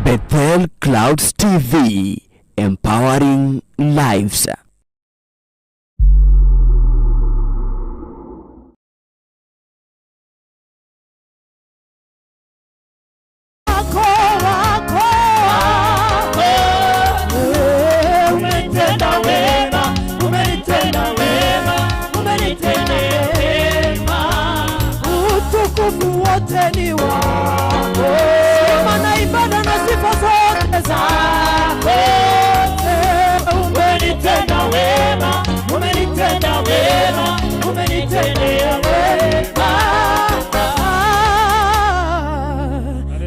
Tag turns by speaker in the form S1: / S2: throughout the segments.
S1: Bethel Clouds TV, empowering lives.
S2: Wako, wako, umenitenda wema, umenitenda wema, umenitenda wema. Utukufu wote ni wako, sifa na ibada na sifa zote zako. Umenitenda wema, umenitenda wema, umenitendea wema.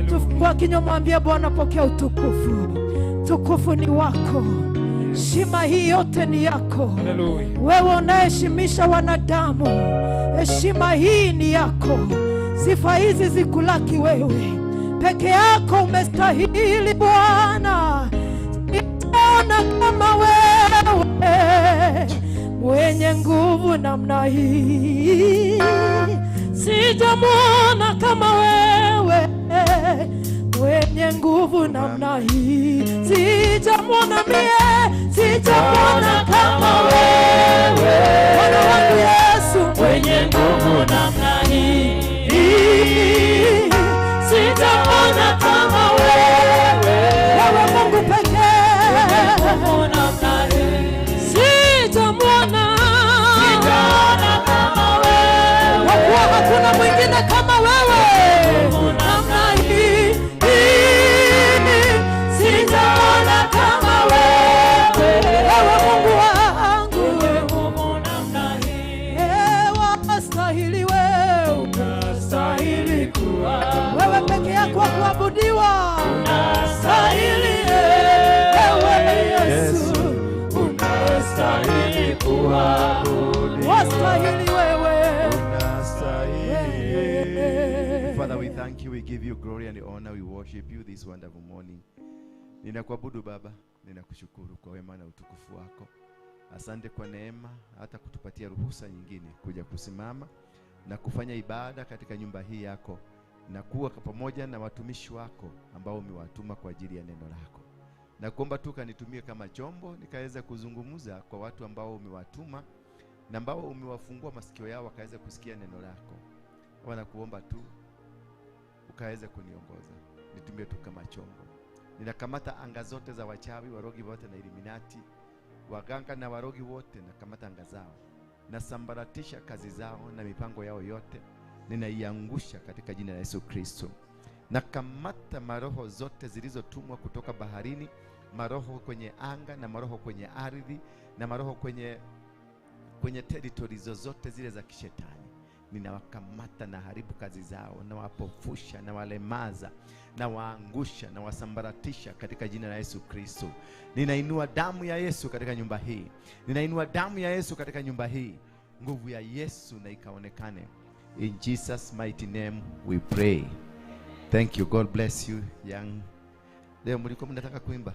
S2: Tufungua kinywa, mwambie Bwana, pokea utukufu. Tukufu ni wako, heshima hii yote ni yako. Wewe unaheshimisha wanadamu, heshima hii ni yako, sifa hizi zikulaki wewe peke yako. Umestahili Bwana, sijaona kama wewe mwenye nguvu namna hii, sijamwona kama wewe mwenye nguvu namna hii, sijamwona mie, sijamwona kama wewe Bwana wangu Yesu
S3: mwenye nguvu namna hii, sijamwona kama wewe,
S2: wewe Mungu pekee,
S3: nguvu namna hii,
S2: sijamwona
S3: sijaona kama wewe,
S2: kwa kuwa hakuna mwingine kama wewe
S3: nguvu namna
S2: hii, hii,
S3: sijaona kama wewe,
S2: wewe Mungu wangu,
S3: nguvu namna hii,
S2: wastahili wewe,
S3: unastahili kuwa,
S2: wewe peke yako wa kuabudiwa,
S3: unastahili
S2: ewe Yesu,
S3: unastahili kuabudiwa.
S2: Wastahili wewe.
S4: Unastahili. Father, we thank you, we give you glory and honor, we worship you this wonderful morning. Ninakuabudu Baba, ninakushukuru kwa wema na utukufu wako. Asante kwa neema hata kutupatia ruhusa nyingine kuja kusimama na kufanya ibada katika nyumba hii yako na kuwa pamoja na watumishi wako ambao umewatuma kwa ajili ya neno lako. Na kuomba tu kanitumie kama chombo nikaweza kuzungumza kwa watu ambao umewatuma na ambao umewafungua masikio yao wakaweza kusikia neno lako. Wanakuomba tu ukaweze kuniongoza, nitumie tu kama chombo. Ninakamata anga zote za wachawi, warogi wote na Illuminati, waganga na warogi wote, nakamata anga zao, nasambaratisha kazi zao na mipango yao yote, ninaiangusha katika jina la Yesu Kristo. Nakamata maroho zote zilizotumwa kutoka baharini, maroho kwenye anga na maroho kwenye ardhi na maroho kwenye territory zozote zile za kishetani, ninawakamata na haribu kazi zao, nawapofusha na walemaza na waangusha na wasambaratisha katika jina la Yesu Kristo. Ninainua damu ya Yesu katika nyumba hii, ninainua damu ya Yesu katika nyumba hii, nguvu ya Yesu na ikaonekane. In Jesus mighty name we pray. Thank you. God bless you young. Leo mlikuwa mnataka kuimba,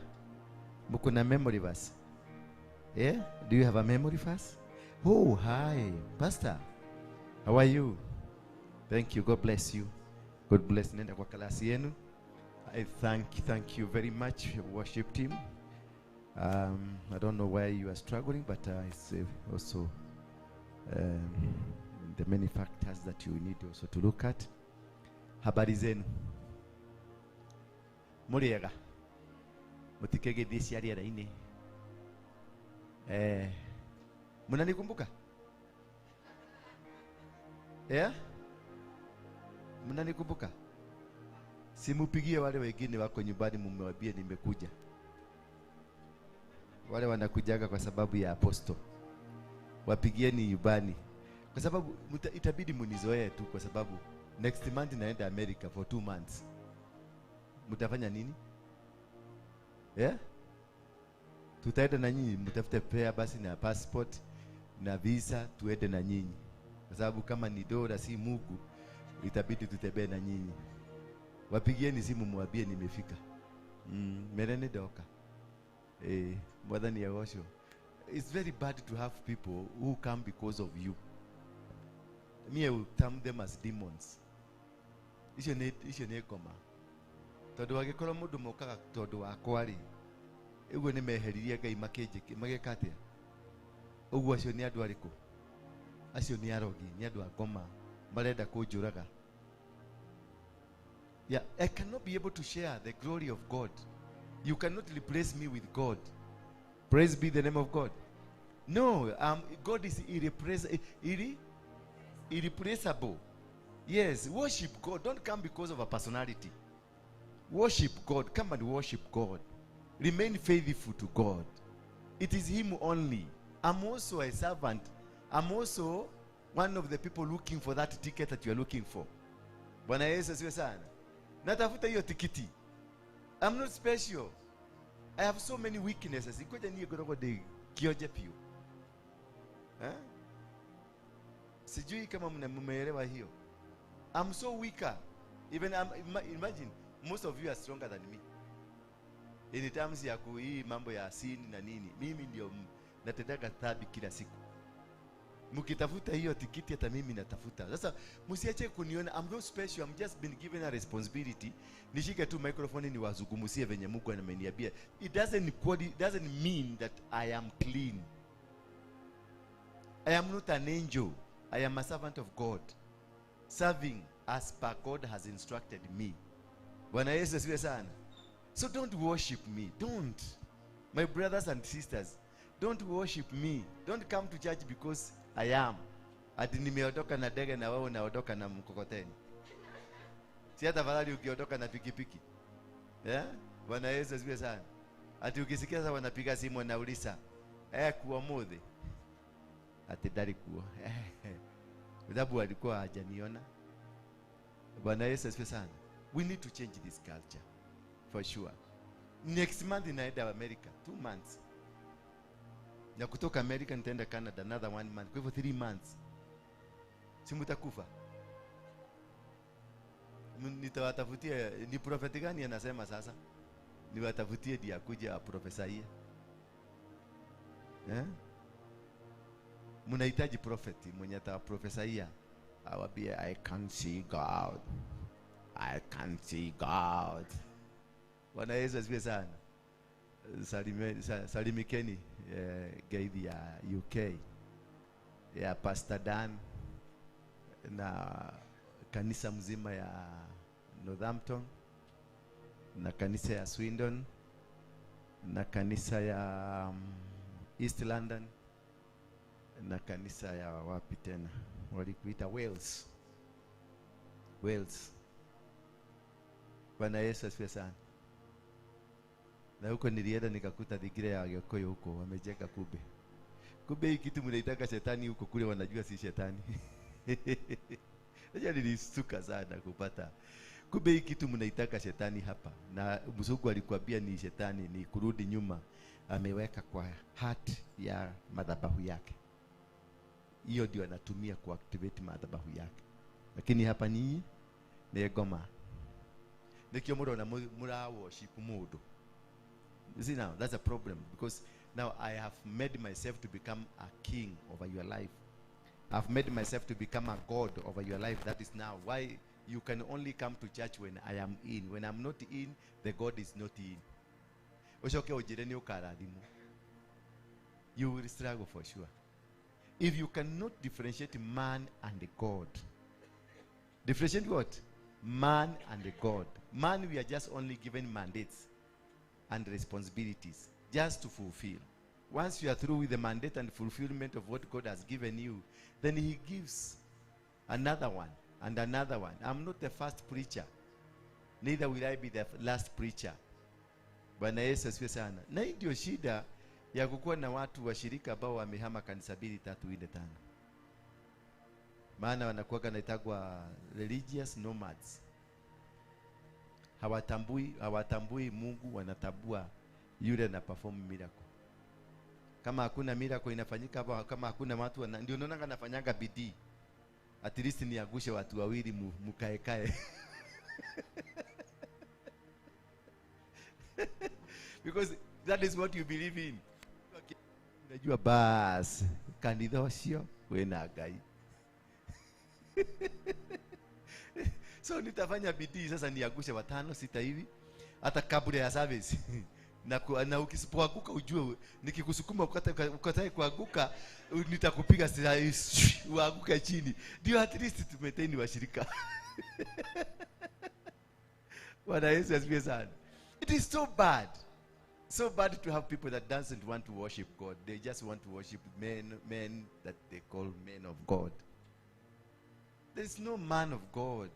S4: mko na memory verse? Yeah? Do you have a memory verse? Oh, hi, Pastor. How are you? Thank you. God bless you. God bless. Nenda kwa klasi yenu. I thank you very much, worship team. I don't know why you are struggling, but it's also the many factors that you need also to look at. Habari zenu. Muriega. Mutikegethie cia rĩera-inĩ. Mnanikumbuka? Yeah? Mnanikumbuka? Simupigie wale wengine wako nyumbani mumewambie nimekuja. Wale wanakujaga kwa sababu ya apostle. Wapigieni nyumbani. Kwa sababu itabidi munizoee tu, kwa sababu next month naenda America for 2 months. Mtafanya nini? Yeah? Tutaenda na nyinyi, mtafute fare basi na passport na visa, tuende na nyinyi. Kwa sababu kama ni dola si Mungu, itabidi tutembee na nyinyi. Wapigieni simu mwambie nimefika. Merene doka. Mwathani agocwo. It's very bad to have people who come because of you. Me, I will term them as demons. Icio nĩ ngoma. Tondũ angĩkorwo mũndũ mokaga tondũ wakwa rĩ, ũguo nĩ meheririe Ngai makĩnjĩke mageka atĩa? Ũguo acio nĩ andũ arĩkũ? Acio nĩ arogi, nĩ andũ a ngoma, marenda kũnjũraga. Yeah, I cannot be able to share the glory of God. You cannot replace me with God. Praise be the name of God. No, God is irreplaceable. Yes, worship God. Don't come because of a personality. Worship God. Come and worship God. Remain faithful to God. It is Him only. I'm also a servant. I'm also one of the people looking for that ticket that you are looking for. Bwana Yesu asifiwe sana. Natafuta hiyo tikiti. I'm not special. I have so many weaknesses. Ngoja niye ngoragwo ndĩ kionje biũ. Eh? Sijui kama mmeelewa hiyo. I'm so weaker. Even imagine most of you are stronger than me. In terms ya hii mambo ya sin na nini, mimi ndio natendaga dhambi kila siku. Mkitafuta hiyo tikiti hata mimi natafuta. Sasa msiache kuniona I'm not special, I'm just been given a responsibility. Nishike tu microphone niwazungumzie venye Mungu ameniambia. It doesn't mean that I am clean. I am not an angel. I am a servant of God, serving as per God has instructed me. Bwana Yesu asifiwe sana. So don't worship me. Don't. My brothers and sisters, don't worship me. Don't come to church because I am. Ati nimeondoka na ndege na wewe unaondoka na mkokoteni. Si hata afadhali ukiondoka na pikipiki. Yeah? Bwana Yesu asifiwe sana. Ati ukisikia sasa wanapiga simu wanauliza, kuwa mudhi. Ati ndari kuwa. Sababu alikuwa hajaniona. Bwana Yesu asifiwe sana. We need to change this culture for sure. Next month inaenda America, 2 months. Na kutoka America nitaenda Canada another 1 month. Kwa hivyo 3 months. Si mtakufa. Nitawatafutia ni prophet gani anasema sasa? Niwatafutie ndiye akuje aprofesaie. Eh? Mnahitaji prophet mwenye ataprofesaia awambie I can't see God. I can't see God. Bwana Yesu asifiwe sana. Salimikeni gaithi ya UK ya Pastor Dan na kanisa mzima ya Northampton na kanisa ya Swindon na kanisa ya East London na kanisa ya wapi tena walikuita Wales. Wales. Bwana Yesu asifiwe sana. Na huko nilienda nikakuta dhikira ya Gikuyu huko wamejeka kube. Kube hii kitu mnaitaka shetani huko kule wanajua si shetani. Najua nilistuka sana kupata. Kumbe hii kitu mnaitaka shetani hapa. Na mzungu alikwambia ni shetani, ni kurudi nyuma. Ameweka kwa heart ya madhabahu yake. Hiyo ndio anatumia kuactivate madhabahu yake. Lakini hapa ni ngoma. Nikio murona mura worship mundu. You see now, that's a problem, because now I have made myself to become a king over your life. I've made myself to become a god over your life. That is now why you can only come to church when I am in. When I'm not in, the God is not in. You will struggle for sure. If you cannot differentiate man and God. Differentiate what? Man and God. Man, we are just only given mandates and responsibilities just to fulfill. Once you are through with the mandate and fulfillment of what God has given you, then he gives another one and another one. I'm not the first preacher. Neither will I be the last preacher. Bwana Yesu asifiwe sana. Na hii ndio shida ya kukuwa na watu washirika ambao wamehama kanisa 2, 3, 4, 5. Maana wanakuwa wanaitwa religious nomads. Hawatambui Mungu, wanatambua yule na perform miracle. Kama hakuna miracle inafanyika hapo, kama hakuna watu ndio unaona anafanyanga bidii. At least niangushe watu wawili mkaekae. Because that is what you believe in. Najua bas kanitha ucio wina Ngai. So nitafanya bidii sasa niangushe 5 6 hivi hata kabla ya service. Na ukisipoanguka ujue nikikusukuma ukatae kuanguka nitakupiga uanguke chini. Ndio at least tumeteni washirika. Bwana Yesu asifiwe sana. It is so bad. So bad to have people that doesn't want to worship God. They just want to worship men that they call men of God. There is no man of God.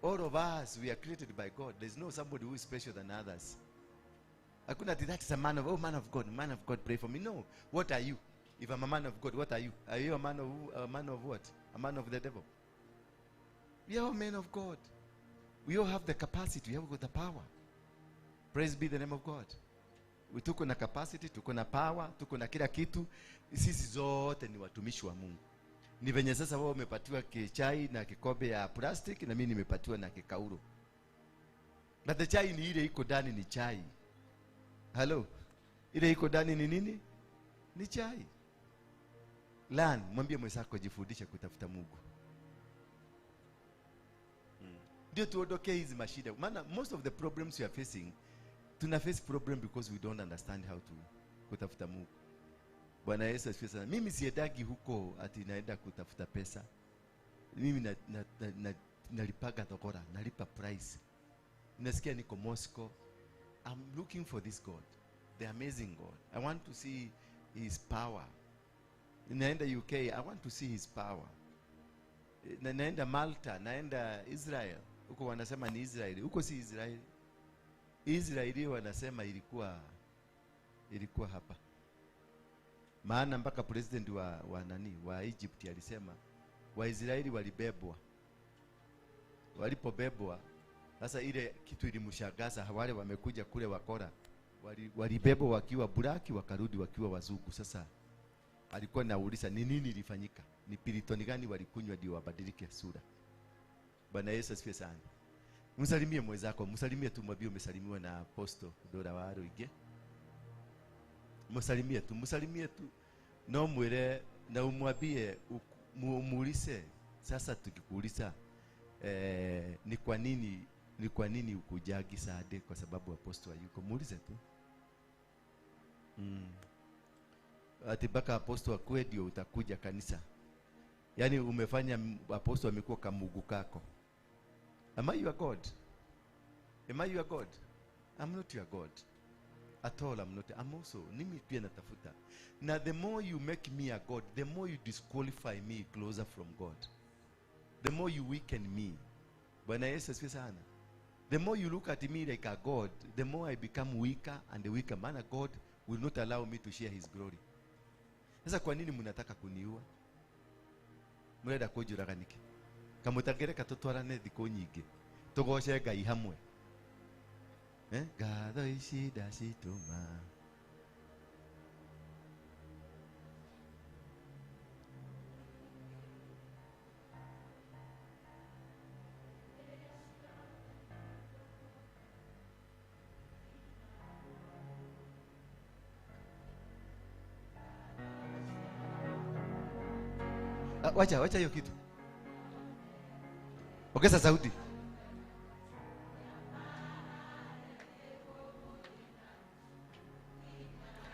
S4: All of us, we are created by God. There is no somebody who is special than others. Hakuna that is a man of, oh, man of God, pray for me. No. What are you? If I'm a man of God, what are you? Are you a man of who? A man of what? A man of the devil? We are all men of God. We all have the capacity. We have got the power. Praise be the name of God. We tuko na capacity, tuko na power, tuko na kila kitu. Sisi zote ni watumishi wa Mungu. Ni venye sasa wao umepatiwa chai na kikombe ya plastic na mimi nimepatiwa na kikauro. But the chai ni ile iko ndani ni chai. Hello. Ile iko ndani ni nini? Ni chai. Learn, mwambie mwenzako jifundishe kutafuta Mungu. Ndio tuondoke hizi mashida. Maana most of the problems we are facing, tuna face problem because we don't understand how to kutafuta Mungu. Bwana Yesu asifiwe sana. Mimi siendagi huko ati naenda kutafuta pesa. Mimi nalipaga thogora, nalipa price. Nasikia niko Moscow. I'm looking for this God, the amazing God. I want to see his power. Naenda UK, I want to see his power. Naenda Malta, naenda Israel. Huko wanasema ni Israel. Huko si Israel. Israeli wanasema ilikuwa hapa. Maana mpaka president wa nani wa Egypt alisema Waisraeli walibebwa. Walipobebwa sasa ile kitu ilimshangaza, wale wamekuja kule wakora walibebwa wakiwa buraki wakarudi wakiwa wazungu. Sasa alikuwa anauliza ni nini ilifanyika? Ni pilitoni gani walikunywa ndio wabadilike sura? Bwana Yesu asifiwe sana. Msalimie mwenzako, msalimie tu, mwambie umesalimiwa na Apostle Dora Waruinge. Msalimie tu, msalimie tu. No mwire na umwambie, umuulize. Sasa tukikuuliza ni kwa nini ukujagi Sunday? Kwa sababu apostle hayuko. Muulize tu. Ati baka apostle akue ndio utakuja kanisa. Yaani umefanya apostle amekuwa kamugu kako. Am I your God? Am I your God? I'm not your God. At all, I'm not. I'm also, mimi pia natafuta. Now the more you make me a God, the more you disqualify me closer from God. The more you weaken me. Bwana Yesu asifiwe sana. The more you look at me like a God, the more I become weaker and weaker. Maana God will not allow me to share his glory. Sasa kwa nini mnataka kuniua? Murenda kunjuraga niki? Kamutagereka tutwarane thikũ nyingĩ. Tugoce Ngai hamwe. Ngatho ici ndacitũma. Wacha hiyo kitu. Ongeza sauti.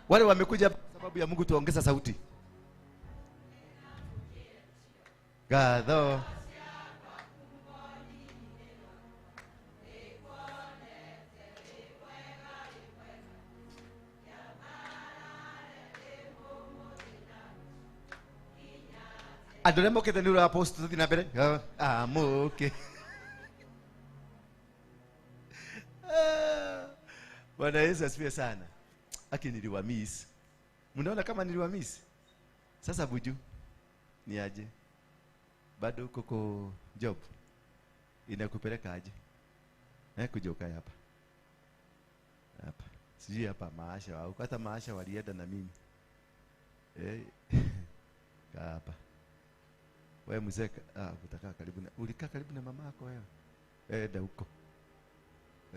S4: Wale wamekuja sababu ya Mungu, tuongeza sauti. Ngatho. Andũ arĩa mokĩte nĩ ũrĩa apostle tũthiĩ na mbere. Amũke. Bwana Yesu asifiwe sana. Aki niliwamiss. Mnaona kama niliwamiss? Sasa buju ni aje? Bado uko job. Inakupeleka aje? Kuja ukae hapa. Hapa. Sijui hapa maasha au hata maasha walienda na mimi. Kaa hapa. Wewe mzee, utakaa karibu na, ulikaa karibu na mama yako wewe. Enda huko.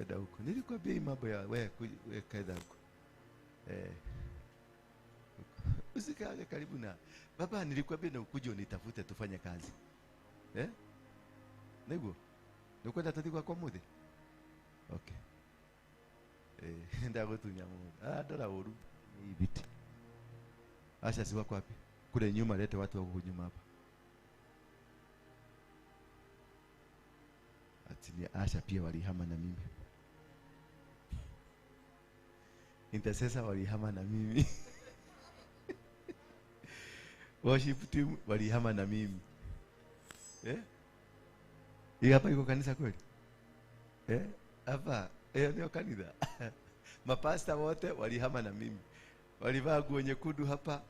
S4: Enda huko. Nilikwambia mambo ya wewe, kaenda huko. Usikae karibu na baba, nilikwambia na ukuje unitafute tufanye kazi. Eh? Niguo. Nukwenda tuthigwa kwa muthi. Okay. Ndagutunya mundu. Ah, ndora uru. Ni ibiti. Asha si wako wapi? Kule nyuma, lete watu wako nyuma hapa. Ati ni Asha pia walihama na mimi. Intercessor walihama na mimi. Worship team walihama na mimi. Eh? Hii hapa iko kanisa kweli? Eh? Hapa ndio kanisa. Mapasta wote walihama na mimi. Walivaa nguo nyekundu hapa.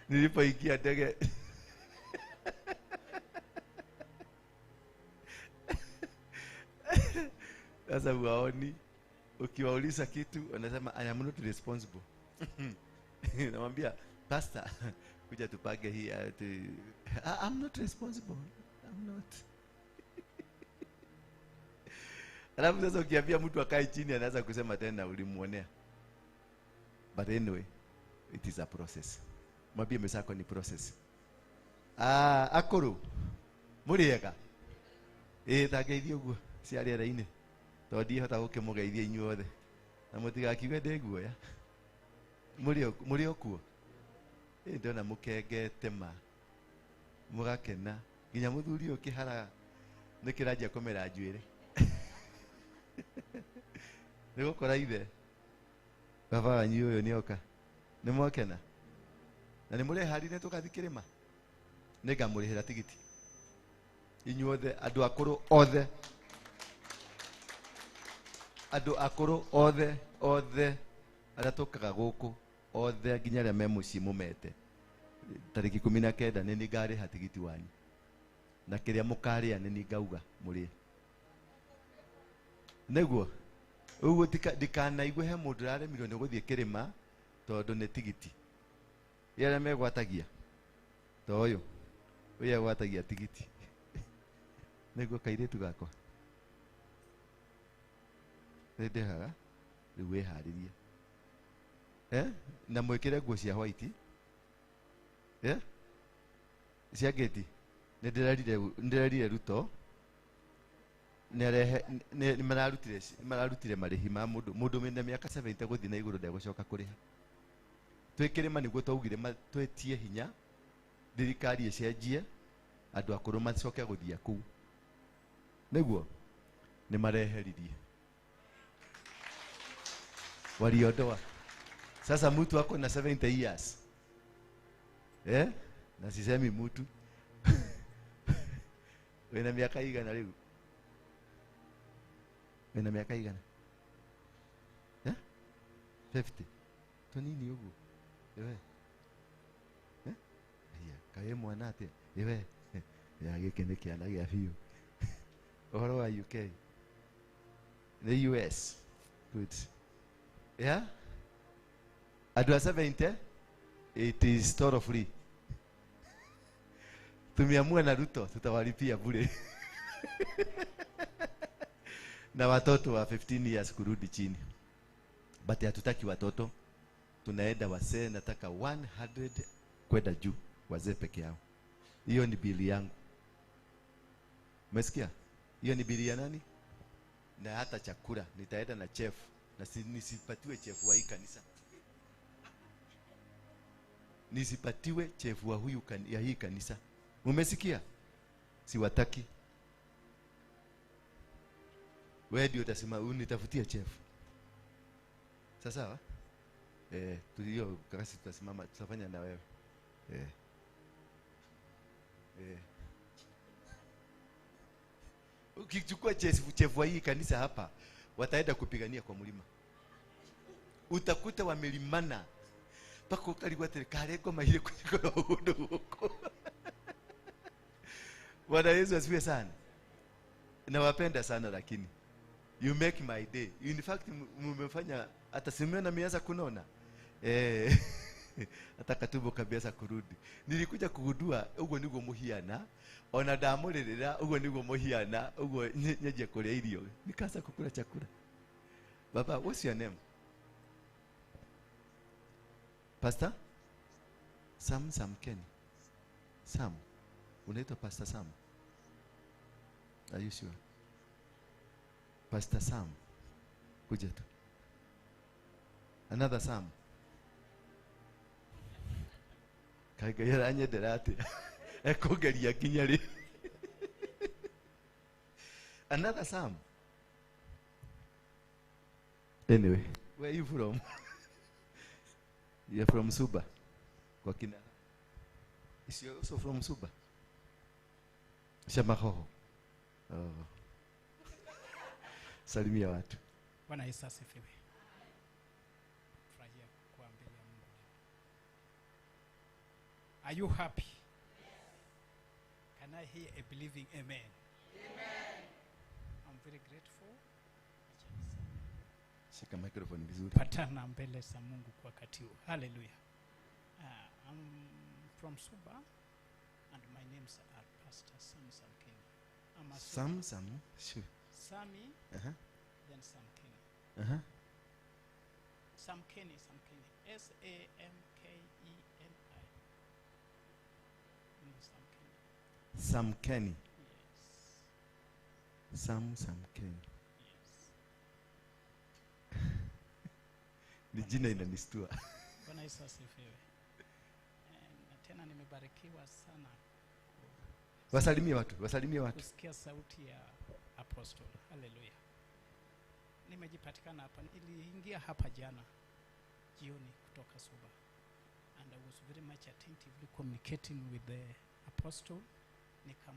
S4: Nilipoingia ndege. Sasa waoni ukiwauliza kitu wanasema I am not responsible. Namwambia pastor kuja tupage hii, I'm not responsible. I'm not. Alafu sasa ukiambia mtu akae chini anaanza kusema tena ulimuonea. But anyway, it is a process. Mwambie mwenzako ni process. Ah, akuru. Muriega. Tageithio guo cia rĩera-inĩ. Tondũ ndihota gũkĩmũgeithia inyuothe. Na mũtigakiuge ndĩ guoya. Mũrĩ o kuo. Ndona mũkengete ma. Mũgakena. Nginya mũthuri ũyũ kĩhara nĩkĩranjia kũmera njuĩrĩ. Nĩ gũkora ithe. Baba wanyu ũyũ nĩoka. Nĩ mwakena. Na nĩ mũreharire tũgathiĩ kĩrĩma. Nĩngamũrĩhĩra tigiti. Inyuothe andũ akũrũ othe. Andũ akũrũ othe othe arĩa tũkaga gũkũ othe nginya arĩa me mũciĩ mũmete. Tarĩki 19 nĩ ngarĩha tigiti wanyu. Na kĩrĩa mũkarĩa nĩ ngauga mũrĩe. Nĩguo ũguo ndikanaigue he mũndũ ũraremirwo nĩ gũthiĩ kĩrĩma tondũ nĩ tigiti. Arĩa megwatagia ta ũyũ ũyũ egwatagia tigiti. Nĩguo kairĩtu gakwa. Nĩndĩhaga rĩu wĩharĩrie. Na mwĩkĩre nguo cia white. Cia ngĩti. Nĩndĩrerire Ruto nĩarehe nĩmararutire marĩhi ma mũndũ wĩna mĩaka 70 gũthiĩ na igũrũ ndegũcoka kũrĩha. Twĩ kĩrĩma nĩguo twaugire twĩtie hinya thirikari ĩcenjie andũ akũrũ macoke gũthiĩ kũu. Nĩguo nĩmareheririe. Waliondoa. Sasa mtu ako na 70 years. Na sisemi mtu. Wena miaka igana rĩu. Wena miaka igana? 50. Tonini ũguo? Ewe. Aya, kaĩ mwana atĩa? Ewe. Ya gĩkĩ nĩ kĩana gĩa biũ. Ũhoro wa UK. The US. Good. Yeah? Andũ a 70, it is total free. Tumeamua na Ruto tutawalipia bure. Na watoto wa 15 years kurudi chini. But hatutaki watoto. Tunaenda wazee, nataka 100 kwenda juu, wazee peke yao. Hiyo ni bili yangu. Umesikia? Hiyo ni bili ya nani? Na hata chakula nitaenda na chef, na nisipatiwe chef wa hii kanisa. Nisipatiwe chef wa huyu ya hii kanisa. Umesikia? Siwataki. Wewe ndio utasema unitafutia chef. Sasa tulio kasi tutasimama tutafanya na wewe. Ukichukua chef wa hii kanisa hapa wataenda kupigania kwa mlima. Utakuta wamelimana paka ukaligwa kare ngoma ile kuliko undu huko. Bwana Yesu asifiwe sana. Nawapenda sana lakini you make my day. In fact mmefanya hata simeona mianza kunona. Hata katubo kabisa kurudi. Nilikuja kugundua uguo niguo muhiana ona ndamuririra uguo niguo muhiana uguo nyeje kuria irio. Nikaanza kukula chakula. Baba, what's your name? Pastor Sam Samkeni. Sam. Unaitwa Pastor Sam? Are you sure? Pastor Sam. Kuja tu. Another Sam. Kaigayara anyendera atia? Ekugeria nginya ri. Another Sam. Anyway, where are you from? You're from Suba. Kwa kina. Is you also from Suba? Shamahoho. Oh. Salimia watu.
S5: Bwana Yesu asifiwe. Furahia kuwa mbele ya Mungu leo. Are you happy? Yes. Can I hear a believing amen? Amen. I'm very grateful.
S4: Shika microphone vizuri.
S5: Patana mbele za Mungu kwa wakati huu. Hallelujah. I'm from Suba and my name's are Pastor Sam Samkeni. I'm a
S4: Sam Sam Sure.
S5: Sami.
S4: Uh-huh.
S5: Then Samkeni.
S4: Uh-huh.
S5: Samkeni, Samkeni. S A M K E N I. Samkeni.
S4: Samkeni.
S5: Yes.
S4: Sam Samkeni.
S5: Yes.
S4: Ni jina inanistua.
S5: Bwana Yesu asifiwe. Na tena nimebarikiwa sana.
S4: Wasalimie watu, wasalimie watu.
S5: Kusikia sauti ya Apostle. Hallelujah. Nimejipatikana hapa, niliingia hapa jana jioni kutoka Suba. And I was very much attentively communicating with the apostle. Nikam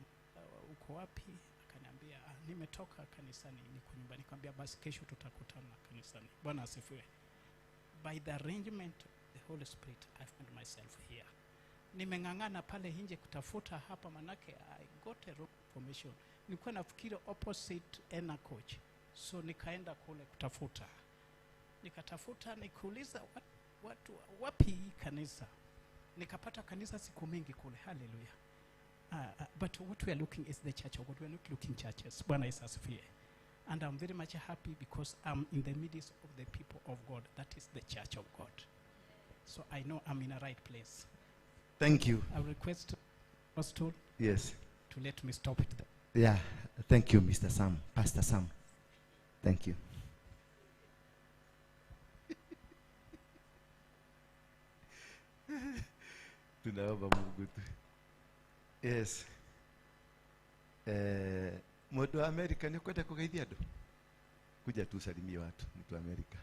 S5: uko wapi? Akaniambia nimetoka kanisani, niko nyumbani. Nikamwambia basi kesho tutakutana kanisani. Bwana asifiwe. By the arrangement of the Holy Spirit, I found myself here. Nimeng'ang'ana pale nje kutafuta hapa, manake I got a wrong information. Nilikuwa nafikiri opposite Ena Coach. So nikaenda kule kutafuta. Nikatafuta, nikuuliza watu wapi kanisa. Nikapata kanisa siku mingi kule. Hallelujah. But what we are looking is the church of God. We are not looking churches. Bwana Yesu asifiwe. And I'm very much happy because I'm in the midst of the people of God. That is the church of God. So I know I'm in the right place.
S4: Thank you.
S5: I request Pastor,
S4: yes,
S5: to let me stop it there.
S4: Yeah, thank you, Mr. Sam, Pastor Sam. Thank you. Tunaomba Mungu tu. Yes. Mtu wa Amerika ni kwenda kugeithia andu. Kuja tu salimie watu, mtu wa Amerika.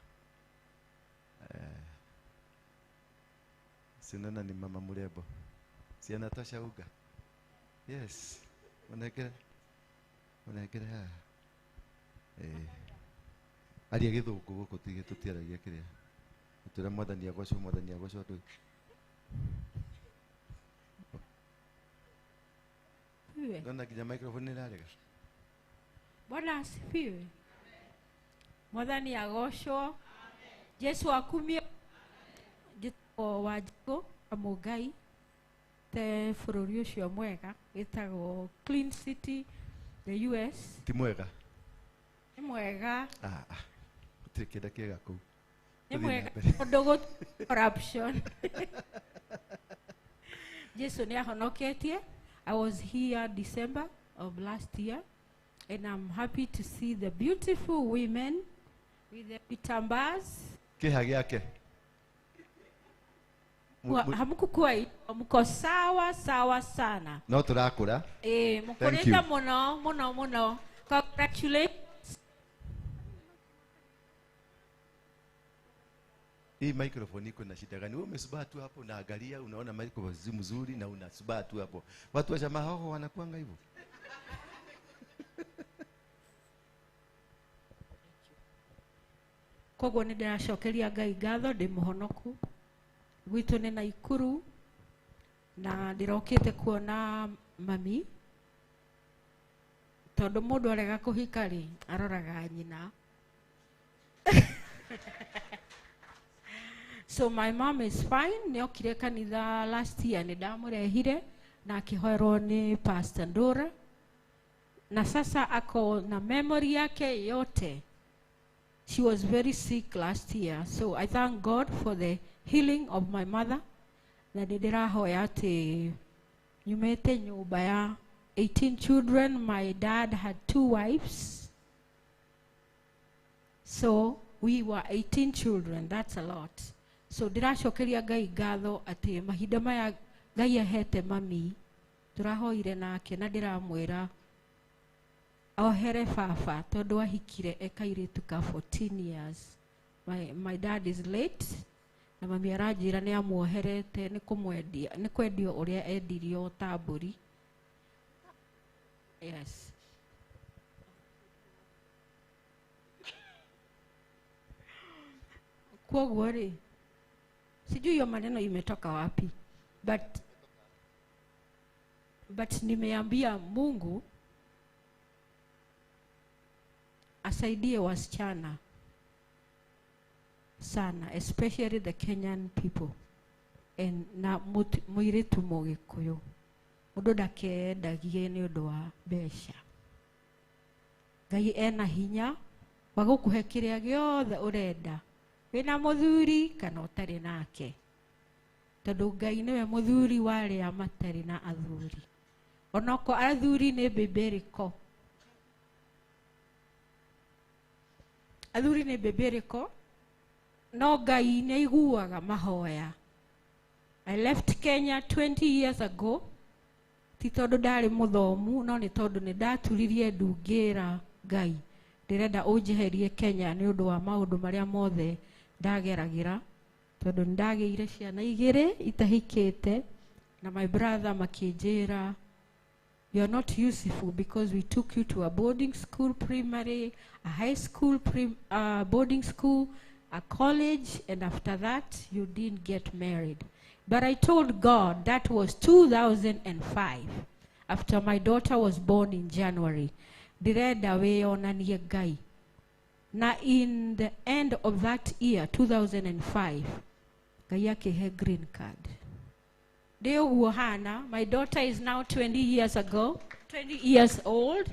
S4: Sinana ni mama murebo. Si anatosha uga. Yes. Onekera. Onekera. Aria githungu guku tige tutiaragia kiria. Tura mwathani agocwo, mwathani agocwo andu. Ndona nginya microphone nirarega.
S6: Bwana asifiwe. Mwathani agocwo. Jesu akumie. Njĩtagwo Wanjikũ Mũngai te bũrũri ũcio mwega wĩtagwo Clean City the US.
S4: Ti mwega.
S6: Nĩ mwega.
S4: Ah, gũtirĩ kĩndũ kĩega kũu.
S6: Nĩ mwega tondũ gũtirĩ corruption. Jesu nĩ ahonoketie. I was here December of last year and I'm happy to see the beautiful women with the vitambas.
S4: Kĩha gĩake.
S6: Hamukukua mko sawa sawa sana.
S4: No turakura.
S6: Mukureta muno muno muno. Congratulations.
S4: Hii microphone iko na shida gani? Wewe umesubaa tu hapo unaangalia, unaona microphone si mzuri na unasubaa tu hapo. Watu wa jamaa hao wanakuanga hivyo.
S6: Koguo nĩ ndĩracokeria Ngai ngatho ndĩ mũhonoku. Gwitũ nĩ Naikuru na ndĩrokĩte kuona mami tondũ mũndũ arega kũhika rĩ aroraga nyina. So my mom is fine. Nĩokire kanitha last year, nĩ ndamũrehire na akĩhoerwo nĩ Pastor Ndura na sasa ako na memory yake yote. She was very sick last year, so I thank God for the healing of my mother. Na nĩ ndĩrahoya atĩ nyumĩte nyũmba ya 18 children. My dad had 2 wives. So we were 18 children. That's a lot. So ndĩracokeria Ngai ngatho atĩ mahinda maya Ngai ahete mami tũrahoire nake na ndĩramwĩra ohere baba tondũ ahikire e kairĩtu ka 14 years. My dad is late na mami aranjĩra nĩ amuoherete nĩ kũmwendia nĩ kwendio ũrĩa endirio ta mbũri. Yes. Kwoguo rĩ, sijui hiyo maneno imetoka wapi, but nimeambia Mungu asaidie wasichana sana, especially the Kenyan people, and na mũirĩtu mũgĩkũyũ mũndũ ndakendagie nĩ ũndũ wa mbeca. Ngai ena hinya wa gũkũhe kĩrĩa gĩothe ũrenda, wĩna mũthuri kana ũtarĩ nake, tondũ Ngai nĩwe mũthuri wa arĩa matarĩ na athuri. Onoko athuri nĩ mbĩmbĩrĩko, athuri nĩ mbĩmbĩrĩko, no Ngai nĩ aiguaga mahoya. I left Kenya 20 years ago, ti tondũ ndarĩ mũthomu, no nĩ tondũ nĩ ndaturirie ndu ngĩra Ngai ndĩrenda ũnjeherie Kenya nĩ ũndũ wa maũndũ marĩa mothe ndageragĩra, tondũ nĩ ndagĩire ciana igĩrĩ itahikĩte, na my brother makĩnjĩra you are not useful because we took you to a boarding school primary, a high school boarding school, a college, and after that you didn't get married. But I told God that was 2005, after my daughter was born in January. Ndĩrenda wĩyonanie Ngai. Na in the end of that year, 2005, Ngai akĩhe green card. Ndĩ ũguo hana, my daughter is now 20 years ago, 20 years old,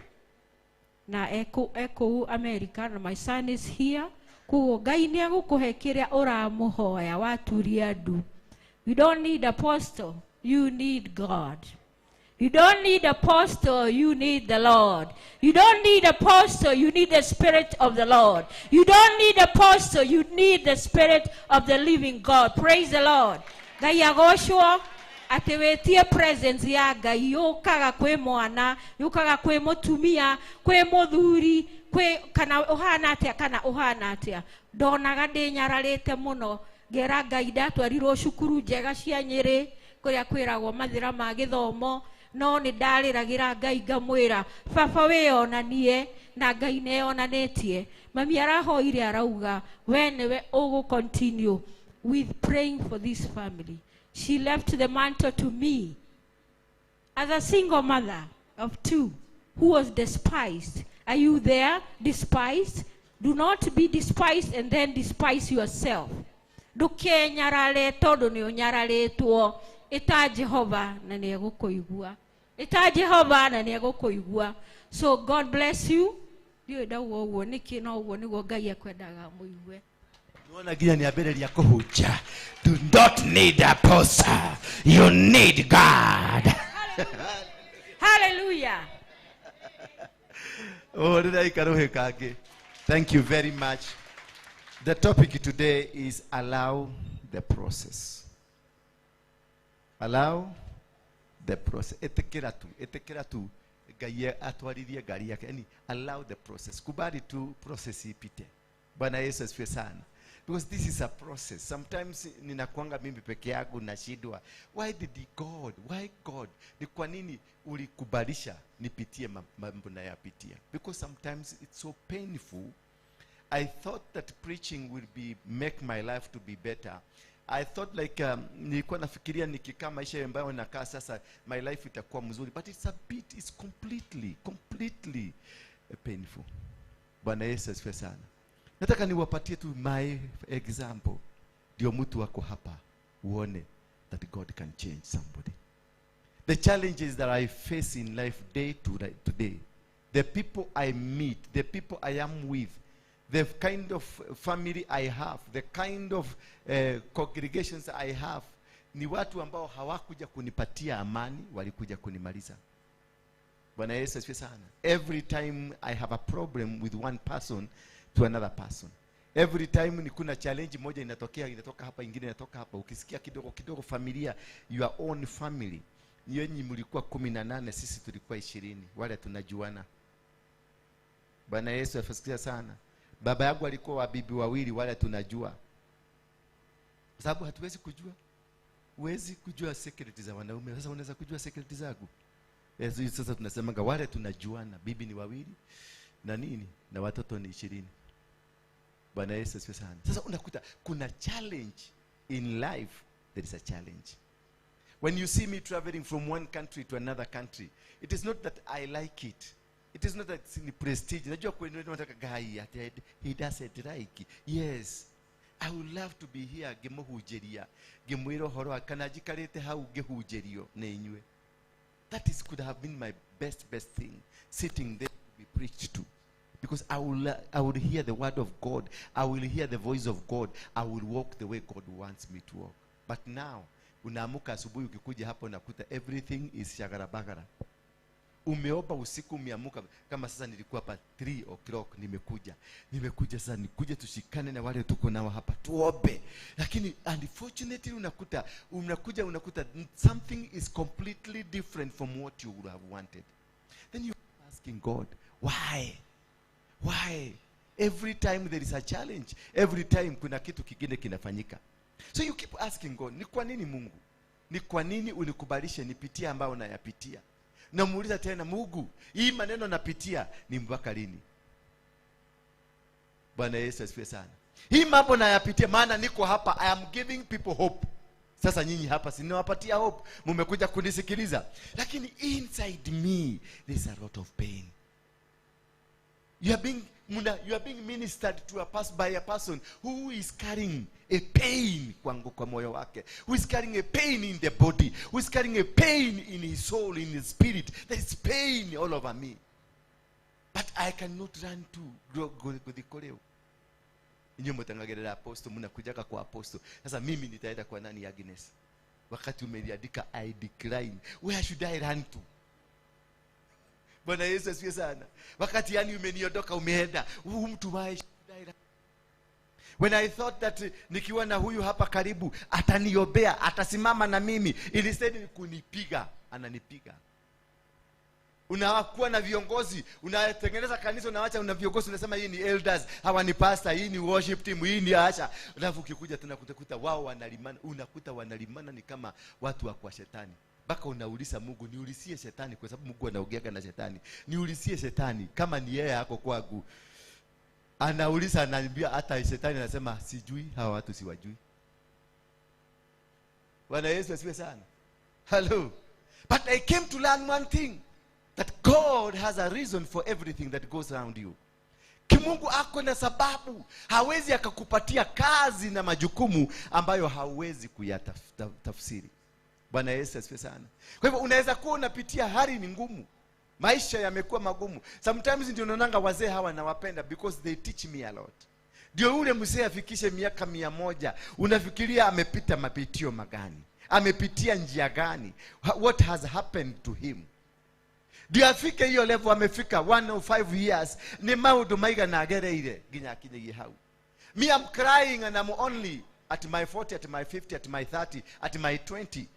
S6: na ekũu America, na my son is here. Koguo Ngai nĩ egũkũhe kĩrĩa ũramũhoya waturia ndu. You don't need apostle, you need God. You don't need apostle, you need the Lord. You don't need apostle, you need the Spirit of the Lord. You don't need apostle, you need the Spirit of the living God. Praise the Lord. Ngai agocwo atĩ wĩtie presence ya Ngai yũkaga kwĩ mwana, yũkaga kwĩ mũtumia, kwĩ mũthuri, kwĩ kana ũhana atĩa kana ũhana atĩa. Ndonaga ndĩnyararĩte mũno, ngera Ngai ndatwarirwo cukuru njega cia Nyĩrĩ kũrĩa kwĩragwo mathĩra ma gĩthomo, no nĩ ndarĩragĩra Ngai ngamwĩra baba wĩyonanie, na Ngai nĩeyonanĩtie. Mami arahoire arauga we nĩwe ũgũ continue with praying for this family. She left the mantle to me as a single mother of 2 who was despised. Are you there? Despised? Do not be despised and then despise yourself. Ndũkenyarare tondũ nĩ ũnyararĩtwo. Ĩta Jehova na nĩ egũkũigua. Ĩta Jehova na nĩ egũkũigua. So God bless you. Ndiũĩ ndauga ũguo nĩkĩ, no ũguo nĩguo Ngai ekwendaga mũigue.
S4: Nĩwona nginya nĩambĩrĩria kũhunjia. Do not need apostle, you need God.
S6: Hallelujah.
S4: Oh, thank you very much. The topic today is allow the process. Allow the process. Etekera tu Ngai atwaririe ngari yake. Yani allow the process. Kubali tu process ipite. Bwana Yesu asifiwe sana. Because this is a process. Sometimes ninakuanga mimi peke yangu nashindwa. Why did God? Why God? Ni kwa nini ulikubalisha nipitie mambo nayapitia? Because sometimes it's so painful. I thought that preaching will be make my life to be better. I thought like nilikuwa nafikiria nikikaa maisha ambayo nakaa sasa my life itakuwa mzuri, but it's a bit, it's completely painful. Bwana Yesu asifiwe sana. Nataka niwapatie tu my example ndio mtu wako hapa uone that God can change somebody. The challenges that I face in life day to day, the people I meet, the people I am with, The kind of family I have, the kind of congregations I have, ni watu ambao hawakuja kunipatia amani, walikuja kunimaliza. Bwana Yesu asifiwe sana. Every time I have a problem with one person to another person. Every time ni kuna challenge moja inatokea, inatoka hapa, ingine inatoka hapa. Ukisikia kidogo kidogo familia, your own family. Nyinyi mlikuwa 18, sisi tulikuwa 20. Wale tunajuana. Bwana Yesu asifiwe sana. Baba yangu alikuwa wa bibi wawili, wale tunajua. Kwa sababu hatuwezi kujua. Huwezi kujua secret za wanaume. Sasa unaweza kujua secret zangu? Sasa tunasemanga wale tunajuana, bibi ni wawili na nini na watoto ni 20. Bwana Yesu asifiwe sana. Sasa unakuta kuna challenge in life, there is a challenge. When you see me traveling from one country to another country, it is not that I like it. It is not that it's in prestige. Najua kwenu wanataka guy he doesn't like. Yes. I would love to be here ngimuhunjĩria, ngĩmwĩra ũhoro wa kana njikarĩte hau ngĩhunjĩrio nĩ inyuĩ. That is could have been my best thing, sitting there to be preached to. Because I will hear the word of God. I will hear the voice of God. I will walk the way God wants me to walk. But now, unaamuka asubuhi ukikuja hapo unakuta everything is shagarabagara. Umeomba usiku umeamuka, kama sasa nilikuwa hapa 3 o'clock nimekuja. Nimekuja sasa nikuje tushikane na wale tuko nao hapa tuombe. Lakini unfortunately unakuja unakuta something is completely different from what you would have wanted. Then you asking God, why? Why? Every time there is a challenge, every time kuna kitu kingine kinafanyika. So you keep asking God, ni kwa nini Mungu? Ni kwa nini unikubalishe nipitie ambayo nayapitia? Namuuliza tena Mungu, hii maneno napitia ni mpaka lini? Bwana Yesu asifiwe sana. Hii mambo nayapitia maana niko hapa, I am giving people hope. Sasa nyinyi hapa si ninawapatia hope, mmekuja kunisikiliza. Lakini inside me there is a lot of pain. You are being ministered to by a person who is carrying a pain kwa moyo wake, who is carrying a pain in the body, who is carrying a pain in his soul, in his spirit. There is pain all over me. But I cannot run to Godhikoreo. Nyinyi mtangagerera apostle, mnakujaga kwa apostle. Sasa mimi nitaenda kwa nani Agnes? Wakati umeliandika I decline. Where should I run to? Bwana Yesu asifiwe sana. Wakati yani umeniondoka umeenda, huyu mtu why should I run? When I thought that nikiwa na huyu hapa karibu ataniombea, atasimama na mimi, instead kunipiga, ananipiga. Unakuwa na viongozi, unatengeneza kanisa, unaacha una viongozi, unasema hii ni elders, hawa ni pastor, hii ni worship team, hii ni acha. Alafu ukikuja tena utakuta wao wanalimana, unakuta wanalimana ni kama watu wa kwa shetani. Baka unauliza Mungu, niulizie shetani, kwa sababu Mungu anaongea na shetani. Niulizie shetani kama ni yeye yako kwangu. Anauliza, ananiambia hata shetani anasema sijui, hawa watu siwajui. Bwana Yesu asifiwe sana. Hello. But I came to learn one thing, that God has a reason for everything that goes around you. Kimungu ako na sababu. Hawezi akakupatia kazi na majukumu ambayo hauwezi kuyatafsiri. Bwana Yesu asifiwe sana. Kwa hivyo unaweza kuwa unapitia hali ni ngumu. Maisha yamekuwa magumu. Sometimes ndio naonanga wazee hawa nawapenda because they teach me a lot. Ndio yule mzee afikishe miaka 100, unafikiria amepita mapitio magani? Amepitia njia gani? What has happened to him? Ndio afike hiyo level amefika 105 years, ni maundu maigana agereire nginya akinyagie hau. Me, I'm crying and I'm only at my 40, at my 50, at my 30, at my 20.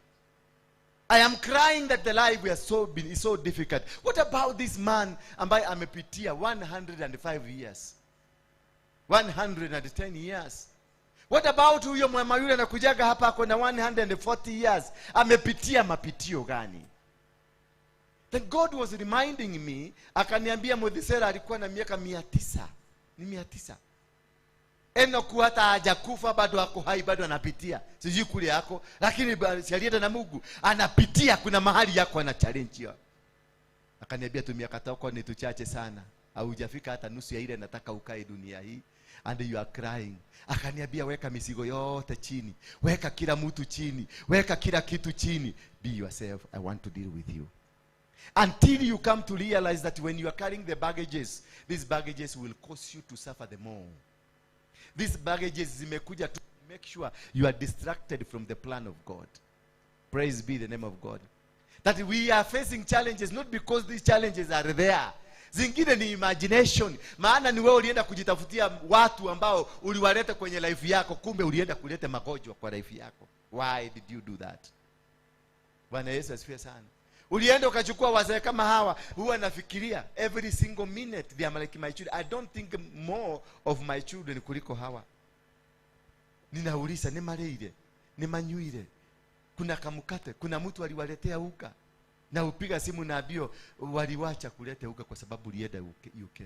S4: I am crying that the life we are so been is so difficult. What about this man ambaye amepitia 105 years? 110 years. What about huyo mama yule anakujaga hapa ako na 140 years? Amepitia mapitio gani? Then God was reminding me, akaniambia Mothisera alikuwa na miaka 900. Ni 900. Enoku hata hajakufa bado ako hai, bado anapitia. Sijui kule yako, lakini si alienda na Mungu, anapitia, kuna mahali yako ana challenge hiyo. Akaniambia tu miaka yako ni tuchache sana. Haujafika hata nusu ya ile nataka ukae dunia hii. And you are crying. Akaniambia weka mizigo yote chini. Weka kila mtu chini. Weka kila kitu chini. Be yourself. I want to deal with you. Until you come to realize that when you are carrying the baggages, these baggages will cause you to suffer the more. These baggages zimekuja to make sure you are distracted from the plan of God. Praise be the name of God. That we are facing challenges not because these challenges are there. Zingine ni imagination. Maana ni wewe ulienda kujitafutia watu ambao uliwaleta kwenye life yako, kumbe ulienda kuleta magonjwa kwa life yako. Why did you do that? Bwana Yesu asifiwe sana. Ulienda ukachukua wazee kama hawa, huwa nafikiria every single minute they are like my children. I don't think more of my children kuliko hawa. Ninauliza, ni mareire, ni manyuire, kuna kamukate, kuna mtu aliwaletea uga. Na upiga simu na abio, waliwacha kuleta uga kwa sababu ulienda UK.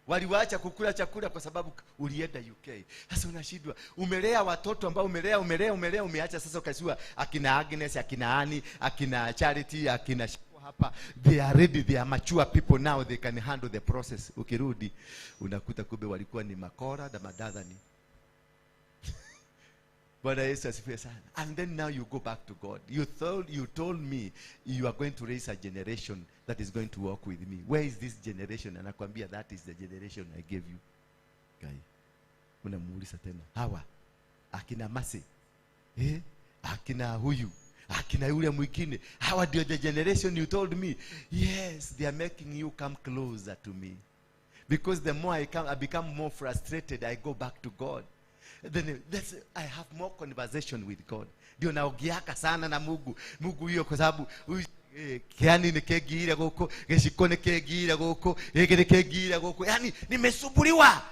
S4: Waliwacha kukula chakula kwa sababu ulienda UK. Sasa unashindwa. Umelea watoto ambao umelea, umeacha sasa ukasiwa akina Agnes, akina Annie, akina Charity, akina Shiko hapa. They are ready, they are mature people now, they can handle the process. Ukirudi unakuta kumbe walikuwa ni makora na madadhani. Bwana Yesu asifiwe sana. And then now you go back to God. You told me you are going to raise a generation that is going to walk with me. Where is this generation? Anakuambia that is the generation I gave you. Guy. Unamuuliza tena. Hawa akina Masi. Akina huyu, akina yule mwingine. Hawa ndio the generation you told me. Yes, they are making you come closer to me. Because the more I become more frustrated, I go back to God. Then I have more conversation with God. Ndio naogiaka sana na Mungu. Mungu hiyo kwa sababu kiani nikegiire guku, giciko nikegiire guku, giki nikegiire guku. Yani nimesumbuliwa.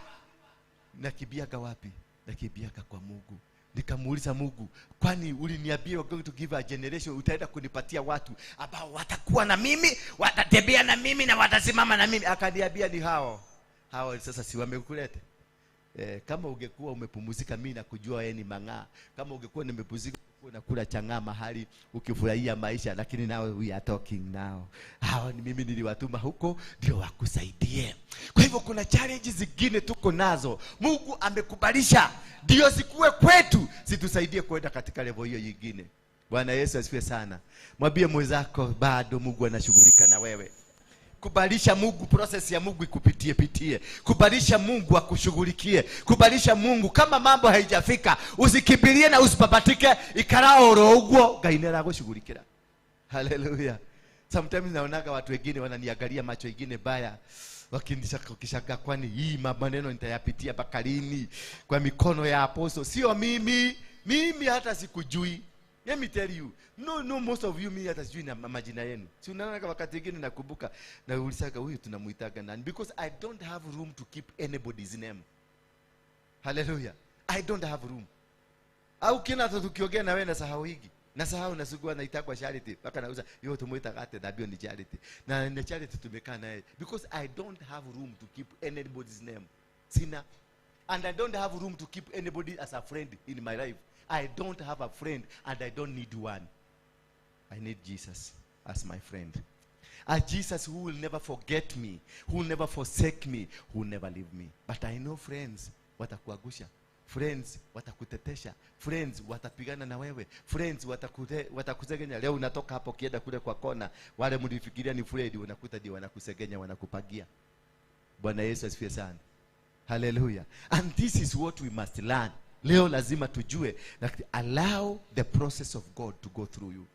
S4: Nakibiaka wapi? Nakibiaka kwa Mungu. Nikamuuliza Mungu, kwani uliniambia you are going to give a generation, utaenda kunipatia watu ambao watakuwa na mimi, watatembea na mimi na watasimama na mimi. Akaniambia ni hao. Hao sasa si wamekuleta. Kama ungekuwa umepumzika mimi na kujua wewe ni mang'aa. Kama ungekuwa nimepumzika unakula chang'aa mahali ukifurahia maisha, lakini now we are talking now. Hao ni mimi niliwatuma huko ndio wakusaidie. Kwa hivyo kuna challenges zingine tuko nazo. Mungu amekubalisha ndio sikuwe kwetu, situsaidie kwenda katika level hiyo nyingine. Bwana Yesu asifiwe sana. Mwambie mwenzako bado Mungu anashughulika na wewe. Kubalisha Mungu, process ya Mungu ikupitie pitie. Kubalisha Mungu akushughulikie. Kubalisha Mungu kama mambo haijafika, usikimbilie na usipapatike, ikara oro uguo Ngai nĩ aragushughulikira. Hallelujah. Sometimes naonaga watu wengine wananiangalia macho ingine baya, wakinishaka kwani hii maneno nitayapitia mpaka lini kwa mikono ya apostle? Sio mimi, mimi hata sikujui. Let me tell you, no, most of you, me hata sijui na majina yenu. Si unaona kama wakati mwingine nakumbuka na ulisaka huyu tunamuitaga nani, because I don't have room to keep anybody's name. Hallelujah. I don't have room. Au kina hata tukiongea na wewe nasahau hiki. Nasahau nasugua naitagwa Charity. Mpaka nauza yo tumuita ate nabio ni Charity. Na ni Charity tumekaa naye because I don't have room to keep anybody's name. Sina. And I don't have room to keep anybody as a friend in my life. I don't have a friend and I don't need one. I need Jesus as my friend. A Jesus who will never forget me, who will never forsake me, who will never leave me. But I know friends watakuagusha. Friends watakutetesha. Friends watapigana na wewe. Friends watakusegenya. Leo unatoka hapo kienda kule kwa kona, wale mlifikiria ni friend, unakuta ndio wanakusegenya, wanakupagia. Bwana Yesu asifiwe sana. Hallelujah. And this is what we must learn. Leo lazima tujue that allow the process of God to go through you.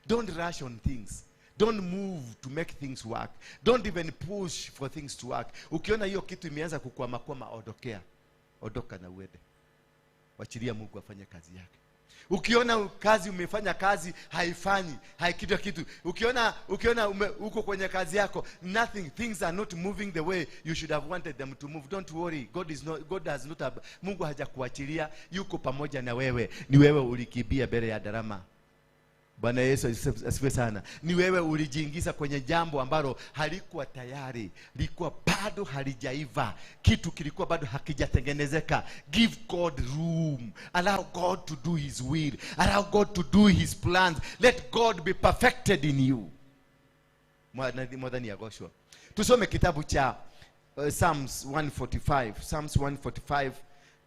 S4: Don't rush on things. Don't move to make things work. Don't even push for things to work. Ukiona hiyo kitu imeanza kukwama kwama, ondokea. Ondoka na uende. Wachilia Mungu afanye kazi yake. Ukiona kazi umefanya kazi haifanyi, haikitu kitu. Ukiona uko kwenye kazi yako, nothing, things are not moving the way you should have wanted them to move. Don't worry. God does not have, Mungu hajakuachilia, yuko pamoja na wewe. Ni wewe ulikibia mbele ya darama. Bwana Yesu asifiwe sana. Ni wewe ulijiingiza kwenye jambo ambalo halikuwa tayari, lilikuwa bado halijaiva, kitu kilikuwa bado hakijatengenezeka. Give God room. Allow God to do his will. Allow God to do his plans. Let God be perfected in you. Mwadhani ya Joshua. Tusome kitabu cha Psalms 145. Psalms 145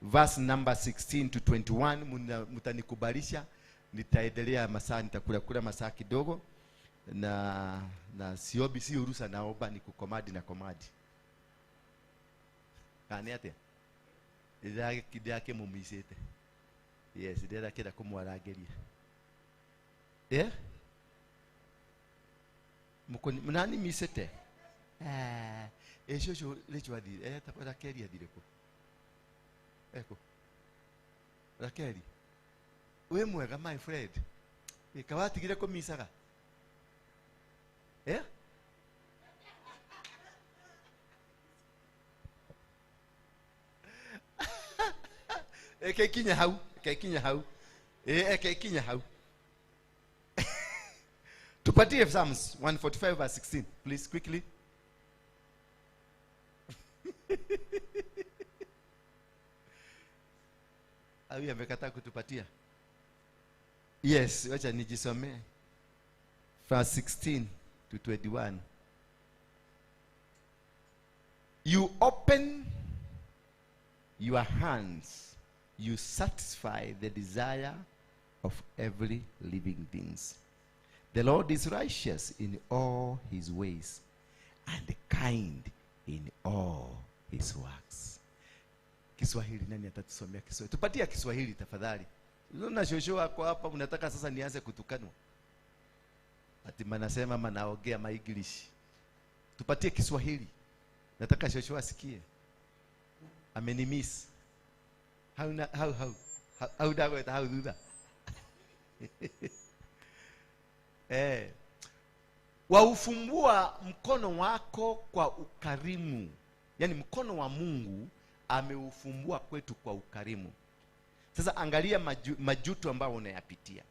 S4: verse number 16 to 21. Mutanikubalisha. Nitaendelea masaa, nitakula kula masaa kidogo, Na siombi, si urusa naomba, ni kukomadi na komadi. Kana atia? Ndake mumisete. Yes, ndĩrakĩenda kũmwarangĩria. Yeah? Mukoni nani misete? Shosho lecho athire, Rakeli athire kũ? Eko. Rakeli. We mwega my friend. Kawatigire kũmicaga? Eh? Eke kinya hau, eke kinya hau. Eke kinya hau. Tupatie Psalms 145 verse 16, please, quickly. Awi amekataa kutupatia. Yes, wacha nijisomee. Verse 16 to 21. You open your hands, you satisfy the desire of every living thing. The Lord is righteous in all his ways and kind in all his works. Kiswahili, nani atatusomea Kiswahili? Tupatie Kiswahili tafadhali. Unaona shosho wako hapa, unataka sasa nianze kutukanwa. Ati manasema manaongea ma English. Tupatie Kiswahili. Nataka shosho asikie. Amenimiss. How na how how how da how do that? Waufumbua mkono wako kwa ukarimu. Yaani mkono wa Mungu ameufumbua kwetu kwa ukarimu. Sasa angalia majuto ambayo unayapitia.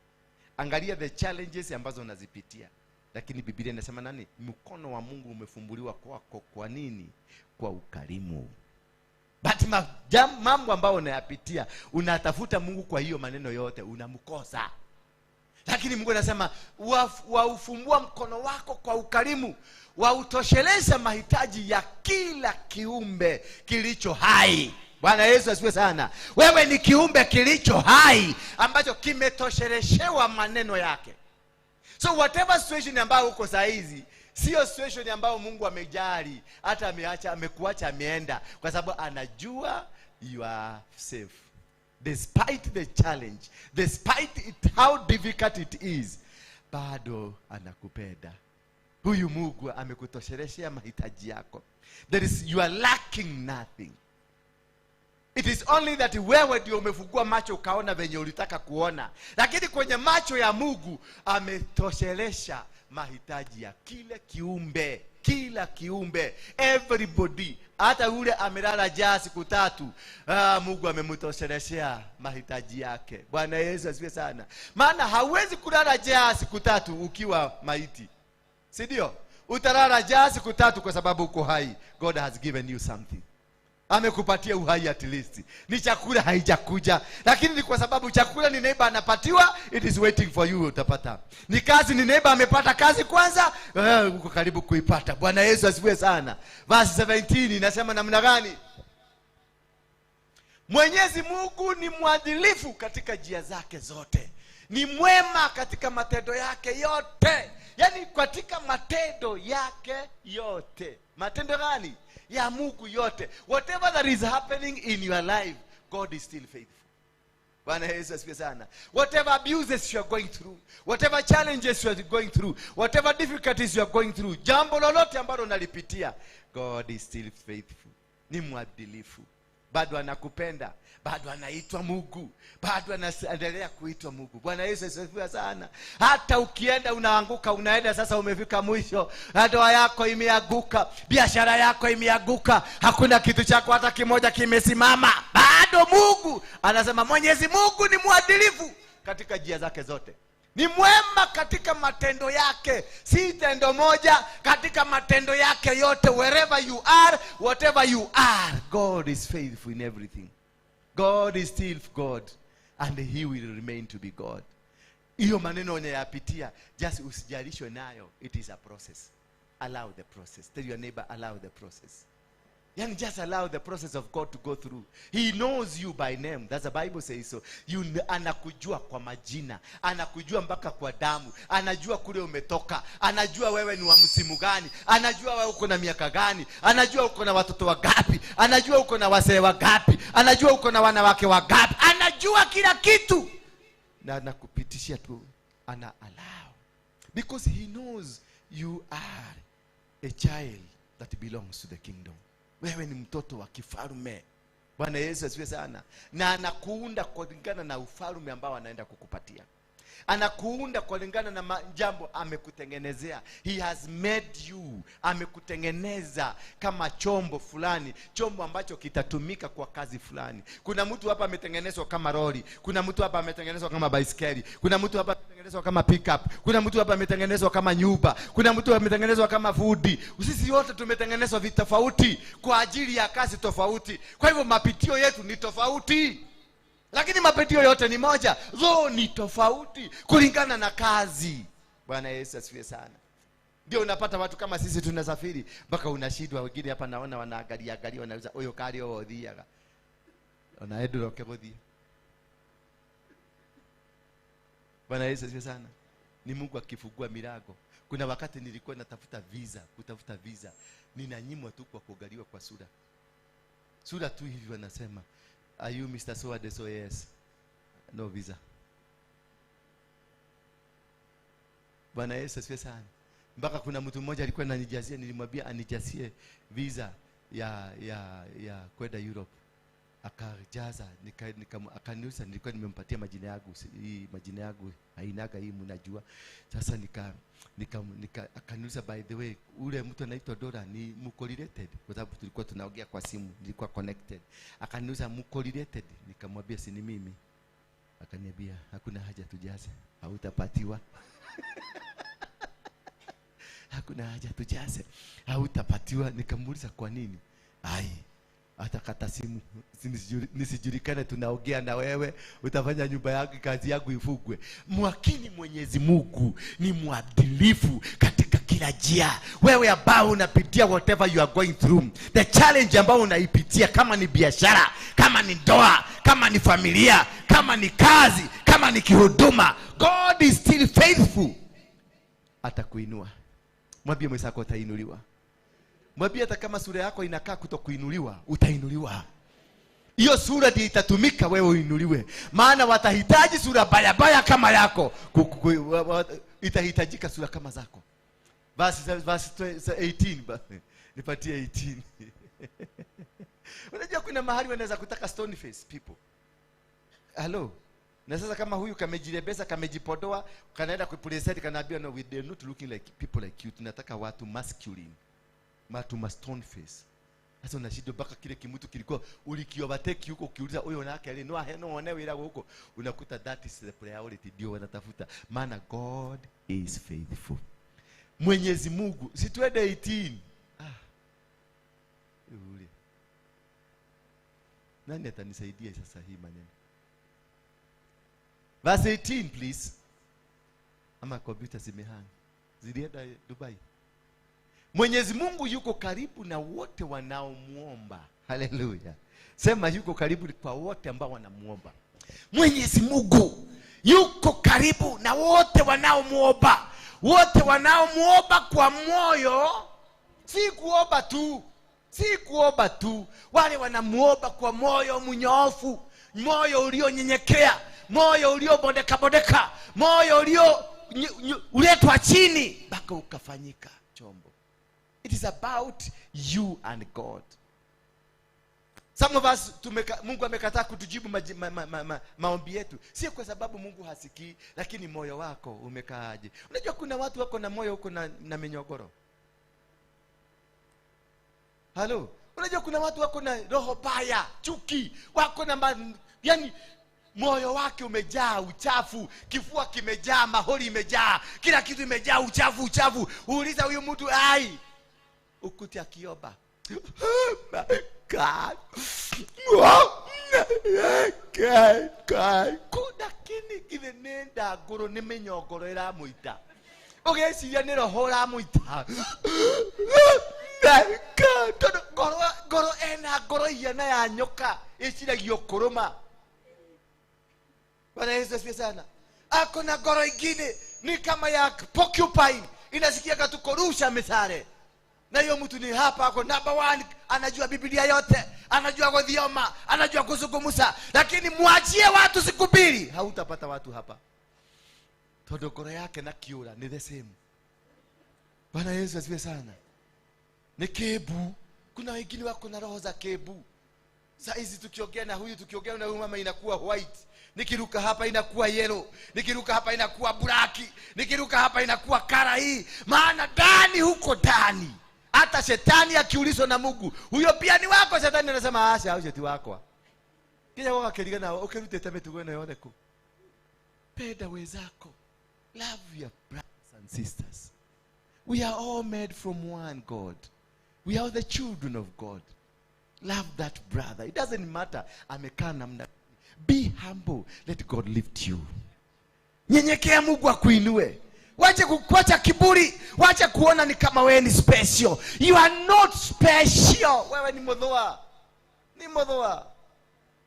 S4: Angalia the challenges ambazo unazipitia. Lakini Biblia inasema nani? Mkono wa Mungu umefumbuliwa kwako kwa nini? Kwa ukarimu. But mambo ambayo unayapitia, unatafuta Mungu kwa hiyo maneno yote, unamkosa. Lakini Mungu anasema waufumbua mkono wako kwa ukarimu, wautosheleza mahitaji ya kila kiumbe kilicho hai. Bwana Yesu asifiwe sana. Wewe ni kiumbe kilicho hai ambacho kimetosheleshewa maneno yake. So whatever situation ambayo uko saa hizi, sio situation ambayo Mungu amejali, hata ameacha, amekuacha, ameenda, kwa sababu anajua you are safe. Despite the challenge, despite it, how difficult it is, bado anakupenda. Huyu Mungu amekutosheleshea mahitaji yako. There is, you are lacking nothing. It is only that wewe ndio umefungua macho ukaona venye ulitaka kuona. Lakini kwenye macho ya Mungu ametoshelesha mahitaji ya kila kiumbe, kila kiumbe, everybody. Hata yule amelala njaa siku tatu, Mungu amemtosheleshea mahitaji yake. Bwana Yesu asifiwe sana. Maana hauwezi kulala njaa siku tatu ukiwa maiti. Si ndio? Utalala njaa siku tatu kwa sababu uko hai. God has given you something. Amekupatia uhai at least. Ni chakula haijakuja, lakini ni kwa sababu chakula ni neighbor anapatiwa, it is waiting for you, utapata. Ni kazi ni neighbor amepata kazi kwanza, uko karibu kuipata. Bwana Yesu asifiwe sana. Verse 17 inasema namna gani? Mwenyezi Mungu ni mwadilifu katika njia zake zote. Ni mwema katika matendo yake yote. Yaani katika matendo yake yote. Matendo gani? Ya Mungu yote. Whatever that is happening in your life, God is still faithful. Bwana Yesu asifiwe sana. Whatever abuses you are going through, whatever challenges you are going through, whatever difficulties you are going through, jambo lolote ambalo unalipitia, God is still faithful. Ni mwadilifu. Bado anakupenda, bado anaitwa Mungu, bado anaendelea kuitwa Mungu. Bwana Yesu asifiwe sana. Hata ukienda unaanguka, unaenda sasa umefika mwisho, ndoa yako imeanguka, biashara yako imeanguka, hakuna kitu chako hata kimoja kimesimama, bado Mungu anasema Mwenyezi Mungu ni mwadilifu katika njia zake zote. Ni mwema katika matendo yake, si tendo moja, katika matendo yake yote. Wherever you are, whatever you are, God is faithful in everything. God is still God and he will remain to be God. Hiyo maneno unayapitia, just usijalishwe nayo. It is a process. Allow the process. Tell your neighbor, allow the process. Yani just allow the process of God to go through. He knows you by name. That's the Bible says so. You, anakujua kwa majina, anakujua mpaka kwa damu, anajua kule umetoka, anajua wewe ni wa msimu gani, anajua wewe uko na miaka gani, anajua uko na watoto wangapi, anajua uko na wasee wangapi, anajua uko na wanawake wangapi, anajua kila kitu. Na anakupitishia tu, ana allow. Because he knows you are a child that belongs to the kingdom. Wewe ni mtoto wa kifalme. Bwana Yesu asifiwe sana. Na anakuunda kulingana na ufalme ambao anaenda kukupatia. Anakuunda kulingana na jambo amekutengenezea. He has made you. Amekutengeneza kama chombo fulani, chombo ambacho kitatumika kwa kazi fulani. Kuna mtu hapa ametengenezwa kama lori, kuna mtu hapa ametengenezwa kama baiskeli, kuna mtu hapa ametengenezwa kama pickup, kuna mtu hapa ametengenezwa kama nyumba, kuna mtu ametengenezwa kama fudi. Sisi wote tumetengenezwa vitofauti kwa ajili ya kazi tofauti. Kwa hivyo mapitio yetu ni tofauti. Lakini mapitio yote ni moja, though ni tofauti kulingana na kazi. Bwana Yesu asifiwe sana. Ndio unapata watu kama sisi tunasafiri mpaka unashindwa. Wengine hapa naona wanaangalia angalia, wanauliza huyo kali odhiaga. Onaendro kegothia. Bwana Yesu asifiwe sana. Ni Mungu akifungua milango. Kuna wakati nilikuwa natafuta visa, kutafuta visa, ninanyimwa tu kwa kuangaliwa kwa sura. Sura tu hivi wanasema, are you Mr. So and so? Yes. No visa. Bwana Yesu asifiwe sana. Mpaka kuna mtu mmoja alikuwa ananijazia, nilimwambia anijazie visa ya kwenda Europe. Akajaza, akaniuliza, nilikuwa nimempatia majina yangu, hii majina yangu hainaga hii mnajua. Sasa akaniuliza, by the way, ule mtu anaitwa Dora ni mko related? Kwa sababu tulikuwa tunaongea kwa simu, nilikuwa connected. Akaniuliza mko related? Nikamwambia si ni mimi. Akaniambia hakuna haja tujaze, hautapatiwa. Hakuna haja tujaze, hautapatiwa. Nikamuuliza kwa nini? Ai, atakata simu, nisijulikane tunaongea na wewe, utafanya nyumba yangu, kazi yangu ifugwe. Mwakini Mwenyezi Mungu ni mwadilifu katika kila njia. Wewe ambao unapitia whatever you are going through, the challenge ambao unaipitia, kama ni biashara, kama ni ndoa, kama ni familia, kama ni kazi, kama ni kihuduma, God is still faithful. Atakuinua. Mwambie mwenzako utainuliwa. Mwambie hata kama sura yako inakaa kutokuinuliwa, utainuliwa. Hiyo sura ndiyo itatumika wewe uinuliwe. Maana watahitaji sura baya baya kama yako. Itahitajika sura kama zako. Verse 18, nipatie 18. Unajua kuna mahali wanaweza kutaka stone face people. Hello. Na sasa kama huyu kamejirebesa, kamejipodoa, kanaenda kupresent, kanaambia no, we are not looking like people like you. Tunataka watu masculine. Watu stone face. Sasa unashindwa mpaka kile kimutu kilikuwa ulikiovertake huko, ukiuliza huyo nake ali no no one wira huko, unakuta that is the priority, ndio wanatafuta. Maana God is faithful. Mwenyezi Mungu, si tuende 18. Ule. Nani atanisaidia sasa hii maneno? Verse 18 please. Ama kompyuta zimehang. Zilienda Dubai. Mwenyezi Mungu yuko karibu na wote wanaomuomba. Haleluya. Sema yuko karibu kwa wote ambao wanamuomba. Mwenyezi Mungu yuko karibu na wote wanaomuomba. Wote wanaomuomba kwa moyo, si kuomba tu. Si kuomba tu. Wale wanamuomba kwa moyo mnyofu, moyo ulionyenyekea, moyo uliobondeka bondeka, moyo ulio uletwa chini mpaka ukafanyika chombo. It is about you and God. Some of us, Mungu amekataa kutujibu maombi yetu. Sio kwa sababu Mungu hasikii, lakini moyo wako umekaaje? Unajua kuna watu wako na moyo huko na minyogoro. Hello. Unajua kuna watu wako na roho baya, chuki, wako na yani moyo wake umejaa uchafu, kifua kimejaa, mahori imejaa, kila kitu imejaa uchafu uchafu. Uuliza huyu mtu, ai, ukuti akiomba, oh my God. Lakini githe nĩ ndangũrũ nĩ mĩnyongoro ĩramũita, ũgeciria nĩ roho ũramũita. Tondu ngoro ena ngoro ihiana ya nyoka iciragio kuruma. Bwana Yesu asifiwe sana. Ako na ngoro ingine ni kama ya porcupine, inasikia tukorusha mithare. Na hiyo mtu ni hapa ako number 1, anajua Biblia yote, anajua kuthioma, anajua kuzungumza, lakini mwachie watu siku mbili hautapata watu hapa. Tondu ngoro yake na kiura ni the same. Bwana Yesu asifiwe sana. Ni kebu. Kuna wengine wako na roho za kebu. Saa hizi tukiongea na huyu, tukiongea na huyu mama inakuwa white. Nikiruka hapa inakuwa yellow. Nikiruka hapa inakuwa black. Nikiruka hapa inakuwa kara hii. Maana ndani huko ndani, hata shetani akiulizwa na Mungu, huyo pia ni wako? Shetani anasema acha, au ti wakwa. Kija kwa kirigana nao ukirutite mitugo ino yothe ku. Penda wenzako. Love your brothers and sisters. We are all made from one God. We are the children of God. Love that brother. It doesn't matter amekaa namna. Be humble. Let God lift you. Nyenyekea Mungu akuinue. Wacha kuacha kiburi, wacha kuona ni kama wewe ni special. You are not special. Wewe ni modhoa. Ni modhoa.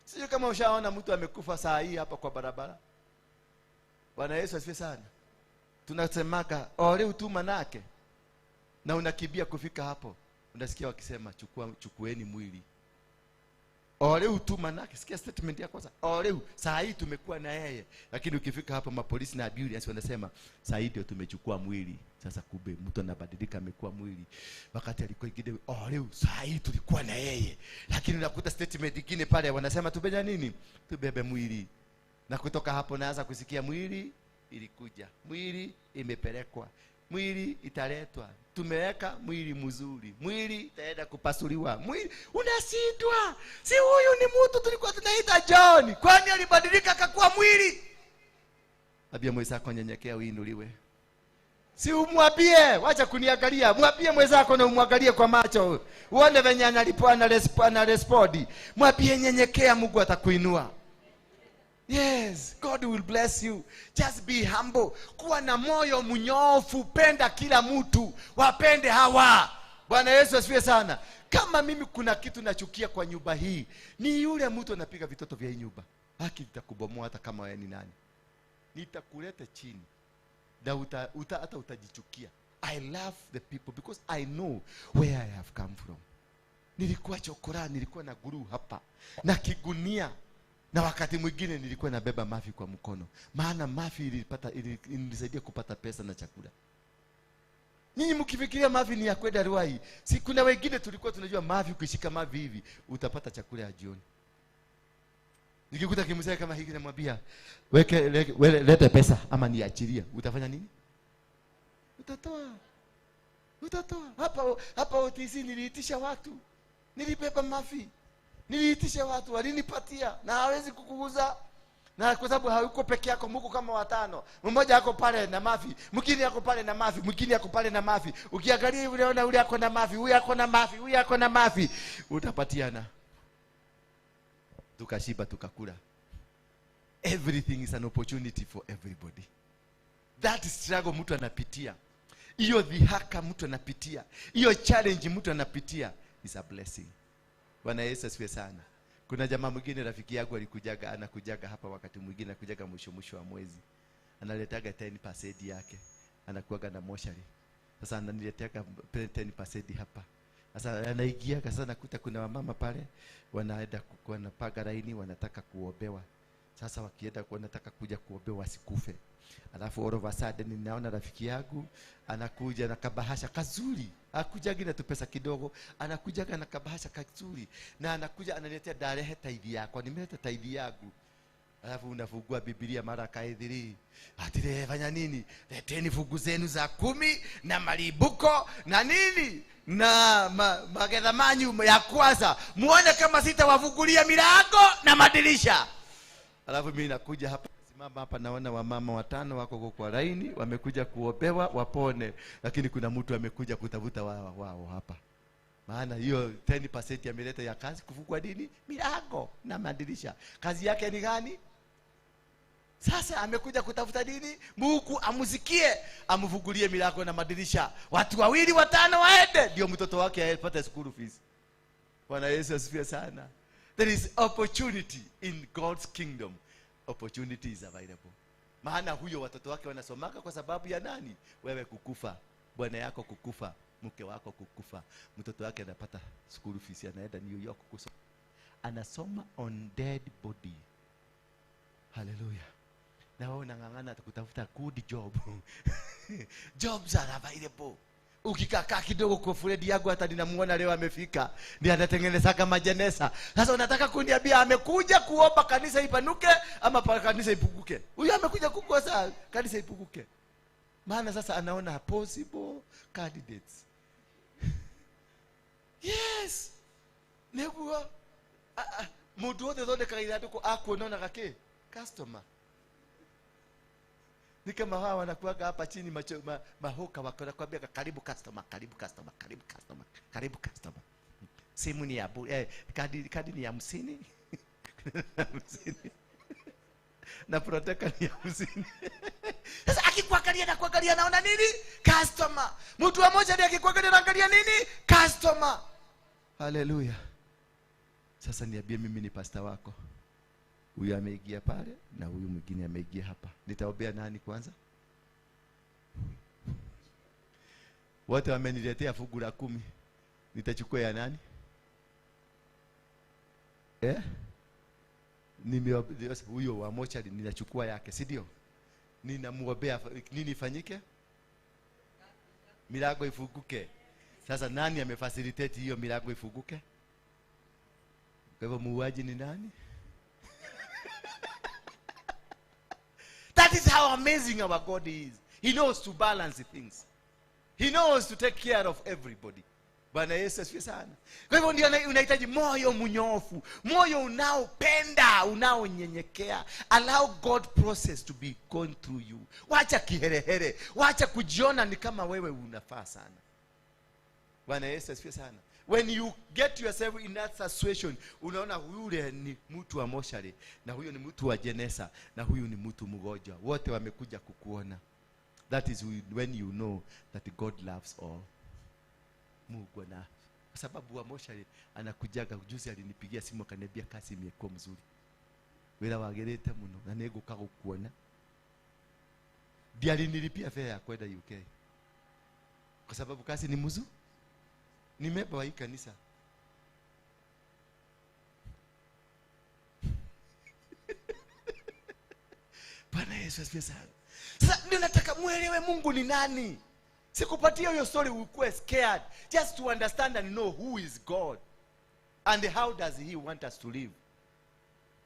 S4: Sio kama ushaona mtu amekufa saa hii hapa kwa barabara. Bwana Yesu asifiwe sana. Tunasemaka ole utuma nake. Na unakimbia kufika hapo. Unasikia wakisema chukueni mwili. Ole utuma nake. Sikia statement ya kwanza. Ole saa hii tumekuwa na yeye. Lakini ukifika hapo mapolisi na ambulance wanasema saa hii ndio tumechukua mwili. Sasa kumbe mtu anabadilika amekuwa mwili. Wakati alikuwa ingine ole saa hii tulikuwa na yeye. Lakini unakuta statement nyingine pale wanasema tubebe nini? Tubebe mwili. Na kutoka hapo naanza kusikia mwili ilikuja. Mwili imepelekwa. Mwili italetwa. Tumeweka mwili mzuri. Mwili itaenda kupasuliwa. Mwili unashindwa. Si huyu ni mtu tulikuwa tunaita John. Kwani alibadilika akakuwa mwili? Ambia mwenzako nyenyekea uinuliwe. Si umwambie, wacha kuniangalia. Mwambie mwenzako na umwangalie kwa macho. Uone venye anarespond. Mwambie nyenyekea, Mungu atakuinua. Yes, God will bless you. Just be humble. Kuwa na moyo mnyofu, penda kila mtu, wapende hawa. Bwana Yesu asifiwe sana. Kama mimi kuna kitu nachukia kwa nyumba hii, ni yule mtu anapiga vitoto vya hii nyumba. Haki nitakubomoa hata kama wewe ni nani. Nitakuleta chini. Na hata utajichukia. I love the people because I know where I have come from. Nilikuwa chokora, nilikuwa na guru hapa na kigunia. Na wakati mwingine nilikuwa nabeba mafi kwa mkono. Maana mafi ilinisaidia kupata pesa na chakula. Nyinyi mkifikiria mafi ni ya kwenda Ruai. Si kuna wengine tulikuwa tunajua mafi, ukishika mafi hivi utapata chakula ya jioni. Nikikuta kimzee kama hiki namwambia, weke lete pesa ama niachilie. Utafanya nini? Utatoa. Utatoa. Hapa OTC niliitisha watu. Nilibeba mafi. Niliitisha watu, walinipatia na hawezi kukuuza. Na kwa sababu hayuko peke yako, mko kama watano. Mmoja yako pale na mafi, mwingine yako pale na mafi, mwingine yako pale na mafi. Ukiangalia hivi unaona yule yako na mafi, huyu yako na mafi, huyu yako na mafi. Utapatiana. Tukashiba tukakula. Everything is an opportunity for everybody. That struggle mtu anapitia, hiyo dhihaka mtu anapitia, hiyo challenge mtu anapitia is a blessing. Bwana Yesu asifiwe sana. Kuna jamaa mwingine rafiki yangu alikujaga, anakujaga hapa wakati mwingine, anakujaga mwisho wa mwezi. Analetaga 10% yake. Anakuaga na moshari. Sasa ananileteaga 10% hapa. Sasa anaingia sasa nakuta kuna wamama pale wanaenda wanapaga laini wanataka kuombewa. Sasa wakienda wanataka kuja kuombewa wasikufe. Alafu all of a sudden ninaona rafiki yangu anakuja na kabahasha kazuri. Hakujagi na tupesa kidogo, anakuja na kabahasha kazuri na anakuja ananiletea darehe tithe yako, nimeleta tithe yangu. Alafu unafungua Biblia mara kaidhiri. Atire fanya nini? Leteni fungu zenu za 10 na malibuko na nini? Na magetha manyu ya kwanza. Muone kama sitawafungulia milango na madirisha. Alafu mimi nakuja hapa, simama hapa, naona wamama watano wako kwa laini, wamekuja kuombewa wapone, lakini kuna mtu amekuja kutafuta wao hapa. Maana hiyo 10% ameleta ya kazi kufungua nini? Milango na madirisha. Kazi yake ni gani?
S7: Sasa amekuja kutafuta nini? Mungu amusikie, amfungulie milango na madirisha, watu 2 5 waende, ndio mtoto wake apate school fees. Bwana Yesu asifiwe sana. There is opportunity in God's kingdom. Opportunity is available. Maana huyo watoto wake wanasomaka kwa sababu ya nani? Wewe kukufa, bwana yako kukufa, mke wako kukufa, mtoto wake anapata school fees, anaenda New York kusoma. Anasoma on dead body. Hallelujah. Na wewe unang'ang'ana kutafuta good job. Jobs are available. Ukikaa kidogo kwa Fred yangu, hata ninamuona leo amefika, ndiye anatengeneza kama jenesa. Sasa unataka kuniambia amekuja kuomba kanisa ipanuke ama kanisa ipunguke? Huyu amekuja kukosa kanisa ipunguke. Maana sasa anaona possible candidates. Yes. Neguo mundu wothe thondekaga ithandũkũ akuona gake customer. Ni kama hawa wanakuaga hapa chini macho, mahoka wanakuambia karibu customer, karibu customer, karibu customer, karibu customer. Simu ni ya kadi ni ya 50. 50. Na proteka ni ya 50. Sasa akikuangalia na kuangalia naona nini? Customer. Mtu mmoja ndiye akikuangalia anaangalia nini? Customer. Hallelujah. Sasa niambie, mimi ni pastor wako. Huyu ameingia pale na huyu mwingine ameingia hapa. Nitaombea nani kwanza? Wote wameniletea fungu la 10. Nitachukua ya nani? Huyo wa mochari ninachukua yake, si ndio? Ninamuombea nini ifanyike? Milango ifunguke. Sasa nani amefacilitate hiyo milango ifunguke? Kwa hivyo muuaji ni nani? That is how amazing our God is. He knows to balance things. He knows to take care of everybody. Bwana Yesu asifiwe sana. Kwa hivyo ndio unahitaji moyo mnyofu, moyo unaopenda, unaonyenyekea. Allow God process to be gone through you. Wacha kiherehere, wacha kujiona ni kama wewe unafaa sana. Bwana Yesu asifiwe sana. When you get yourself in that situation, unaona yule ni mtu wa moshari, na huyo ni mtu wa jenesa, na huyu ni mtu mgonjwa. Wote wamekuja kukuona. That is when you know that God loves all. Mungu na kwa sababu wa moshari anakujaga. Juzi alinipigia simu akaniambia kazi imekuwa mzuri. Wira wagerete muno na niguka gukuona. Ndiye alinilipia fare ya kwenda UK. Kwa sababu kazi ni mzuri. Ni member wa hii kanisa. Bwana Yesu asifiwe sana. Sasa ndio nataka muelewe Mungu ni nani. Sikupatia hiyo story ukuwe scared. Just to understand and know who is God. And how does he want us to live.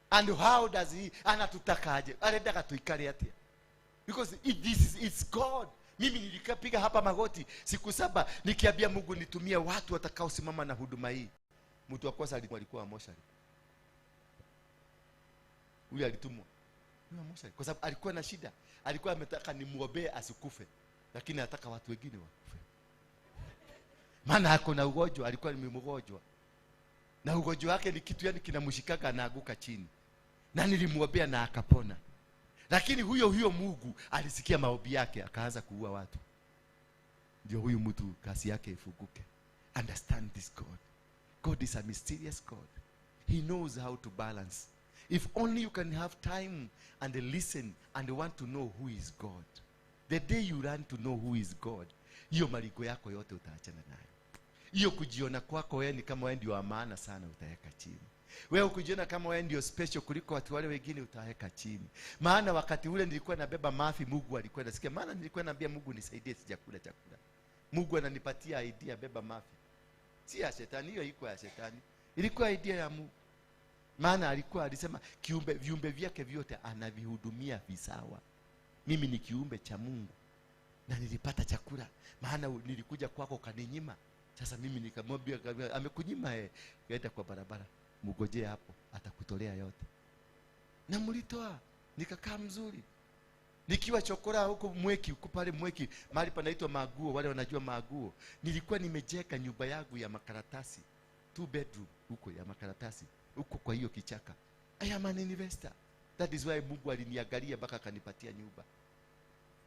S7: And how does he anatutakaje? Anataka tuikale atia. Because it's God. Mimi nilikapiga hapa magoti siku 7 nikiambia Mungu nitumie watu watakaosimama na huduma hii. Mtu wa kwanza alikuwa moshari. Huyu alitumwa. Huyu moshari kwa sababu alikuwa na shida. Alikuwa ametaka nimuombee asikufe, lakini anataka watu wengine wakufe. Maana ako na ugonjwa, alikuwa ni mgonjwa. Na ugonjwa wake ni kitu yani kinamshikaka na anguka chini. Na nilimuombea na akapona. Lakini huyo Mungu alisikia maombi yake akaanza kuua watu. Ndio huyu mtu kasi yake ifunguke. Understand this God. God is a mysterious God. He knows how to balance. If only you can have time and listen and want to know who is God. The day you learn to know who is God, hiyo maliko yako yote utaachana nayo. Hiyo kujiona kwako wewe ni kama wewe ndio wa maana sana utaweka chini. Wewe kujiona kama wewe ndio special kuliko watu wale wengine utaweka chini. Maana wakati ule nilikuwa nabeba mafi, Mungu alikuwa anasikia. Maana nilikuwa naambia Mungu nisaidie sijakula chakula. Mungu ananipatia idea beba mafi. Si ya shetani, hiyo ilikuwa ya shetani. Ilikuwa idea ya Mungu. Maana alikuwa alisema viumbe vyake vyote anavihudumia visawa. Mimi ni kiumbe cha Mungu na nilipata chakula. Maana nilikuja kwako ukaninyima. Sasa mimi nikamwambia amekunyima kaenda kwa barabara. Mugojee hapo atakutolea yote. Na mlitoa nikakaa mzuri. Nikiwa chokora huko Mweki, huko pale Mweki, mahali panaitwa Maguo, wale wanajua Maguo. Nilikuwa nimejenga nyumba yangu ya makaratasi, 2 bedroom huko ya makaratasi, huko kwa hiyo kichaka. I am an investor. That is why Mungu aliniangalia mpaka akanipatia nyumba.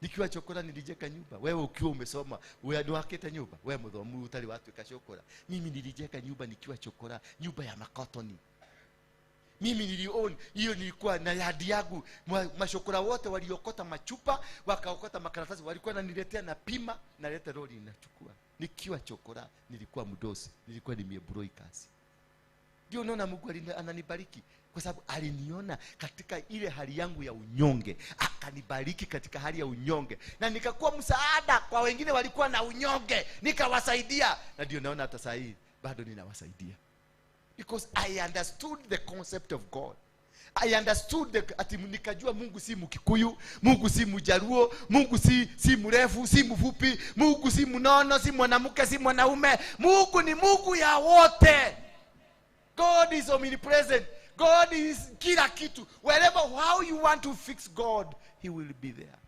S7: Nikiwa chokora nilijenga nyumba. Wewe ukiwa umesoma, wewe nĩwakĩte nyumba. Wewe muthomu utari watuĩka chokora. Mimi nilijenga nyumba nikiwa chokora, nyumba ya makotoni. Mimi niliown hiyo, nilikuwa na yadi yangu. Mashokora wote waliokota machupa, wakaokota makaratasi, walikuwa wananiletea na pima, naleta lori nachukua. Nikiwa chokora nilikuwa mdosi, nilikuwa nimebroi kazi. Ndio unaona Mungu ananibariki kwa sababu aliniona katika ile hali yangu ya unyonge, akanibariki katika hali ya unyonge, na nikakuwa msaada kwa wengine walikuwa na unyonge, nikawasaidia. Na ndio naona hata saa hii bado ninawasaidia. Because I understood the concept of God. I understood the, ati nikajua Mungu si Mkikuyu, Mungu si Mjaluo, Mungu si mrefu, si mfupi, Mungu si mnono, si mwanamke, si mwanaume. Mungu ni Mungu ya wote. God is omnipresent. God is kila kitu. Wherever how you want to fix God, he will be there.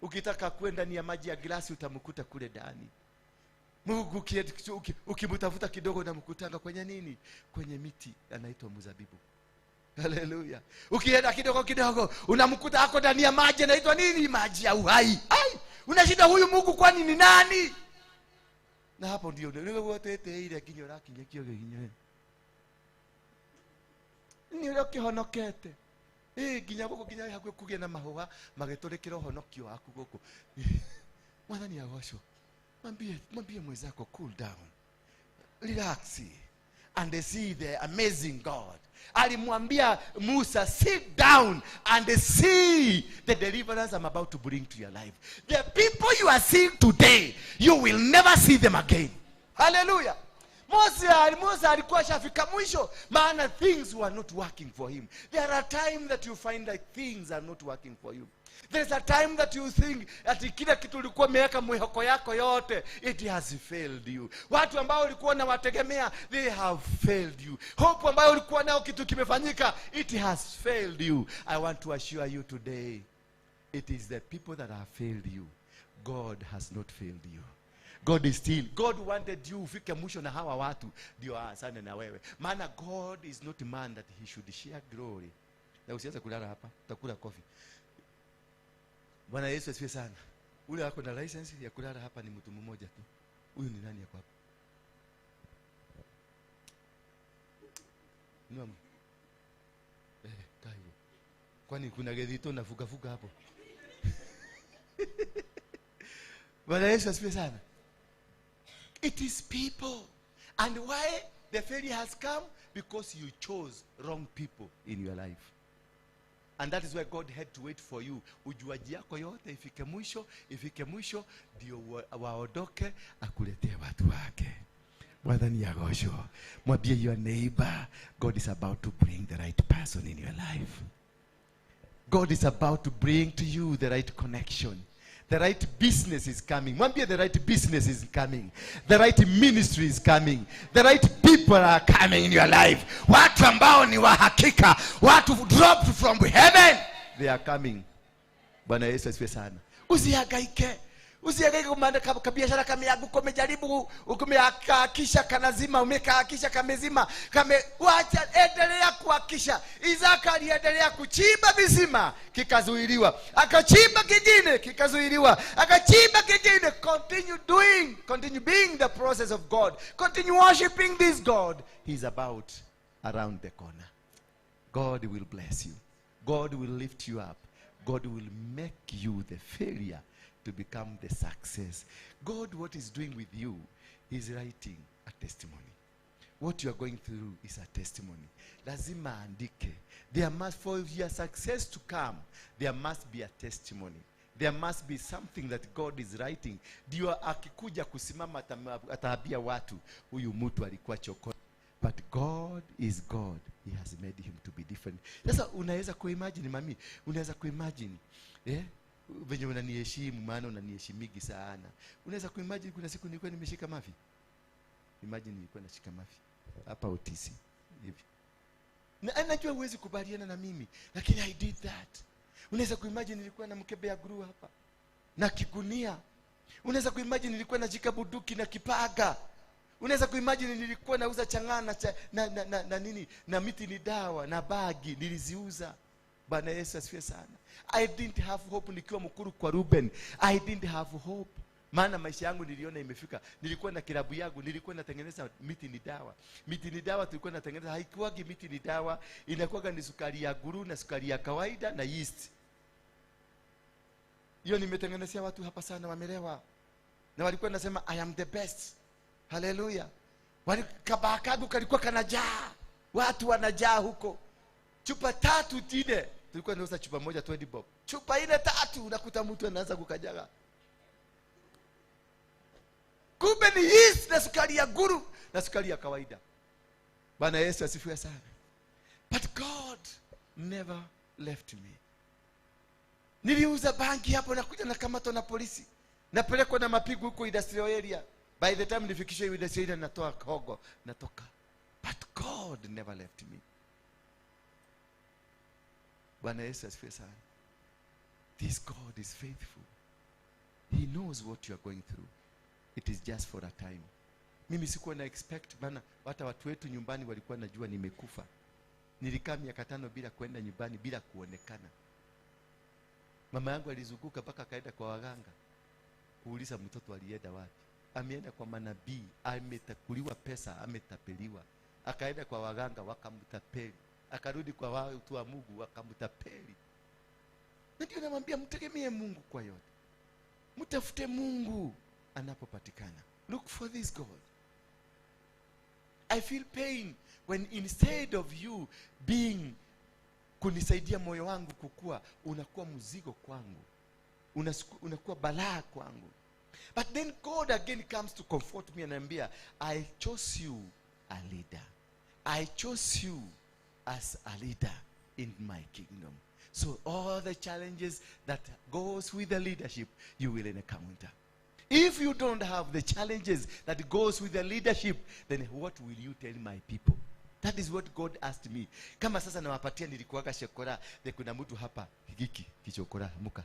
S7: Ukitaka kwenda ndani ya maji ya glasi utamkuta kule ndani. Mungu ukimtafuta kidogo unamkutanga kwenye nini? Kwenye miti anaitwa mzabibu. Haleluya. Ukienda kidogo kidogo unamkuta hako ndani ya maji anaitwa nini? Maji ya uhai. Ai, unashinda huyu Mungu kwani ni nani? Na hapo ndio ndio ile kinyo rakinya kio kinyo. Ni uria ukihonokete. Nginya guku nginya hakuhi kugia na mahuha magiturekera uhonokio waku guku. Mwathani agocwo. Mwambie mwenzako cool down. Relax and see the amazing God. Alimwambia Musa, sit down and see the deliverance I'm about to bring to your life. The people you are seeing today, you will never see them again. Hallelujah. Musa alikuwa ashafika mwisho, maana things were not working for him. There are times that you find that things are not working for you. There's a time that you think ati kila kitu ulikuwa umeweka mwihoko yako yote, it has failed you. Watu ambao ulikuwa unawategemea, they have failed you. Hope ambayo ulikuwa nao kitu kimefanyika, it has failed you. I want to assure you today, it is the people that have failed you. God has not failed you. God is still. God wanted you ufike mwisho na hawa watu ndio asane na wewe. Maana God is not man that he should share glory. Na usianze kulala hapa, utakula kofi. Bwana Yesu asifiwe sana. Ule wako na license ya kulala hapa ni mtu mmoja tu. Huyu ni nani hapa? Nani? Kai. Kwani kuna gedito na fuka fuka hapo? Bwana Yesu asifiwe sana. It is people. And why the failure has come? Because you chose wrong people in your life. And that is why God had to wait for you. Ujuaji yako yote ifike mwisho, ndio waondoke akuletee watu wake. Mwathani agocwo. Mwambie your neighbor, God is about to bring the right person in your life. God is about to bring to you the right connection. The right business is coming. Mwambie the right business is coming. The right ministry is coming. The right people are coming in your life. Watu ambao ni wa hakika, watu dropped from heaven, they are coming. Bwana Yesu asifiwe sana. Usihangaike. Usihangaike kumanda kabiashara kameanguka, umejaribu, umehakikisha kanazima, umekahakisha kamezima, wacha endelea kuhakisha. Isaka aliendelea kuchimba visima, kikazuiliwa. Akachimba kingine, kikazuiliwa. Akachimba kingine. Continue doing, continue being the process of God. Continue worshiping this God. He's about around the corner. God will bless you. God will lift you up. God will make you the failure to become the success. God, what is doing with you, is writing a testimony. What you are going through is a testimony. Lazima andike. There must, for your success to come, there must be a testimony. There must be something that God is writing. Ndio akikuja kusimama ataambia watu, huyu mtu alikuwa chokora. But God is God. He has made him to be different. Sasa unaweza kuimagine mami, unaweza kuimagine venye unaniheshimu, maana unaniheshimigi sana. Unaweza kuimagine kuna siku nilikuwa nimeshika mafi. Imagine nilikuwa nashika mafi hapa OTC hivi. Na najua huwezi kubaliana na mimi, lakini I did that. Unaweza kuimagine nilikuwa na mkebe ya glue hapa na kigunia. Unaweza kuimagine nilikuwa nashika bunduki na kipaga. Unaweza kuimagine nilikuwa nauza changana na nini na miti ni dawa na bagi niliziuza. Bwana Yesu asifiwe sana. I didn't have hope nikiwa mkuru kwa Ruben. I didn't have hope. Maana maisha yangu niliona imefika. Nilikuwa na kilabu yangu, nilikuwa natengeneza miti ni dawa. Miti ni dawa tulikuwa natengeneza, haikuwagi miti ni dawa, inakuwaga ni sukari ya guru na sukari ya kawaida na yeast. Hiyo nimetengenezea watu hapa sana, wamelewa. Na walikuwa nasema I am the best. Hallelujah. Kabakagu kalikuwa kanajaa. Watu wanajaa huko. Chupa 3 tine. Tulikuwa tunauza chupa moja 20 bob. Chupa ile 3 unakuta mtu anaanza kukajaga. Kumbe ni yeast na sukari ya guru na sukari ya kawaida. Bwana Yesu asifiwe sana. But God never left me. Niliuza bangi hapo, nakuja nakamatwa na polisi. Napelekwa na mapigo huko industrial area. By the time nifikishwe industrial area natoa hogo, natoka. But God never left me. Bwana Yesu asifiwe sana. This God is faithful. He knows what you are going through. It is just for a time. Mimi sikuwa na expect bana, hata watu wetu nyumbani walikuwa najua nimekufa. Nilikaa miaka 5 bila kwenda nyumbani, bila kuonekana. Mama yangu alizunguka mpaka akaenda kwa waganga kuuliza mtoto alienda wapi. Ameenda kwa manabii, ametakuliwa pesa, ametapeliwa. Akaenda kwa waganga wakamtapeli. Akarudi kwa watu wa Mungu wakamtapeli. Na ndio namwambia mtegemee Mungu kwa yote. Mtafute Mungu anapopatikana. Look for this God. I feel pain when instead of you being kunisaidia moyo wangu kukua, unakuwa mzigo kwangu. Unakuwa balaa kwangu. But then God again comes to comfort me and anambia, I chose you a leader. I chose you as a leader in my kingdom. So all the challenges that goes with the leadership, you will encounter. If you don't have the challenges that goes with the leadership, then what will you tell my people? That is what God asked me. Kama sasa nawapatia nilikuwaga shokora, kuna mtu hapa hiki kichokora muka.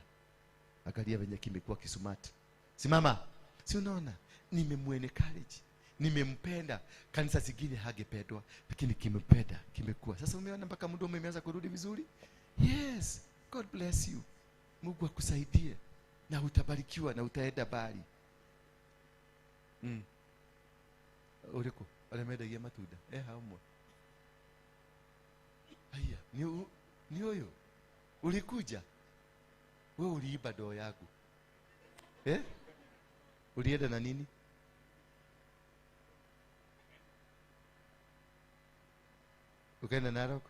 S7: Angalia venye kimekuwa kisumati. Simama. Si unaona? Nimemwencourage. Nimempenda. Kanisa zingine hagependwa, lakini kimempenda, kimekuwa. Sasa umeona mpaka mdomo umeanza kurudi vizuri? Yes. God bless you. Mungu akusaidie na utabarikiwa na utaenda mbali. Uriko alemeda matunda. Haumwe. Haya, ni huyo. Ulikuja. Wewe uliiba doo yangu. Ulienda na nini? Ukaenda Narok?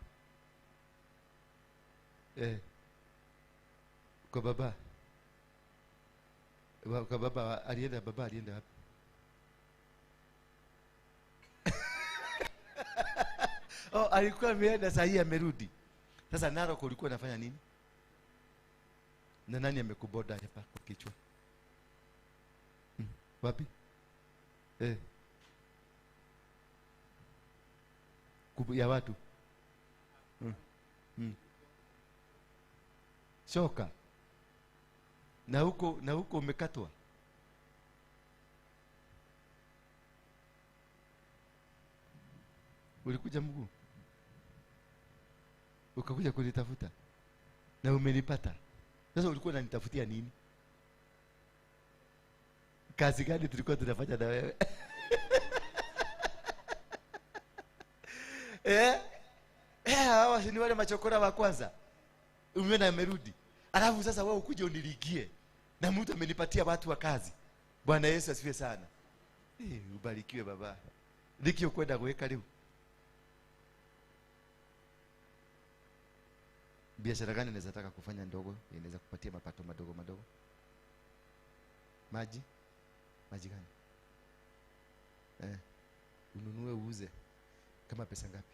S7: Kwa baba. Kwa baba alienda, baba alienda wapi? Oh, alikuwa ameenda, sasa hii amerudi. Sasa Narok ulikuwa unafanya nini? Na nani amekuboda hapa kwa kichwa? Wapi? Ya watu. Shoka. Na huko umekatwa. Ulikuja mguu. Ukakuja kunitafuta. Na umenipata. Sasa ulikuwa unanitafutia nini? Kazi gani tulikuwa tunafanya na wewe? Hawa si ni wale machokora wa kwanza. Umeona amerudi. Alafu sasa wewe ukuje uniligie. Na mtu amenipatia watu wa kazi. Bwana Yesu asifiwe sana. Ubarikiwe baba. Nikio kwenda kuweka leo. Biashara gani unaweza taka kufanya ndogo inaweza kupatia mapato madogo madogo? Maji? Maji gani? Ununue uuze. Kama pesa ngapi?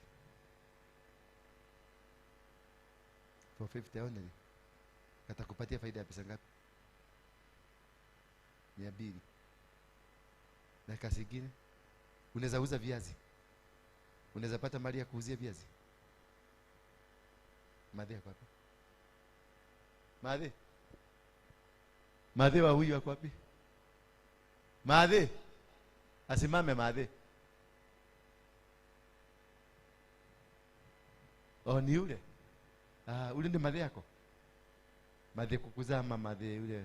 S7: 450 only. Katakupatia faida ya pesa ngapi? 200. Na kazi nyingine? Unaweza uza viazi. Unaweza pata mali ya kuuzia viazi. Madhe yako wapi? Madhe? Madhe wa huyu wako wapi? Madhe? Asimame madhe. Oh, ni yule. Ule ndiye madhe yako? Madhe kukuzama, madhe yule.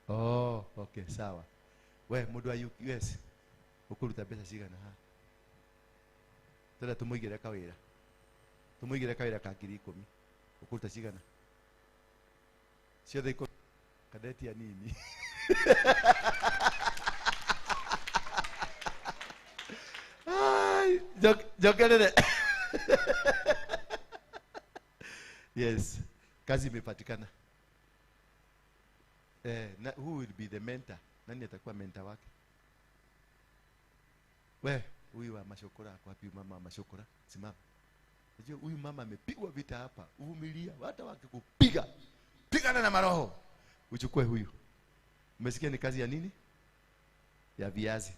S7: Oh, okay, sawa. We mundu wa US ukuruta mbeca cigana ha? Tena tumuigire kawira. Tumuigire kawira ka 10,000. Ukuruta cigana? Ciothe 10. Kadeti ya nini? Ai, jokelele. Yes, kazi imepatikana. Na, who will be the mentor? Nani atakuwa mentor wake? We, huyu wa mashokora ako wapi? Mama wa mashokora, simama. Unajua huyu mama amepigwa vita hapa. Uvumilia, hata wakikupiga. Pigana na maroho. Uchukue huyu. Umesikia ni kazi ya nini? Ya viazi.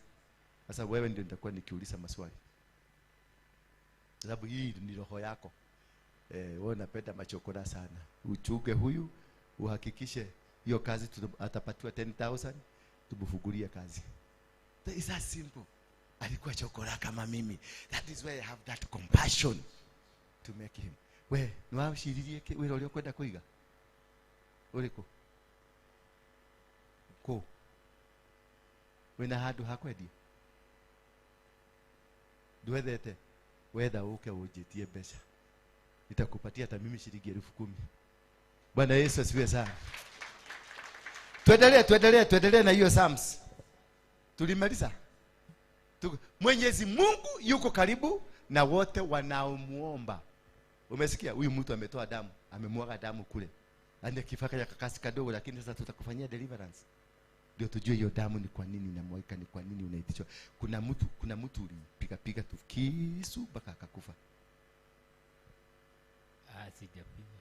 S7: Sasa wewe ndio nitakuwa nikiuliza maswali. Sababu hii ni roho yako. Wewe unapenda machokora sana. Uchuke huyu, uhakikishe hiyo kazi atapatiwa 10,000, tumfungulie kazi. That is that simple. Alikuwa chokora kama mimi. That is why I have that compassion to make him. We, niwashiririe wira uria kwenda kuiga? Uriko? Ko. Wina handu ha kwendia? Ndwethete? Wetha uke unjitie mbeca. Nitakupatia hata mimi shilingi 10,000. Bwana Yesu asifiwe sana. Tuendelee, tuendelee, tuendelee na hiyo Psalms. Tulimaliza. Mwenyezi Mungu yuko karibu na wote wanaomuomba. Umesikia? Huyu mtu ametoa damu, amemwaga damu kule. Ande kifaka ya kakasi kadogo, lakini sasa tutakufanyia deliverance. Ndio tujue hiyo damu ni kwa nini inamwagika, ni kwa nini unaitishwa. Kuna mtu ulipiga piga tu kisu mpaka akakufa.
S8: Sijapiga.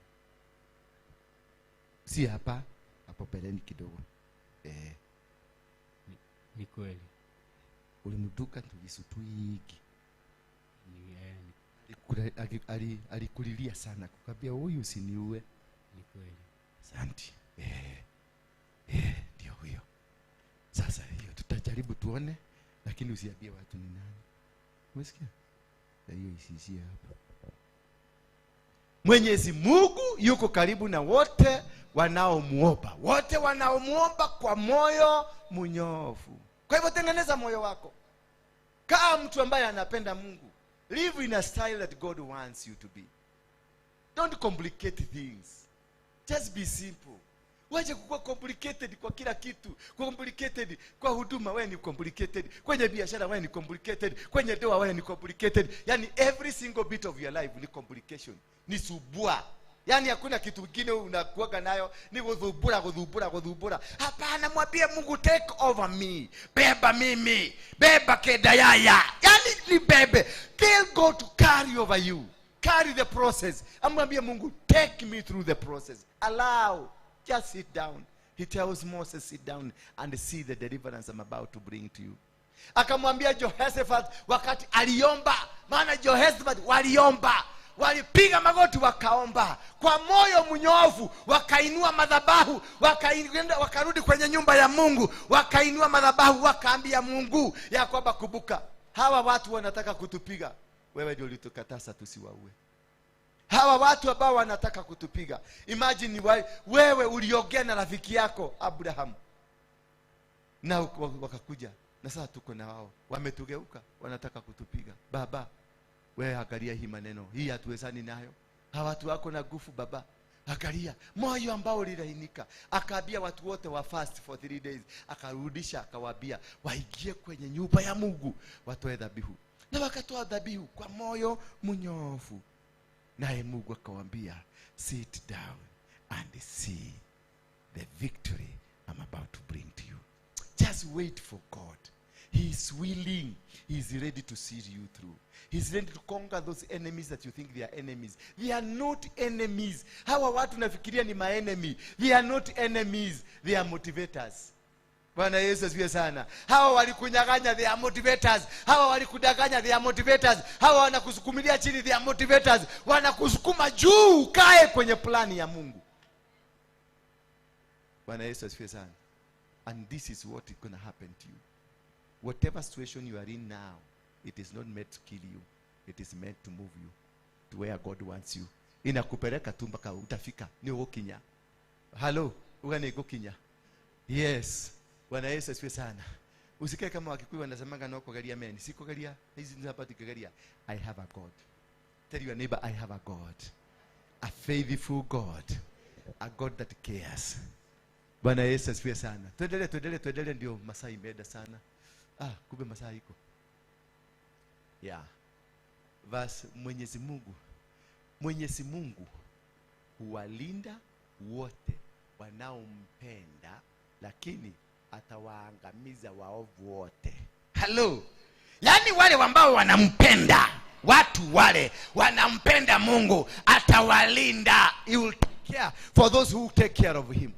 S7: Si hapa, hapo mbeleni kidogo.
S8: Ni kweli.
S7: Ulimduka tu kisu tu hiki. Alikulilia sana, kukwambia huyu usiniue.
S8: Ni kweli.
S7: Asante. Ndio huyo. Sasa hiyo tutajaribu tuone, lakini usiambie watu ni nani. Umesikia? Hiyo isiishie hapa. Mwenyezi Mungu yuko karibu na wote wanaomuomba. Wote wanaomuomba kwa moyo mnyofu. Kwa hivyo tengeneza moyo wako. Kaa mtu ambaye anapenda Mungu. Live in a style that God wants you to be. Don't complicate things. Just be simple. Wache kuwa complicated kwa kila kitu. Complicated kwa huduma wewe ni complicated. Kwenye biashara wewe ni complicated. Kwenye ndoa wewe ni complicated. Yani every single bit of your life ni complication. Ni subua. Yani hakuna kitu kingine unakuaga nayo ni kudhubura, kudhubura, kudhubura. Hapana, mwambie Mungu take over me. Beba mimi. Beba kedayaya. Yani ni bebe. Tell God to carry over you. Carry the process. Amwambie Mungu take me through the process. Allow. Just sit down. He tells Moses, sit down and see the deliverance I'm about to bring to you. Akamwambia Jehoshaphat wakati aliomba, maana Jehoshaphat waliomba, walipiga magoti wakaomba kwa moyo mnyofu, wakainua madhabahu, wakaenda wakarudi kwenye nyumba ya Mungu, wakainua madhabahu, wakaambia Mungu ya kwamba kumbuka, hawa watu wanataka kutupiga, wewe ndio ulitukataza tusiwaue. Hawa watu ambao wanataka kutupiga. Imagine wewe uliongea na rafiki yako Abraham na wakakuja, na sasa tuko na wao, wametugeuka, wanataka kutupiga. Baba, wewe angalia hii maneno, hii hatuwezani nayo. Hawa watu wako na nguvu baba. Angalia moyo ambao ulilainika. Akaambia watu wote wa fast for 3 days. Akarudisha akawaambia waingie kwenye nyumba ya Mungu watoe dhabihu. Na wakatoa dhabihu kwa moyo mnyofu. Naye Mungu akawaambia, sit down and see the victory I'm about to bring to you. Just wait for God. He is willing. He is ready to see you through. He is ready to conquer those enemies that you think they are enemies. They are not enemies. Hawa watu nafikiria ni my enemy. They are not enemies. They are motivators. Bwana Yesu asifiwe sana. Hawa walikunyang'anya, they are motivators. Hawa walikudanganya, they are motivators. Hawa wanakusukumilia chini, they are motivators. Wanakusukuma juu ukae kwenye plani ya Mungu. Bwana Yesu asifiwe sana. And this is what is going to happen to you. Whatever situation you are in now, it is not meant to kill you. It is meant to move you. to where God wants you. Inakupeleka tu mpaka utafika. Ni ugukinya. Hello, uga ni gukinya. Yes. Bwana Yesu asifiwe sana. Usikae kama Wakikuyu wanasemanga no kugeria meni. Si kugeria, hizi ni hapa tukigeria. I have a God. Tell your neighbor, I have a God. A faithful God. A God that cares. Bwana Yesu asifiwe sana. Tuendelee, tuendelee, tuendelee, ndio masaa imeenda sana. Ah, kumbe masaa iko. Yeah. Verse, Mwenyezi Mungu. Mwenyezi Mungu huwalinda wote wanaompenda, lakini atawaangamiza waovu wote.
S9: Hello. Yaani wale ambao wanampenda, watu wale wanampenda Mungu, atawalinda.
S7: He will take care for those who take care of him.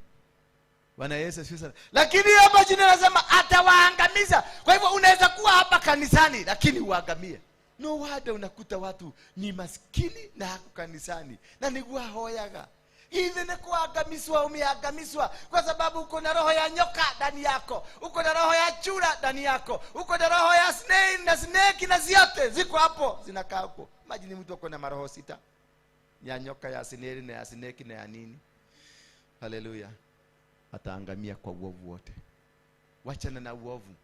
S7: Bwana Yesu asifiwe sana. Lakini hapa chini anasema atawaangamiza. Kwa hivyo unaweza kuwa hapa kanisani lakini uangamie. No wonder unakuta watu ni maskini na hako kanisani na ni guahoyaga. Hivi ni kuangamiswa, umeangamizwa kwa sababu uko na roho ya nyoka ndani yako, uko na roho ya chura ndani yako, uko na roho ya snail na snake na zote ziko hapo zinakaa huko. Imagine mtu uko na maroho 6 ya nyoka, ya snail na ya snake na ya nini. Haleluya. Ataangamia kwa uovu wote. Wachana na uovu.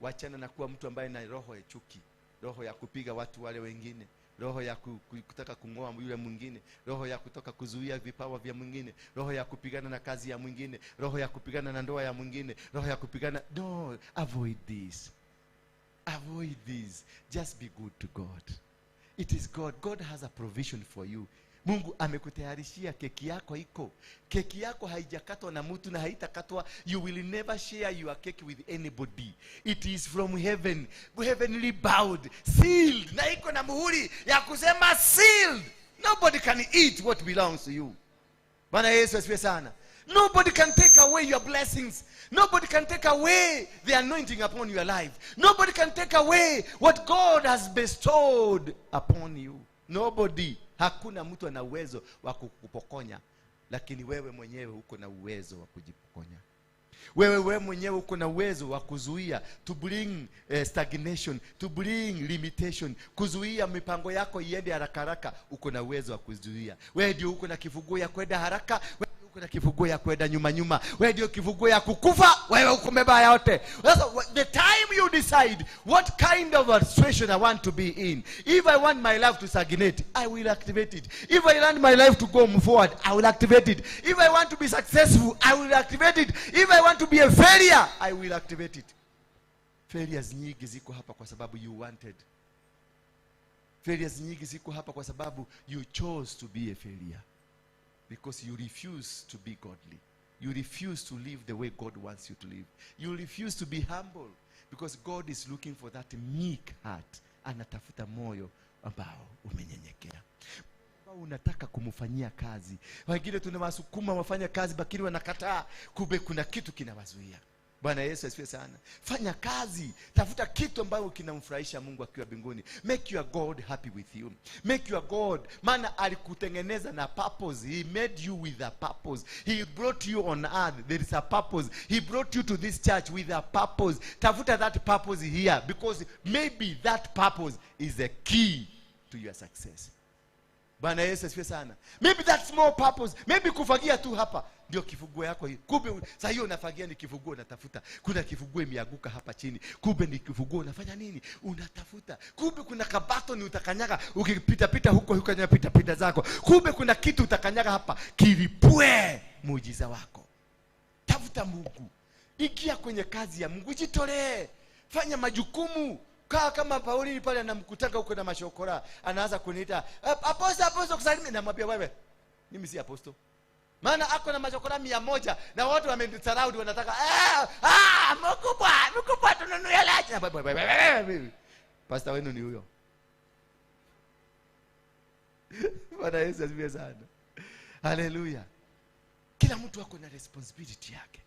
S7: Wachana na kuwa mtu ambaye na roho ya chuki, roho ya kupiga watu wale wengine, roho ya kutaka kungoa yule mwingine, roho ya kutoka kuzuia vipawa vya mwingine, roho ya kupigana na kazi ya mwingine, roho ya kupigana na ndoa ya mwingine, roho ya kupigana. No, avoid this. Avoid this. Just be good to God. It is God. God has a provision for you. Mungu amekutayarishia keki yako iko. Keki yako haijakatwa na mtu na haitakatwa. You will never share your cake with anybody. It is from heaven. Heavenly bound, sealed. Na iko na muhuri ya kusema sealed. Nobody can eat what belongs to you. Bwana Yesu asifiwe sana. Nobody can take away your blessings. Nobody can take away the anointing upon your life. Nobody can take away what God has bestowed upon you. Nobody. Hakuna mtu ana uwezo wa kukupokonya, lakini wewe mwenyewe uko na uwezo wa kujipokonya. Wewe mwenyewe uko na uwezo wa kuzuia, to bring stagnation, to bring limitation, kuzuia mipango yako iende haraka haraka. Uko na uwezo wa kuzuia. Wewe ndio uko na kifunguo ya kwenda haraka, wewe uko na kifunguo ya kwenda nyuma nyuma, wewe ndio kifunguo ya kukufa, wewe uko umebeba yote. Sasa the time you decide what kind of a situation I want to be in. If I want my life to stagnate, I will activate it. If I want my life to go forward, I will activate it. If I want to be successful, I will activate it. If I want to be a failure, I will activate it. Failures nyingi ziko hapa kwa sababu you wanted. Failures nyingi ziko hapa kwa sababu you chose to be a failure. Because you refuse to be godly. You refuse to live the way God wants you to live. You refuse to be humble. Because God is looking for that meek heart. Anatafuta moyo ambao umenyenyekea, ambao unataka kumfanyia kazi. Wengine tunawasukuma wafanye kazi lakini wanakataa. Kumbe kuna kitu kinawazuia. Bwana Yesu asifiwe sana. Fanya kazi, tafuta kitu ambacho kinamfurahisha Mungu akiwa mbinguni. Make your God happy with you. Make your God, maana alikutengeneza na purpose. He made you with a purpose. He brought you on earth. There is a purpose. He brought you to this church with a purpose. Tafuta that purpose here, because maybe that purpose is the key to your success. Bwana Yesu asifiwe sana. Maybe that small purpose, maybe kufagia tu hapa ndio kifunguo yako hii. Kumbe sasa hiyo unafagia ni kifunguo unatafuta. Kuna kifunguo imeanguka hapa chini. Kumbe ni kifunguo unafanya nini? Unatafuta. Kumbe kuna kabato ni utakanyaga ukipita pita huko huko na pita pita zako. Kumbe kuna kitu utakanyaga hapa kilipue muujiza wako. Tafuta Mungu. Ingia kwenye kazi ya Mungu, jitolee. Fanya majukumu. Kaa kama Pauli pale anamkutaka huko na mashokora, anaanza kuniita apostle, apostle kusalimia, namwambia wewe mimi si apostle. Maana ako na mashokora 100 na watu wamenisurround wanataka mkubwa, mkubwa tununue lacha. Pastor wenu ni huyo. Bwana Yesu asifiwe sana. Haleluya. Kila mtu ako na responsibility yake.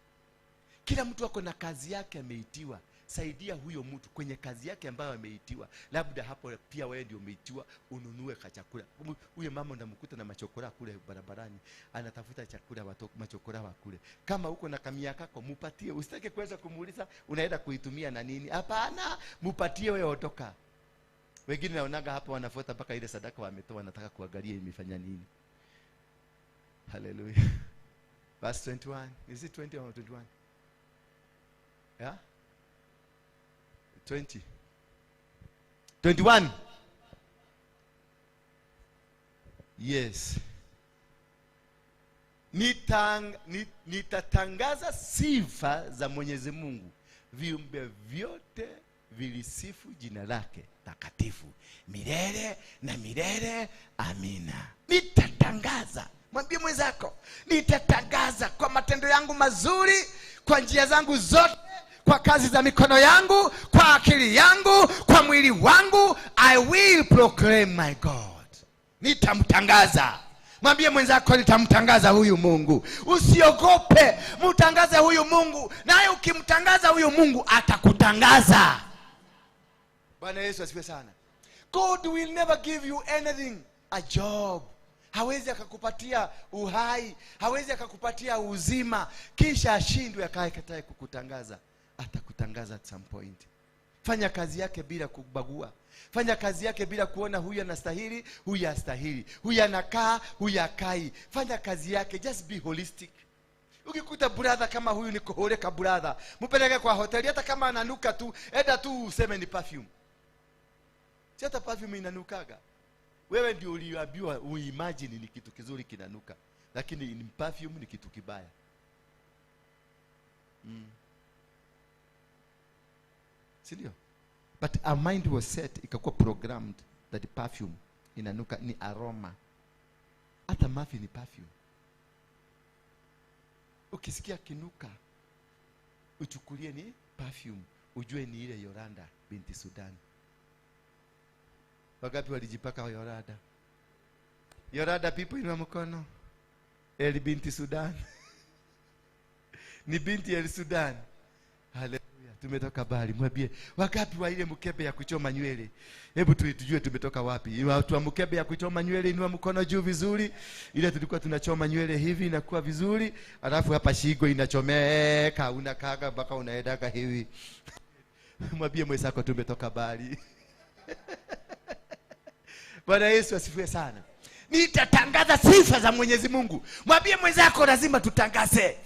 S7: Kila mtu ako na kazi yake ameitiwa. Saidia huyo mtu kwenye kazi yake ambayo ameitiwa. Labda hapo pia wewe ndio umeitiwa ununue chakula. Huyo mama unamkuta na machokora kule barabarani, anatafuta chakula watu machokora wa kule. Kama uko na kamia kako mupatie, usitake kuweza kumuuliza unaenda kuitumia na nini. Hapana, mupatie wewe otoka. Wengine naonaga hapa wanafuata mpaka ile sadaka wametoa, wanataka kuangalia imefanya nini. Hallelujah. Verse 21. Is it 20 or 21? Yeah? 20. 21. Yes. Nitatangaza sifa za Mwenyezi Mungu. Viumbe vyote vilisifu jina lake takatifu milele na milele. Amina. Nitatangaza. Mwambie mwenzako, nitatangaza kwa matendo yangu mazuri, kwa njia zangu zote, kwa kazi za mikono yangu, kwa akili yangu, kwa mwili wangu. I will proclaim my God. Nitamtangaza. Mwambie mwenzako, nitamtangaza huyu Mungu. Usiogope, mtangaze huyu Mungu. Naye ukimtangaza huyu Mungu atakutangaza. Bwana Yesu asifiwe sana. God will never give you anything, a job. Hawezi akakupatia uhai, hawezi akakupatia uzima, kisha ashindwe akatae kukutangaza. Atakutangaza at some point. Fanya kazi yake bila kubagua. Fanya kazi yake bila kuona huyu anastahili, huyu hastahili, huyu anakaa, huyu hakai. Fanya kazi yake, just be holistic. Ukikuta brother kama huyu ni koholeka brother, mpeleke kwa hoteli, hata kama ananuka tu, enda tu useme ni perfume. Si hata perfume inanukaga. Wewe ndio uliambiwa uimagine ni kitu kizuri kinanuka, lakini ni perfume ni kitu kibaya. Si ndio? But our mind was set, ikakuwa programmed that the perfume inanuka ni aroma. Hata mafi ni perfume. Ukisikia kinuka, uchukulie ni perfume, ujue ni ile Yolanda binti Sudan. Wagapi walijipaka Yolanda? Yolanda people, inua mkono. El binti Sudan. Ni binti El Sudan. Haleluya. Tumetoka bali. Mwambie wagapi wa ile mkebe ya kuchoma nywele? Hebu tujue tumetoka wapi. Watu wa mkebe ya kuchoma nywele, inua mkono juu vizuri. Ile tulikuwa tunachoma nywele hivi inakuwa vizuri, alafu hapa shingo inachomeka, unakaga mpaka unaendaga hivi. Mwambie mwenzako tumetoka bali. Bwana Yesu asifiwe sana. Nitatangaza sifa za Mwenyezi Mungu. Mwambie mwenzako lazima tutangaze.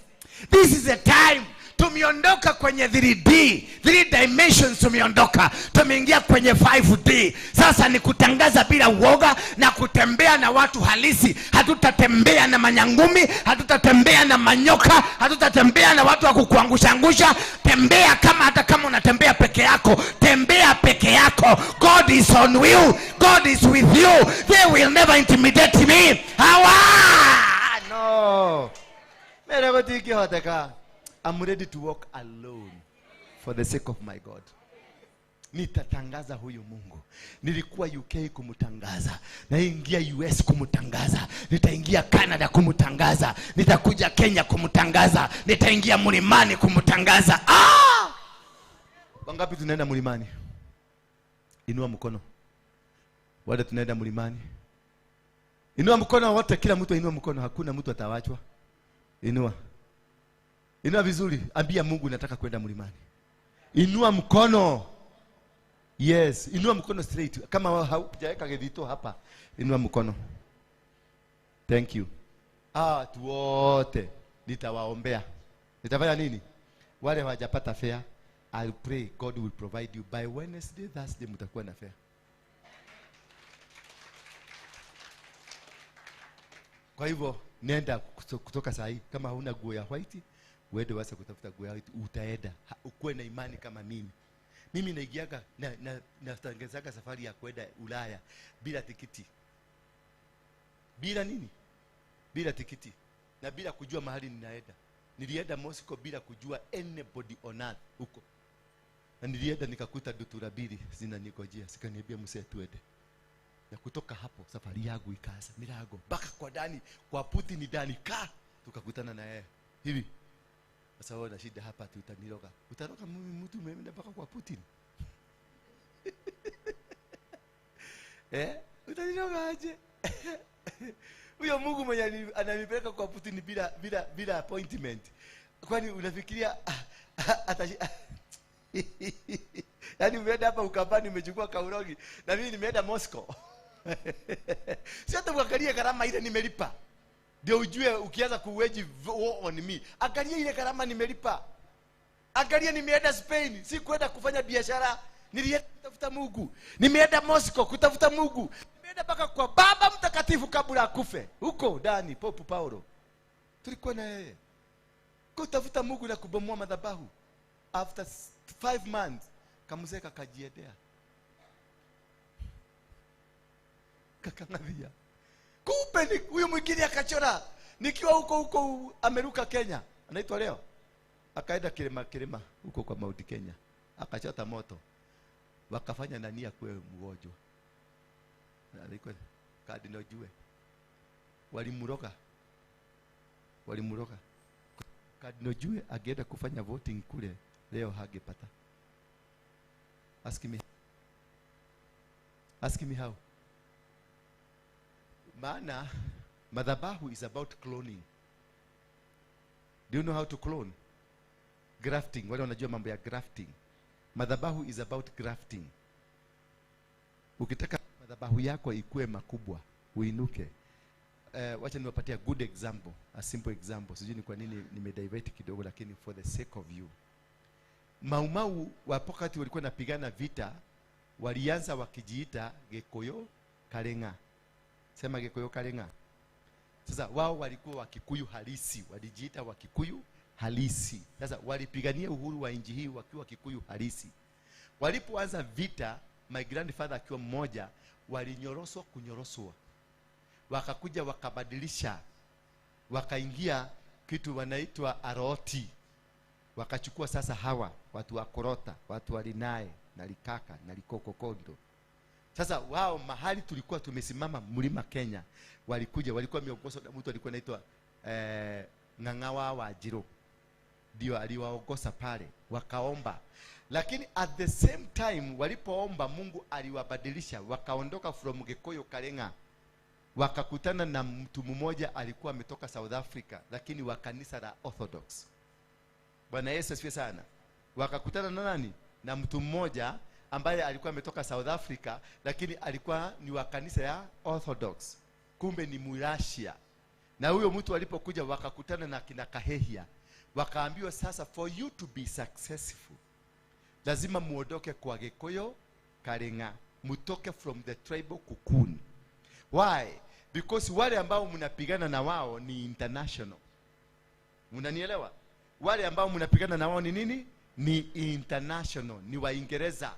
S7: This is a time. Tumeondoka kwenye 3D, 3 dimensions tumeondoka. Tumeingia kwenye 5D. Sasa ni kutangaza bila uoga na kutembea na watu halisi. Hatutatembea na manyangumi, hatutatembea na manyoka, hatutatembea na watu wa kukuangusha angusha. Tembea kama hata kama unatembea peke yako, tembea peke yako. God is on you. God is with you. They will never intimidate me. Hawa! No. Mera gotikihoteka. I'm ready to walk alone for the sake of my God. Nitatangaza huyu Mungu. Nilikuwa UK kumtangaza, naingia US kumtangaza, nitaingia Canada kumtangaza, nitakuja Kenya kumtangaza, nitaingia mlimani kumtangaza. Ah! Wangapi tunaenda mlimani? Inua mkono. Wale tunaenda mlimani. Inua mkono wote, kila mtu inua mkono, hakuna mtu atawachwa. Inua. Inua vizuri, ambia Mungu nataka kwenda mlimani. Inua mkono. Yes, inua mkono straight. Kama haujaweka gethito hapa, inua mkono. Thank you. Tu wote nitawaombea. Nitafanya nini? Wale hawajapata fare, I'll pray God will provide you by Wednesday, Thursday mtakuwa na fare. Kwa hivyo nenda kutoka saa hii, kama huna nguo ya white, uende wasa kutafuta nguo ya white, utaenda. Ukuwe na imani kama mimi. Mimi naigiaga na natangezaga safari ya kwenda Ulaya bila tikiti. Bila nini? Bila tikiti. Na bila kujua mahali ninaenda. Nilienda Moscow bila kujua anybody on earth huko. Na nilienda nikakuta dutura mbili zinanikojea, sikaniambia msee tuende. Na kutoka hapo safari yangu ikaanza milango mpaka kwa ndani, kwa Putin ndani ka tukakutana na yeye. Hivi. Sasa wewe na shida hapa tutaniroga. Utaroga mimi mtu umeenda mpaka kwa Putin. Utaniroga aje? Huyo Mungu mwenye ananipeleka kwa Putin bila appointment. Kwani unafikiria Yaani umeenda hapa Ukambani umechukua kaurogi na mimi nimeenda Moscow. Si hata uangalie gharama ile nimelipa. Ndio ujue ukianza kuweji war on me. Angalia ile gharama nimelipa. Angalia nimeenda Spain, si kwenda kufanya biashara, nilienda kutafuta Mungu. Nimeenda Moscow kutafuta Mungu. Nimeenda mpaka kwa Baba Mtakatifu kabla akufe. Huko ndani Pope Paulo. Tulikuwa na yeye. Kutafuta Mungu na kubomoa madhabahu. After 5 months kamzee kakajiendea. Kakang'athia. Kumbe ni huyu mwingine akachora. Nikiwa huko huko ameruka Kenya. Anaitwa Leo. Akaenda kilima huko kwa Mount Kenya. Akachota moto. Wakafanya nani akuwe mgonjwa. Alikuwa Cardinal Jue. Walimuroga. Cardinal Jue angeenda kufanya voting kule leo hangepata. Ask me. Ask me how. Maana madhabahu is about cloning. Do you know how to clone? Grafting. Wale wanajua mambo ya grafting. Madhabahu is about grafting. Ukitaka madhabahu yako ikue makubwa, uinuke. Wacha niwapatie a good example, a simple example. Sijui ni kwa nini nimedivert kidogo, lakini for the sake of you. Maumau wakati walikuwa napigana vita, walianza wakijiita Gikuyu Karenga. Sema Gikuyu Karenga. Sasa wao walikuwa Wakikuyu halisi, walijiita Wakikuyu halisi. Sasa walipigania uhuru wa nchi hii wakiwa Kikuyu halisi. Walipoanza vita, my grandfather akiwa mmoja, walinyoroswa kunyoroswa. Wakakuja wakabadilisha, wakaingia kitu wanaitwa aroti. Wakachukua sasa hawa watu wa Korota, watu wa Linae na Likaka na Likokokondo. Sasa wao mahali tulikuwa tumesimama mlima Kenya, walikuja, walikuwa miongozwa na mtu alikuwa anaitwa Ng'ang'awa wa Jiro. Ndio aliwaongoza pale, wakaomba. Lakini at the same time walipoomba Mungu aliwabadilisha, wakaondoka from Gikuyu Karenga. Wakakutana na mtu mmoja alikuwa ametoka South Africa, lakini wa kanisa la Orthodox. Bwana Yesu asifiwe sana. Wakakutana na nani? Na mtu mmoja ambaye alikuwa ametoka South Africa, lakini alikuwa ni wa kanisa ya Orthodox. Kumbe ni Murasia. Na huyo mtu alipokuja wakakutana na kina Kahehia. Wakaambiwa sasa, for you to be successful, lazima muondoke kwa Gikuyu Karenga, mutoke from the tribal cocoon. Why? Because wale ambao mnapigana na wao ni international. Mnanielewa? Wale ambao mnapigana na wao ni nini? Ni international, ni Waingereza.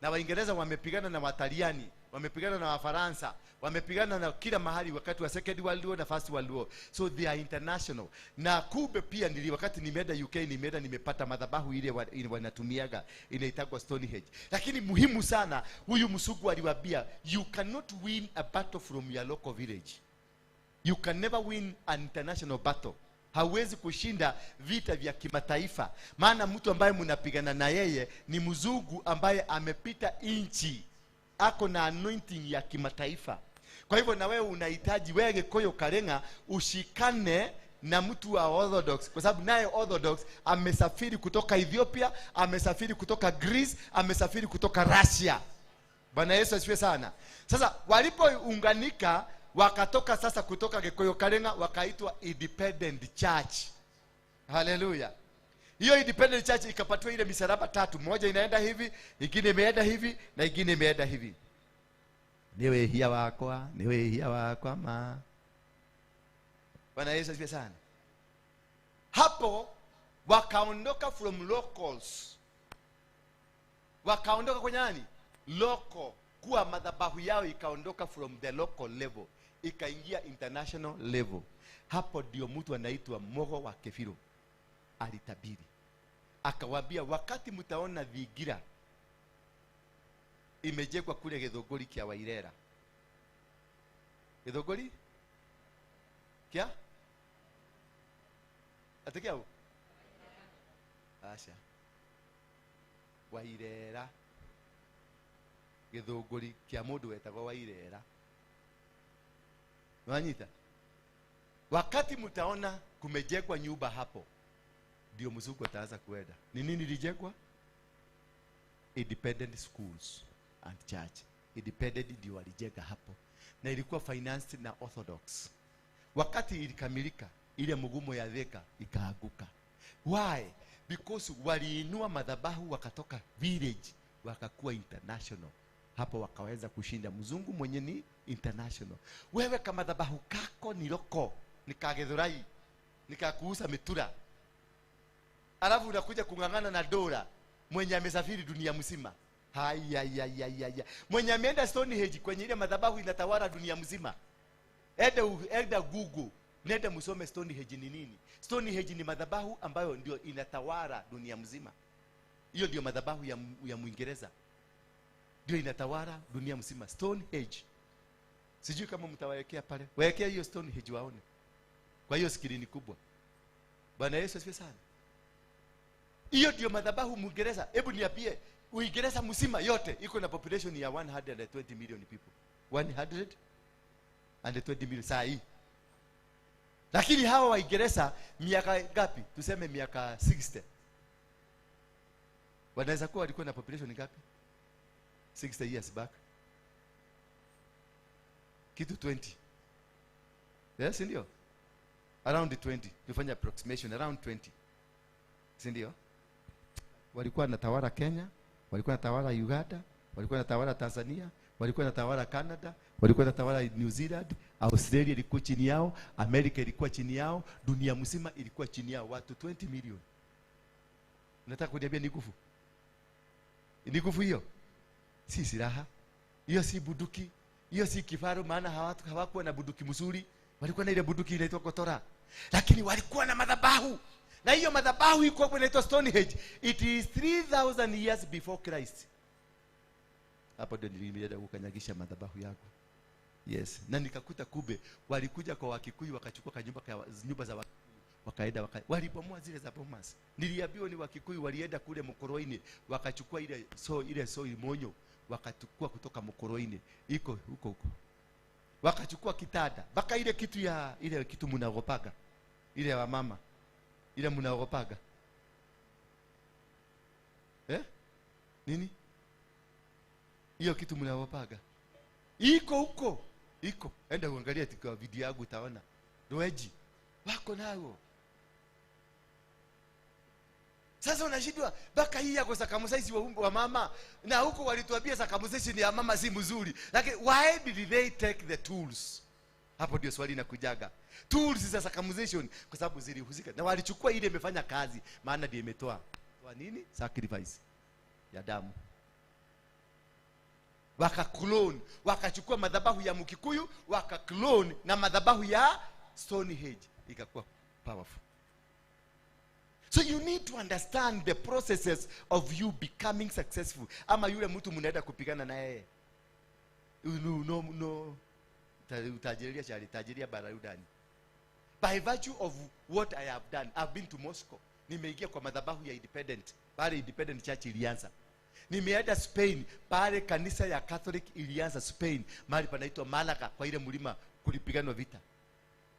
S7: Na Waingereza wamepigana na Wataliani, wamepigana na Wafaransa, wamepigana na kila mahali wakati wa Second World War na First World War. So they are international. Na kumbe pia nili wakati nimeenda UK, nimeenda nimepata madhabahu ile wanatumiaga inaitwa Stonehenge. Lakini muhimu sana, huyu msugu aliwaambia, you cannot win a battle from your local village. You can never win an international battle. Hauwezi kushinda vita vya kimataifa. Maana mtu ambaye mnapigana na yeye ni mzungu ambaye amepita inchi, ako na anointing ya kimataifa. Kwa hivyo na wewe unahitaji wewe Gikuyu Karenga ushikane na mtu wa Orthodox, kwa sababu naye Orthodox amesafiri kutoka Ethiopia, amesafiri kutoka Greece, amesafiri kutoka Russia. Bwana Yesu asifiwe sana. Sasa walipounganika wakatoka sasa kutoka Gikuyu Karenga wakaitwa Independent Church. Hallelujah. Hiyo Independent Church ikapatiwa ile misalaba tatu, moja inaenda hivi, ingine imeenda hivi na ingine imeenda hivi. Niwe hia wakwa, niwe hia wakwa ma. Bwana Yesu asifiwe sana. Hapo wakaondoka from locals. Wakaondoka kwenye nani? Local. Kuwa madhabahu yao ikaondoka from the local level, ikaingia international level. Hapo ndio mtu anaitwa Mogo wa Kefiro alitabiri. Akawaambia wakati mtaona dhigira imejengwa kule Githunguri kia Wairera. Githunguri kia? Atikia? Asha. Wairera. Githunguri kia mundu wetagwo Wairera. Wanyita? Wakati mtaona kumejengwa nyumba hapo, ndio mzungu ataanza kuenda. Ni nini ilijengwa? Independent Schools and Church. Independent ndio walijenga hapo, na ilikuwa financed na Orthodox. Wakati ilikamilika, ile mgumo ya Thika ikaaguka. Why? Because waliinua madhabahu wakatoka village wakakuwa international. Hapo wakaweza kushinda mzungu mwenye ni international. Wewe kama madhabahu kako ni loko, ni kagithurai, ni kakuuza mitura, alafu unakuja kung'ang'ana na dola mwenye amesafiri dunia mzima. Haya ya ya ya ya. Mwenye ameenda Stonehenge kwenye ile madhabahu inatawala dunia mzima. Enda Google, nenda msome Stonehenge ni nini. Stonehenge ni madhabahu ambayo ndio inatawala dunia mzima. Hiyo ndio madhabahu ya Muingereza. Ndio inatawala dunia mzima, Stonehenge. Sijui kama mtawawekea pale. Wawekea hiyo Stonehenge waone. Kwa hiyo skrini kubwa. Bwana Yesu asifiwe sana. Hiyo ndio madhabahu Muingereza. Hebu niambie, Uingereza mzima yote iko na population ya 120 million people. 120 million saa hii. Lakini hawa Waingereza miaka ngapi? Tuseme miaka 60. Wanaweza kuwa walikuwa na population ngapi? 60 years back. Kitu 20. Yes, ndio? Around 20. Tufanye approximation around 20. Si ndio? Walikuwa wanatawala Kenya, walikuwa wanatawala Uganda, walikuwa wanatawala Tanzania, walikuwa wanatawala Canada, walikuwa wanatawala New Zealand, Australia ilikuwa chini yao, Amerika ilikuwa chini yao, dunia mzima ilikuwa chini yao, watu 20 million. Nataka kuniambia ni nguvu? Ni nguvu hiyo? Si silaha. Hiyo si bunduki, hiyo si kifaru, maana hawakuwa na bunduki mzuri, walikuwa na ile bunduki inaitwa kotora. Lakini walikuwa na madhabahu. Na hiyo madhabahu iko hapo inaitwa Stonehenge. It is 3000 years before Christ. Hapo ndio nilienda kukanyagisha madhabahu yako. Yes. Na nikakuta kube walikuja kwa Wakikuyu wakachukua kanyumba kwa nyumba za Wakikuyu wakaenda walibomoa zile za Bomas. Niliambiwa ni Wakikuyu walienda kule Mkoroini wakachukua ile monyo wakachukua kutoka Mkoroini iko huko huko. Wakachukua kitanda mpaka ile kitu ya ile kitu mnaogopaga ile ya mama ile mnaogopaga. Nini? Hiyo kitu mnaogopaga. Iko huko. Iko. Enda uangalie kwa video yangu utaona. Roeji wako nao. Sasa unashindwa mpaka hii yako circumcise wa mama, na huko walituambia circumcision ya mama si mzuri. Lakini why did they take the tools? Hapo ndio swali inakujaga. Tools za circumcision kwa sababu zilihusika. Na walichukua ile imefanya kazi, maana ndio imetoa. Kwa nini? Sacrifice ya damu. Waka-clone, wakachukua madhabahu ya Mkikuyu, waka-clone na madhabahu ya Stonehenge, ikakuwa powerful. So you need to understand the processes of you becoming successful. Ama yule mtu mnaenda kupigana na yeye. No, no. Utajiria chali, tajiria bararudani. By virtue of what I have done, I've been to Moscow. Nimeingia kwa madhabahu ya Independent. Pale Independent Church ilianza. Nimeenda Spain, pale kanisa ya Catholic ilianza Spain, mahali panaitwa Malaga kwa ile mlima kulipiganwa vita.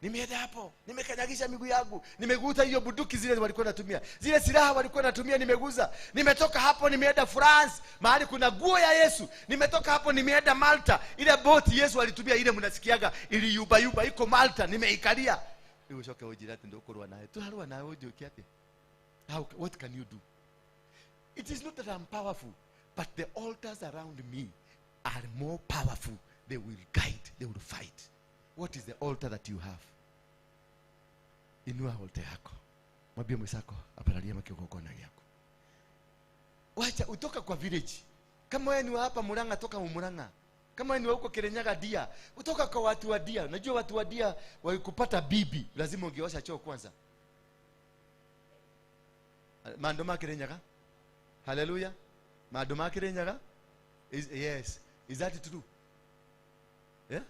S7: Nimeenda hapo, nimekanyagisha miguu yangu, nimegusa hiyo bunduki zile walikuwa wanatumia, zile silaha walikuwa wanatumia nimegusa. Nimetoka hapo nimeenda France, mahali kuna guo ya Yesu. Nimetoka hapo nimeenda Malta, ile boti Yesu alitumia ile mnasikiaga iliyuba yuba iko Malta, nimeikalia. Ushoke ujirati ndio ukorwa naye. Tuharwa naye ujoki ate. How, what can you do? It is not that I'm powerful, but the altars around me are more powerful. They will guide, they will fight. What is the altar that you have? Inua altar yako. Mwambie mwenzako apalalie makigongona yako. Wacha utoka kwa village. Kama wewe ni wa hapa Murang'a, toka Murang'a. Kama wewe ni wa huko Kirinyaga Dia, utoka kwa watu wa Dia. Unajua watu wa Dia walikupata bibi, lazima ungeosha choo kwanza. Mandoma Kirinyaga. Hallelujah. Mandoma Kirinyaga. Yes. Is that true? Yeah?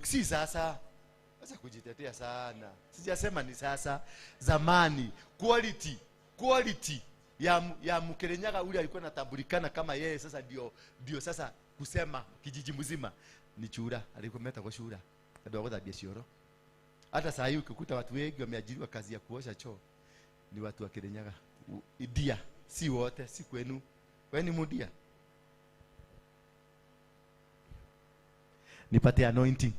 S7: Si sasa. Sasa kujitetea sana. Sijasema ni sasa. Zamani quality ya Mkirinyaga ule alikuwa anatambulikana kama yeye sasa ndio sasa kusema kijiji mzima ni chura, alikuwa meta kwa chura. Ndio agoda biashara. Hata saa hii ukikuta watu wengi wameajiriwa kazi ya kuosha choo ni watu wa Kirinyaga. Idia, si wote, si kwenu. Wewe ni mudia. Nipate anointing.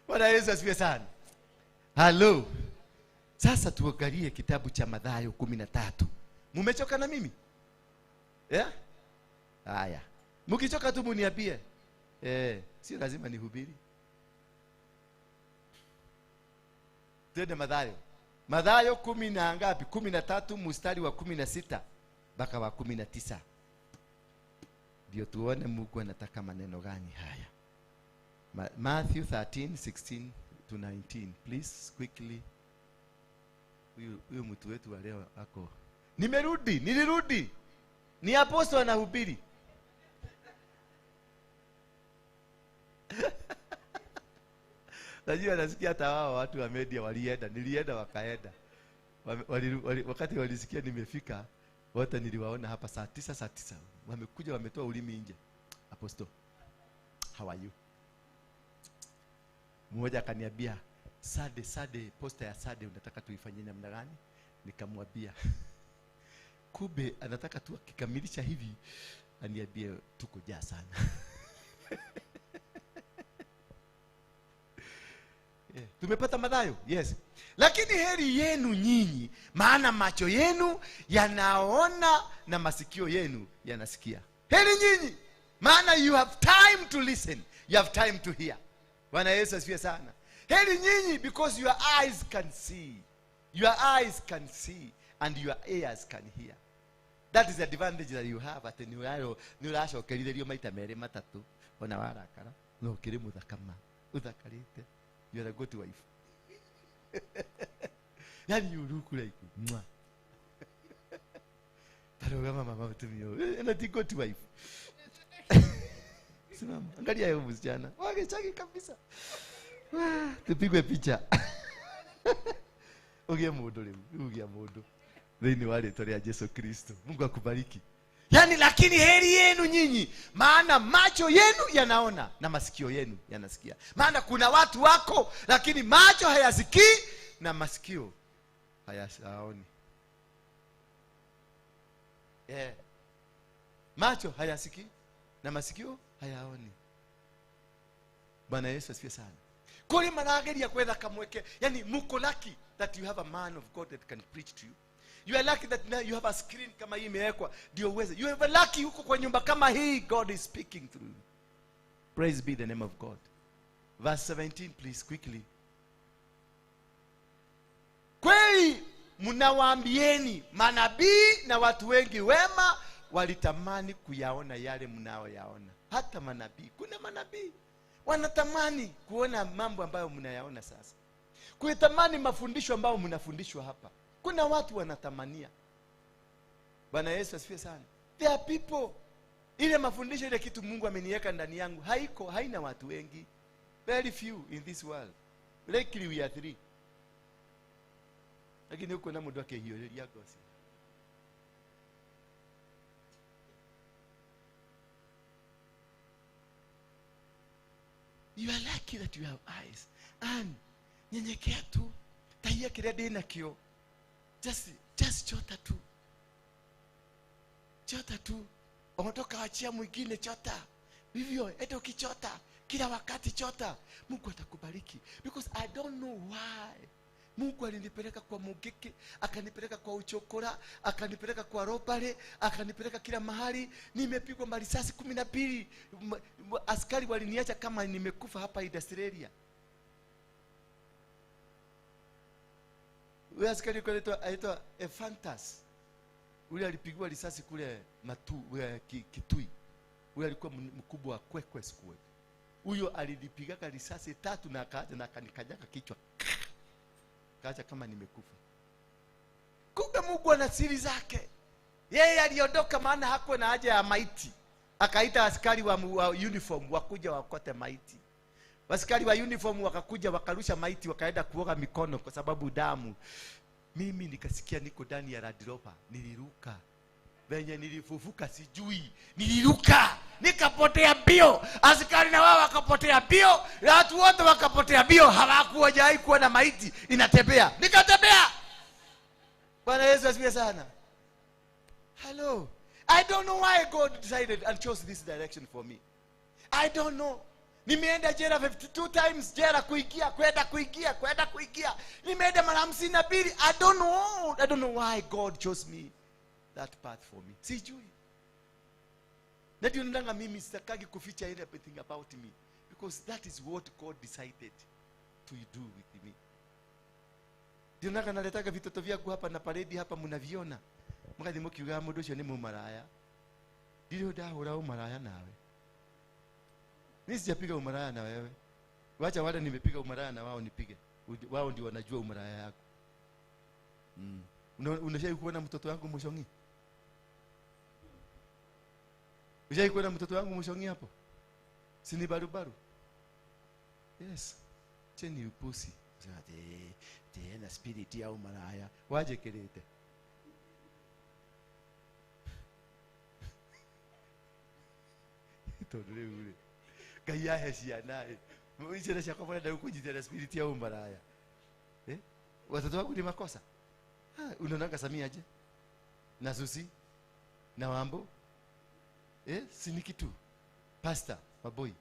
S7: Bwana Yesu asifiwe sana. Hello. Sasa tuangalie kitabu cha Mathayo 13. Mumechoka na mimi? Yeah? Haya. Mkichoka tu muniambie. Sio lazima nihubiri. Twende Mathayo. Mathayo 10 na ngapi? 13 mstari wa 16 mpaka wa 19. Ndio tuone Mungu anataka maneno gani haya. Matthew 13:16 to 19. Please quickly. Huyu mtu wetu wa leo ako. Nimerudi, nilirudi. Ni apostle anahubiri. Najua nasikia hata wao watu wa media walienda, nilienda wakaenda. Wakati walisikia nimefika, wote niliwaona hapa saa 9. Wamekuja wametoa ulimi nje. Apostle, how are you? Mmoja akaniambia, Sade, posta ya Sade unataka tuifanyie namna gani? Nikamwambia, kumbe anataka tu akikamilisha hivi aniambie tuko jaa sana. Yeah. Tumepata Mathayo? Yes. Lakini heri yenu nyinyi, maana macho yenu yanaona na masikio yenu yanasikia. Heri nyinyi, maana you have time to listen, you have time to hear. Bwana Yesu asifiwe sana. Heri nyinyi because your eyes can see. Your eyes can see and your ears can hear. That is the advantage that you have at ni uracokerithĩrio maita merĩ matatũ ona warakara no ũkĩrĩ mũthaka ma ũthakarĩte. You are a good wife. Yani you look like mwa. Taroga mama mtumio. Na ti good wife. Simama. Angalia yeye msichana. Wage chaki kabisa. Tupigwe picha. Ugie mundu riu, ugie mundu. Thĩinĩ wa rĩĩtwa rĩa Yesu Kristo. Mungu akubariki. Yani lakini heri yenu nyinyi, maana macho yenu yanaona na masikio yenu yanasikia. Maana kuna watu wako lakini macho hayasikii na masikio hayaoni. Yeah. Macho hayasikii na masikio hayaoni. Bwana Yesu asifiwe sana. Kuri marageria kwetha kamweke, yani muko lucky that you have a man of God that can preach to you. You are lucky that now you have a screen kama hii imewekwa ndio uweze. You are lucky huko kwa nyumba kama hii God is speaking through. Praise be the name of God. Verse 17 please quickly. Kweli mnawaambieni manabii na watu wengi wema walitamani kuyaona yale mnaoyaona. Hata manabii, kuna manabii wanatamani kuona mambo ambayo mnayaona sasa. Kuitamani mafundisho ambayo mnafundishwa hapa. Kuna watu wanatamania. Bwana Yesu asifiwe sana. There are people, ile mafundisho ile kitu Mungu ameniweka ndani yangu haiko, haina watu wengi. Very few in this world. Luckily we are 3. Lakini huko na mundu akehiyoreria gosi. You are lucky that you have eyes. And nyenyekea tu. Tahia kile ndĩ nakĩo. Just chota tu. Chota tu. Ondoka achia mwingine chota. Vivyo, eti ukichota kila wakati chota, Mungu atakubariki. Because I don't know why. Mungu alinipeleka kwa Mugeke, akanipeleka kwa Uchokora, akanipeleka kwa Robale, akanipeleka kila mahali. Nimepigwa marisasi 12. Askari waliniacha kama nimekufa hapa Australia. Huyo askari alikuwa anaitwa Ephantas. Yule alipigwa risasi kule Kitui. Huyo alikuwa mkubwa wa Kwekwe Squad. Huyo alinipigaga risasi 3 na akaja na akanikajaga kichwa. Kaacha kama nimekufa. Kumbe Mungu ana siri zake. Yeye aliondoka maana hakuwa na haja ya maiti. Akaita askari wa uniform wakuja wakote maiti. Askari wa uniform wakakuja wakarusha maiti wakaenda kuoga mikono kwa sababu damu. Mimi nikasikia niko ndani ya Land Rover, niliruka. Venye nilifufuka sijui, niliruka, nikapotea bio. Askari na wao wakapotea bio, watu wote wakapotea bio, hawakuwajawahi kuona maiti inatembea. Nikatembea. Bwana Yesu asifiwe sana. Hello. I don't know why God decided and chose this direction for me. I don't know. Nimeenda jela 52 times, jela kuingia, kwenda kuingia, kwenda kuingia. Nimeenda mara 52. I don't know. I don't know why God chose me that path for me. Sijui. Na ndio ndanga mimi sitakagi kuficha anything about me, because that is what God decided to do with me. Ndio ndanga naletaga vitoto vyangu hapa na paredi hapa mnaviona. Mkathi mukiuga mundu ucio ni mumaraya. Ndio ndahura umaraya nawe. Mimi sijapiga umaraya na wewe. Wacha wale nimepiga umaraya na wao nipige. Wao ndio wanajua umaraya yako. Unashai kuona mtoto wangu Mushongi? Unashai kuona mtoto wangu Mushongi hapo? Si ni barubaru? Yes. Cheni upusi. Sema te na spirit ya umaraya. Waje kirite. Tondu riu ri. Ngai ahe ciana ĩ. Ciana ciakwa barenda gũkũnyitĩra spirit ya umaraya. Eh? Watoto wangu ni makosa. Unaonanga Samia aje? Na Susi? Na Wambo? Eh? Si ni kitu. Pastor, maboi.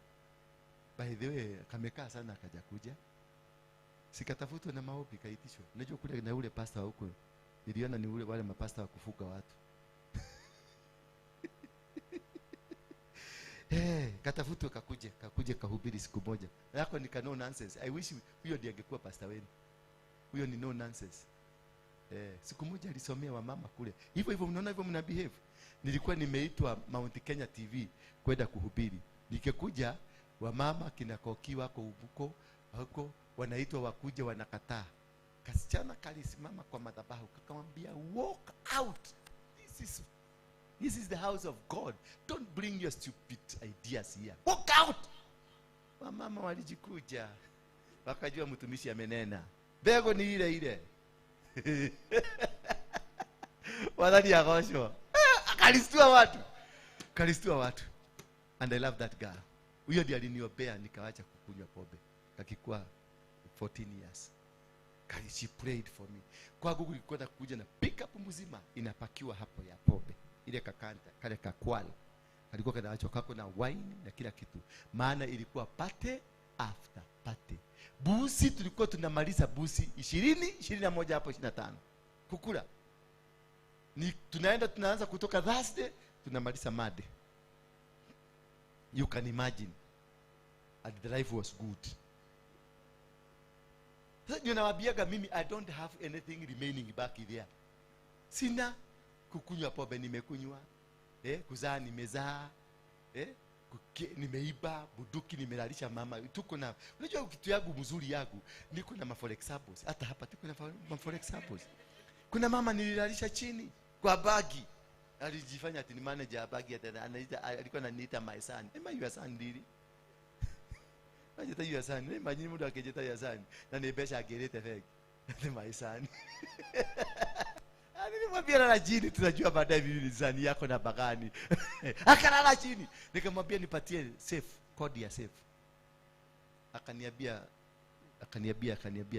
S7: By the way, kamekaa sana akaja kuja. Sikatafutwa na maombi kaitishwa. Unajua kule na ule pastor wa huko. Niliona ni ule wale mapasta wa kufuga watu. Katafutwa kakuje kahubiri siku moja. Yako ni no nonsense. I wish huyo ndiye angekuwa pastor wenu. Huyo ni no nonsense. Siku moja alisomea wamama kule. Hivyo hivyo mnaona hivyo mna behave. Nilikuwa nimeitwa Mount Kenya TV kwenda kuhubiri. Nikikuja wamama kina Koki wako huko huko wanaitwa wakuja wanakataa. Kasichana kalisimama kwa madhabahu kakamwambia walk out. This is the house of God. Don't bring your stupid ideas here. Walk out. Wamama walijikuja. Wakajua mtumishi amenena. Bego ni ile ile. Wadhani agoshwa. Akalistua watu. Akalistua watu. And I love that girl. Huyo ndiye aliniombea nikawacha kukunywa pombe. Kakikuwa 14 years. She prayed for me. Kwa Google ilikuwa kuja na pick up mzima inapakiwa hapo ya pombe. Ile kakanta, kale kakwala. Kalikuwa kanaachwa kako na wine na kila kitu. Maana ilikuwa party after party. Busi tulikuwa tunamaliza busi 20, 21 hapo 25. Kukula. Ni tunaenda tunaanza kutoka Thursday tunamaliza Monday. You can imagine. And the life was good. Sasa ndio nawaambiaga mimi I don't have anything remaining back there. Sina kukunywa pombe nimekunywa. Kuzaa nimezaa. Nimeiba buduki nimelalisha mama. Tuko na unajua kitu yangu mzuri yangu niko na for examples. Hata hapa tuko na for examples. Kuna mama nililalisha chini kwa bagi. Alijifanya ati ni manager ya bagi, anaita alikuwa ananiita my son. Ema your son really? Najita your son. Imagine mtu akijita your son. Na ni besha agerete fake. Ni my son. Nilimwambia lala chini, tunajua baadaye mimi ni son yako na bagani. Akalala chini. Nikamwambia nipatie safe, kodi ya safe. Akaniambia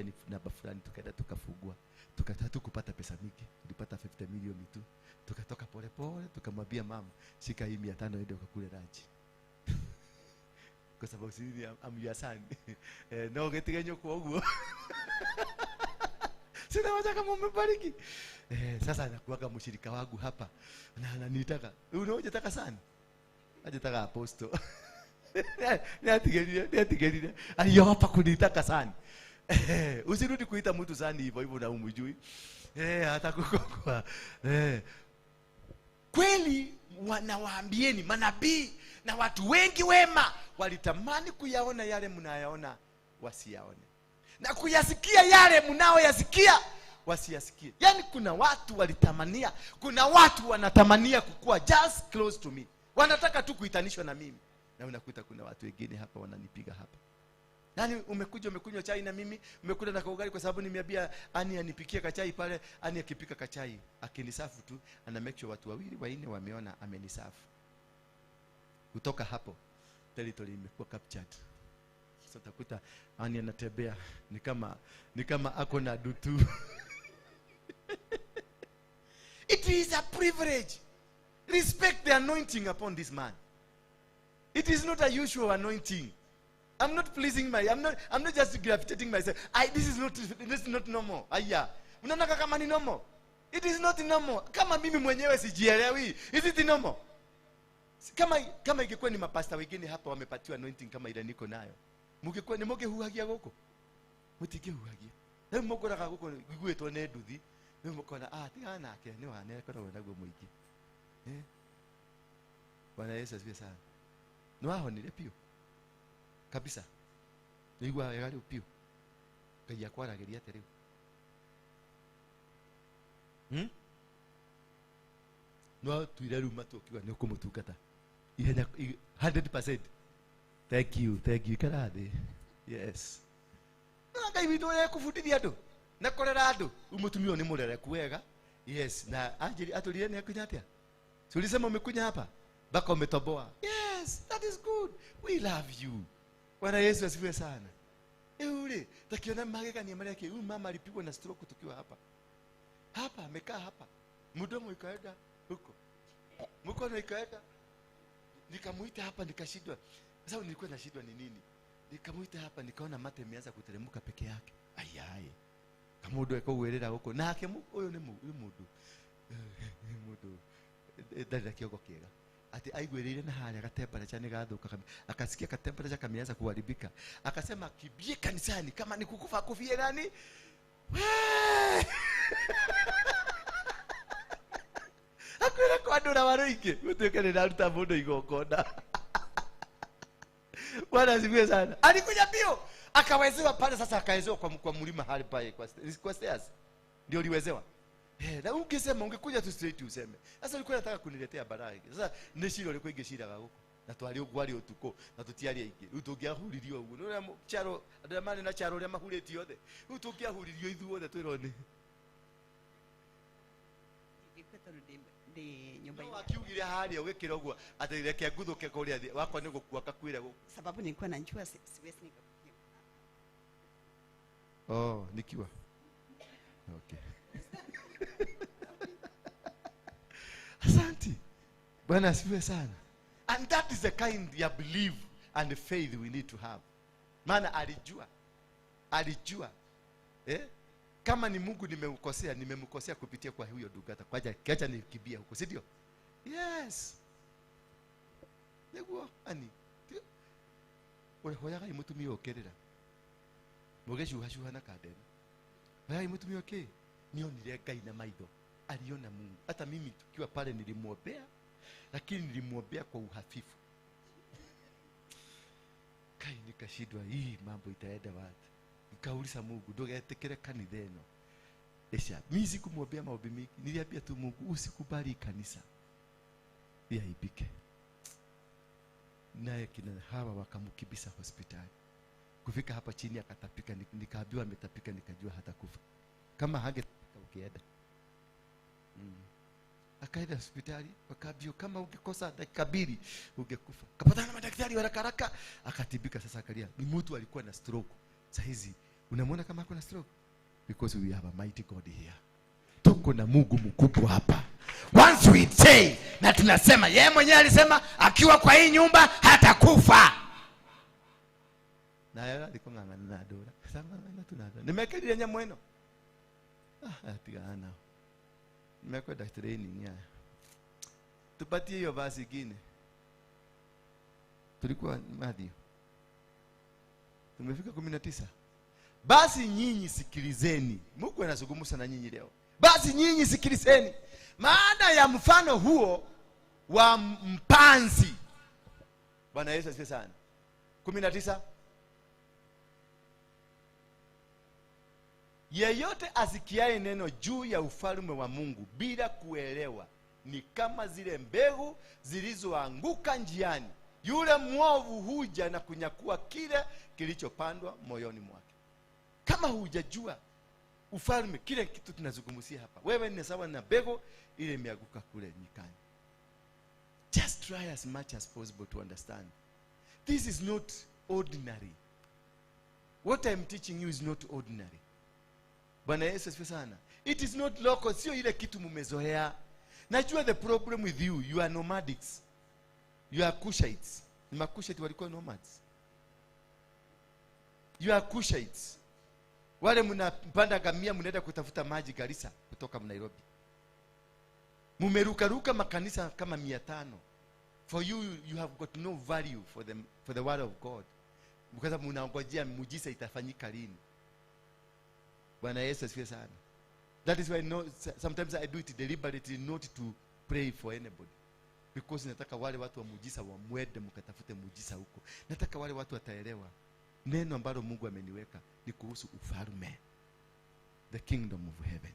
S7: ni namba fulani, tukaenda tukafungua. Tukataka kupata pesa mingi. Tulipata 50 milioni tu. Tukatoka pole pole, tukamwambia mama, shika hii 500 ende ukakule lunch. Kwa sababu sisi am your son. No getigenyo kwa uguo. Sina wacha kama umebariki. Sasa anakuaga mshirika wangu hapa. Na ananitaka. Unaoje taka sana? Aje taka apostle. Niatigerire. Aliyo hapa kunitaka sana. Usirudi kuita mtu sana hivyo hivyo na umjui. Hata kukokwa. Kweli wanawaambieni manabii na watu wengi wema walitamani kuyaona yale mnayaona wasiyaone, na kuyasikia yale mnaoyasikia wasiyasikie. Yaani kuna watu walitamania, kuna watu wanatamania kukua just close to me. Wanataka tu kuitanishwa na mimi. Na unakuta kuna watu wengine hapa wananipiga hapa. Yaani umekuja umekunywa chai na mimi, umekula na kaugali kwa sababu nimeambia Ani anipikie kachai pale, Ani akipika kachai, akinisafu tu, ana make sure watu wawili wanne wameona amenisafu. Kutoka hapo territory imekuwa captured. Sasa utakuta Ani anatembea ni kama ako na dutu. It is a privilege. Respect the anointing upon this man. It is not a usual anointing. I'm not pleasing my, I'm not just gravitating myself. This is not normal. Aya. Unaona kama ni normal? It is not normal. Kama mimi mwenyewe sijielewi. Is it normal? Kama ingekuwa ni mapasta wengine hapa wamepatiwa anointing kama ile niko nayo. Mungekuwa ni mukihuhagia guku. Mutikihuhagia. Rĩu mũkũraga gũkũ iguĩtwo nĩ nduthi. Rĩu mũkona tigana nake nĩ wane akoragwo naguo mũingĩ. Eh? Bwana Yesu asifiwe sana. Nĩ wahonire piũ. Kabisa. Nĩigua wega rĩu piũ. Ngai akwaragĩria atĩa rĩu? No tuire rĩu matũ ũkiuga nĩ ũkũmũtungata. Ihenya 100%. Thank you, thank you. Ikara thĩ. Yes. Na Ngai witũ ũrĩa ekũbundithia andũ na kũrera andũ. Mũtumia ũyũ nĩ mũrereku wega. Yes, na atũrire nĩ akunya atĩa? Si ulisema umekunya hapa? Mpaka umetoboa. Yes, that is good. We love you. Bwana Yesu asifiwe sana. Ule takiona magegania marĩa huyu mama alipigwa na stroke tukiwa hapa. Hapa amekaa hapa. Mdomo ikaenda huko. Mkono ikaenda. Nikamuita hapa nikashindwa. Sasa nilikuwa nashindwa ni nini? Nikamuita hapa nikaona mate imeanza kuteremka peke yake. Ayaye. Kama mundu ekugwirira guku nake uyu ni mundu. Mundu ndari na kiongo kiega. Ati aigwirire na haria gatemperature ni gathuka, akasikia katemperature kameanza kuharibika. Akasema kibie kanisani kama ni kukufa kufie nani? Akwira kwa andu na waruingi gutuike ni ndaruta mundu igongona. Bwana asifiwe sana. Alikuja bio akawezewa pale sasa, akawezewa kwa mlima hali pale kwa stairs. Ndio liwezewa. Na ungesema ungekuja tu straight useme. Sasa ulikuwa unataka kuniletea balaa. Sasa nishiro ulikuwa ingeshiraga guku. Na twari gwari utuko na tutiari aingi. Riu tungiahuririo uguo. Nĩ ũrĩa charo andũ marĩ na charo ũrĩa mahurĩtie othe. Riu tungiahuririo ithuothe twĩrwo nĩ. No akiugire haria ũgĩkĩra ũguo atĩ reke nguthuke kũrĩa thĩ wakwa nĩ gũkua kakuire gũkũ.
S10: Sababu nilikuwa najua siwezi nikakuja.
S7: Oh, nikiwa. Okay. Asante. Bwana asifiwe sana. And that is the kind ya belief and the faith we need to have. Maana alijua. Alijua. Kama ni Mungu nimemkosea, nimemkosea kupitia kwa huyo Ndungata. Kwa acha nikibia huko, si ndio? Yes. Niguo ani. Ore hoyaga imutumia okirira. Mugecuhacuha na kandeni. Hoyaga imutumia oki. Nionire Ngai na maitho. Aliona Mungu. Hata mimi tukiwa pale nilimwombea, lakini nilimwombea kwa uhafifu. Kai nikashindwa hii mambo itaenda wapi? Nikauliza Mungu, ndugetikire kanitha ĩno. Esha, mimi sikumwombea maombi mingi. Niliambia tu Mungu, usikubali kanisa liaibike. Naye kina hawa wakamkimbiza hospitali. Kufika hapa chini akatapika, nikaambiwa ametapika, nikajua hatakufa. Kama hangetapika ukienda. Akaenda hospitali, wakaambiwa kama ungekosa dakika 2 ungekufa. Kapatana na madaktari haraka haraka, akatibika. Sasa akalia. Ni mtu alikuwa na stroke. Sasa hizi unamwona kama ako na stroke? Because we have a mighty God here. Tuko na Mungu mkubwa hapa.
S9: Once we say, na tunasema yeye mwenyewe alisema akiwa kwa hii nyumba hatakufa.
S7: Na yeye alikuwa ng'ang'ana na dora. Sasa ng'ang'ana tunada. Nimekelile nyamũ ĩno. Tigana nao. Nimekwenda training ya. Tupatie hiyo verse ingine. Tulikuwa Matthew. Tumefika 19. Basi nyinyi sikilizeni. Mungu anazungumza na nyinyi leo. Basi nyinyi sikilizeni. Maana ya mfano huo wa mpanzi. Bwana Yesu asifiwe sana. 19. Yeyote asikiaye neno juu ya ufalme wa Mungu bila kuelewa ni kama zile mbegu zilizoanguka njiani. Yule mwovu huja na kunyakua kile kilichopandwa moyoni mwake. Kama hujajua ufalme, kile kitu tunazungumzia hapa, wewe ni sawa na mbegu ile imeanguka kule nyikani. Just try as much as possible to understand. This is not ordinary. What I'm teaching you is not ordinary. Bwana Yesu asifiwe sana. It is not local, sio ile kitu mumezoea. Najua the problem with you, you are nomadics. You are Cushites. Ni Makushite walikuwa nomads. You are Cushites. Wale mnapanda ngamia mnaenda kutafuta maji Garissa kutoka Nairobi. Mumerukaruka makanisa kama 500. For you, you have got no value for the word of God. Because mnaongojea muujiza itafanyika lini. Bwana Yesu asifiwe sana. That is why sometimes I do it deliberately not to pray for anybody. Because nataka wale watu wa muujiza wamwende mkatafute muujiza huko. Nataka wale watu wataelewa neno ambalo Mungu ameniweka ni kuhusu ufalme. The kingdom of heaven.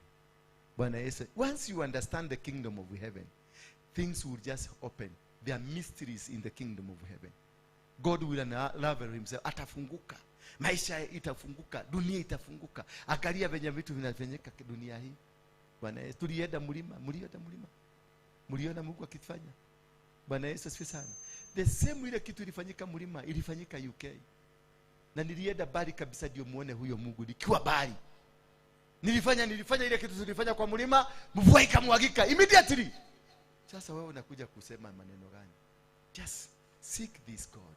S7: Bwana Yesu, once you understand the kingdom of heaven, things will just open. There are mysteries in the kingdom of heaven. God will unravel himself. Atafunguka. Maisha itafunguka, dunia itafunguka. Angalia venye vitu vinafanyika dunia hii. Bwana Yesu, tulienda mlima, mlienda mlima. Mliona Mungu akifanya. Bwana Yesu asifiwe sana. The same ile kitu ilifanyika mlima, ilifanyika UK. Na nilienda bali kabisa ndio muone huyo Mungu nikiwa bali. Nilifanya ile kitu tulifanya kwa mlima, mvua ikamwagika immediately. Sasa wewe unakuja kusema maneno gani? Just seek this God.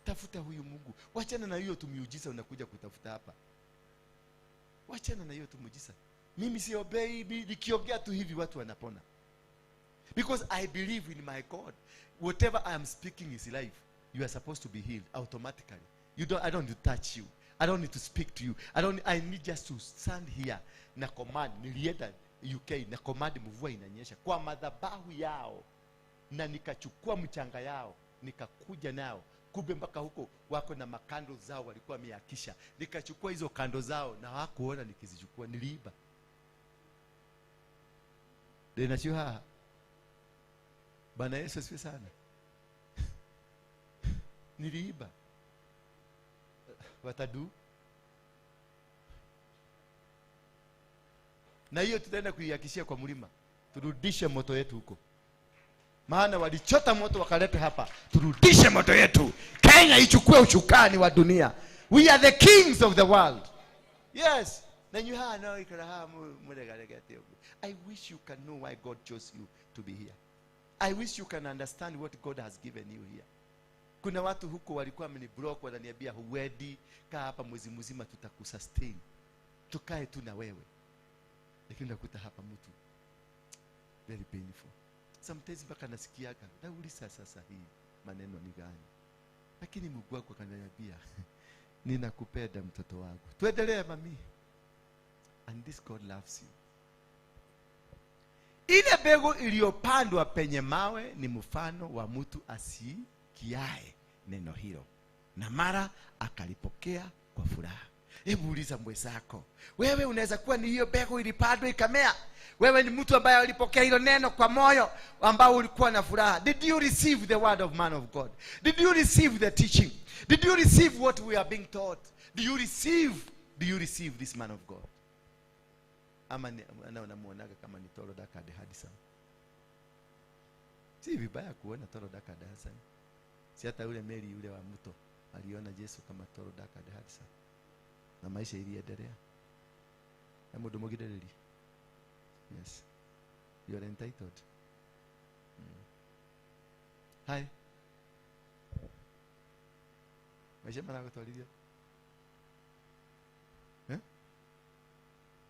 S7: Tafuta huyu Mungu. Wachana na hiyo tumiujiza unakuja kutafuta hapa. Wachana na hiyo tumujiza. Mimi siobei, nikiongea tu hivi watu wanapona. Because I believe in my God. Whatever I am speaking is life. You are supposed to be healed automatically. I don't need to touch you. I don't need to speak to you. I need just to stand here na command. Nilienda UK na command mvua inanyesha kwa madhabahu yao, na nikachukua mchanga yao nikakuja nao. Kumbe mpaka huko wako na makando zao walikuwa wameakisha. Nikachukua hizo kando zao na hawakuona nikizichukua, niliiba. Ndio. Bwana Yesu asifiwe sana. Niliiba. Watadu. Na hiyo tutaenda kuihakishia kwa mlima. Turudishe moto yetu huko. Maana walichota moto wakaleta hapa. Turudishe moto yetu. Kenya ichukue ushukani wa dunia. We are the kings of the world. Yes. Then you have no. I wish you can know why God chose you to be here. I wish you can understand what God has given you here. Kuna watu huko walikuwa wameniblock, wananiambia huedi, kaa hapa mwezi mzima tutakusustain. Tukae tu na wewe. Lakini nakuta hapa mtu very painful. Sometimes mpaka nasikiaga, nauliza sasa hii maneno ni gani? Lakini Mungu wako akaniambia, ninakupenda mtoto wangu. Tuendelee mami. And this God loves you. Ile mbegu iliyopandwa penye mawe ni mfano wa mtu asikiae neno hilo, na mara akalipokea kwa furaha. Hebu uliza mwenzako, wewe unaweza kuwa ni hiyo mbegu ilipandwa ikamea? Wewe ni mtu ambaye ulipokea hilo neno kwa moyo ambao ulikuwa na furaha. Did you receive the word of man of God? Did you receive the teaching? Did you receive what we are being taught? Do you receive this man of God? Ama namuonaga kama ni Toro Dakade Hadison. Si vibaya kuona Toro Dakade Hadison. Si hata yule Mary yule wa mto aliona Yesu kama Toro Dakade Hadison. Na maisha iliendelea. Na mundu mugidereri. Yes. You are entitled. Hi. Maisha maragutwarithia. Eh?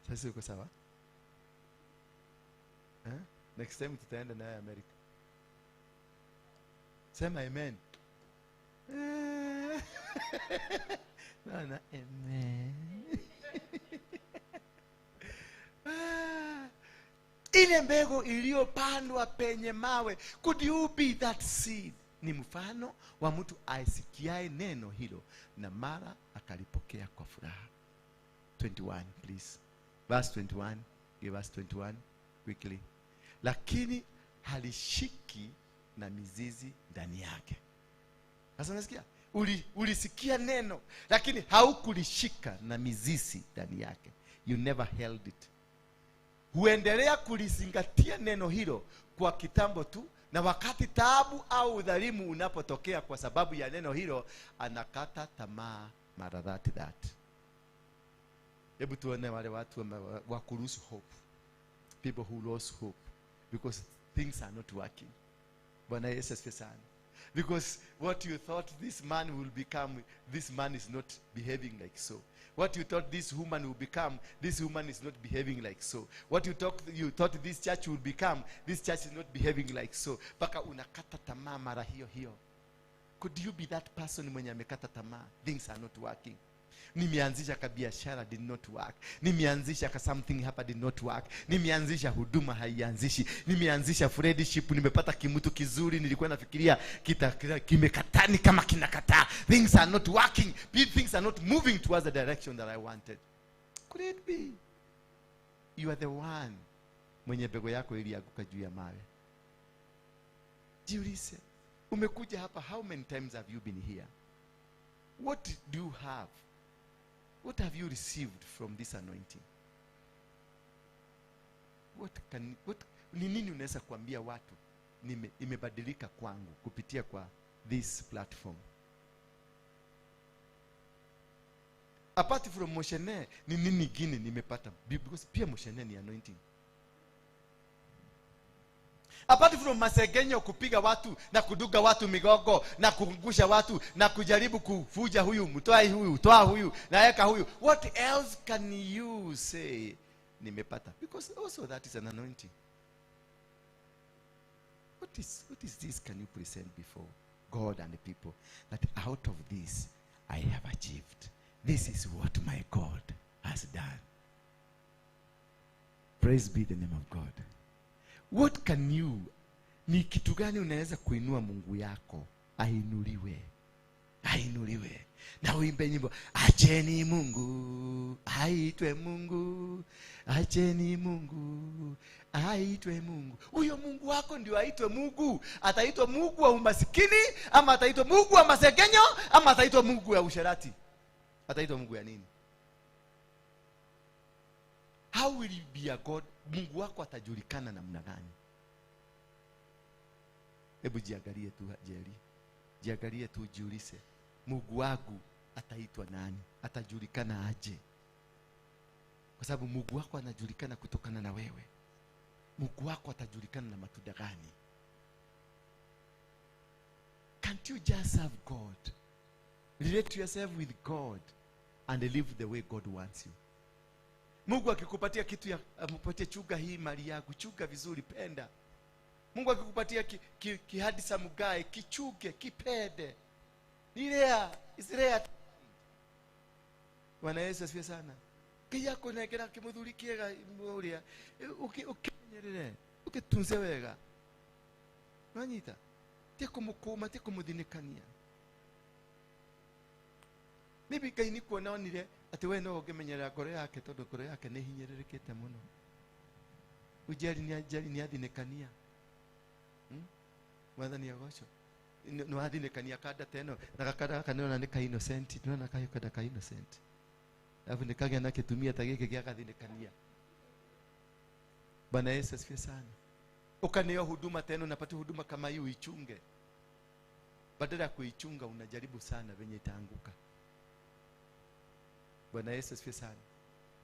S7: Sasa uko sawa? Eh? Next time tutaenda naye America. Sema amen. Naona amen. Ile mbegu iliyopandwa penye mawe, could you be that seed? Ni mfano wa mtu aisikiae neno hilo na mara akalipokea kwa furaha. 21 please. Verse 21. Give us 21 quickly. Lakini halishiki na mizizi ndani yake. Sasa unasikia? Ulisikia neno lakini haukulishika na mizizi ndani yake. You never held it. Huendelea kulizingatia neno hilo kwa kitambo tu, na wakati taabu au udhalimu unapotokea kwa sababu ya neno hilo, anakata tamaa mara that. Hebu tuone wale watu wa kuruhusu hope. People who lost hope because things are not working. Bwana Yesu asifiwe sana. Because what you thought this man will become, this man is not behaving like so. What you thought this woman will become, this woman is not behaving like so. What you thought this church will become, this church is not behaving like so. Paka unakata tamaa mara hiyo hiyo. Could you be that person mwenye amekata tamaa? Things are not working. Nimeanzisha ka biashara did not work. Nimeanzisha ka something hapa did not work. Nimeanzisha huduma haianzishi. Nimeanzisha friendship, nimepata kimutu kizuri nilikuwa nafikiria kimekatani kama kinakataa. Things are not working. Things are not moving towards the direction that I wanted. Could it be you are the one mwenye mbegu yako ilianguka juu ya mawe? Jiulize, umekuja hapa, how many times have you been here? What do you have? What have you received from this anointing? Ni nini unaweza kuambia watu imebadilika kwangu kupitia kwa this platform? Apart from moshene, ni nini gini nimepata? Because pia moshene ni anointing. Apart from masegenyo kupiga watu na kuduga watu migogo na kungusha watu na kujaribu kufuja huyu, mtoa huyu, toa huyu, naeka huyu, what else can you say nimepata? Because also that is an anointing. What is this can you present before God and the people that out of this I have achieved? This is what my God has done. Praise be the name of God. What can you, ni kitu gani unaweza kuinua Mungu yako ainuliwe? Ainuliwe. Na uimbe nyimbo, acheni Mungu, aitwe Mungu, acheni Mungu, aitwe Mungu. Huyo Mungu wako ndio aitwe Mungu. Ataitwa Mungu wa umasikini, ama ataitwa Mungu wa masegenyo, ama ataitwa Mungu wa usherati. Ataitwa Mungu ya nini? How will you be a God? Mungu wako atajulikana namna gani? Hebu jiangalie tu Jerry. Jiangalie tu, jiulize. Mungu wangu ataitwa nani? Atajulikana aje? Kwa sababu Mungu wako anajulikana kutokana na wewe. Mungu wako atajulikana na matunda gani? Can't you just serve God? Relate yourself with God and live the way God wants you. Mungu akikupatia kitu ya ampatie, chuga hii mali yako, chuga vizuri, penda. Mungu akikupatia kihadi samugae, kichuge, kipende. Ni rare, is rare. Bwana Yesu asifiwe sana. Kiyako negera kimuthuri kiega uria ukimenyerere, ukitunze wega. Nanyita. Ti kumukuma, ti kumuthinikania. Maybe Ngai ni kuona onire ati we no ungimenyerera ngoro yake tondu ngoro yake ni hinyĩrĩrĩkĩte mũno. Ujeri ni ajeri ni athinĩkania. Mwathani agoco. Nĩ wathinĩkania kanda teno na gakanda gaka nĩona nĩ ka innocent, nĩona kayo kanda ka innocent. Alafu nĩkagĩa na kĩtumia ta gĩkĩ gĩa gathinĩkania. Bwana Yesu asifiwe sana. Ukaneo huduma tena, unapata huduma kama hii uichunge. Badala ya kuichunga unajaribu sana venye itaanguka. Bwana Yesu asifiwe sana.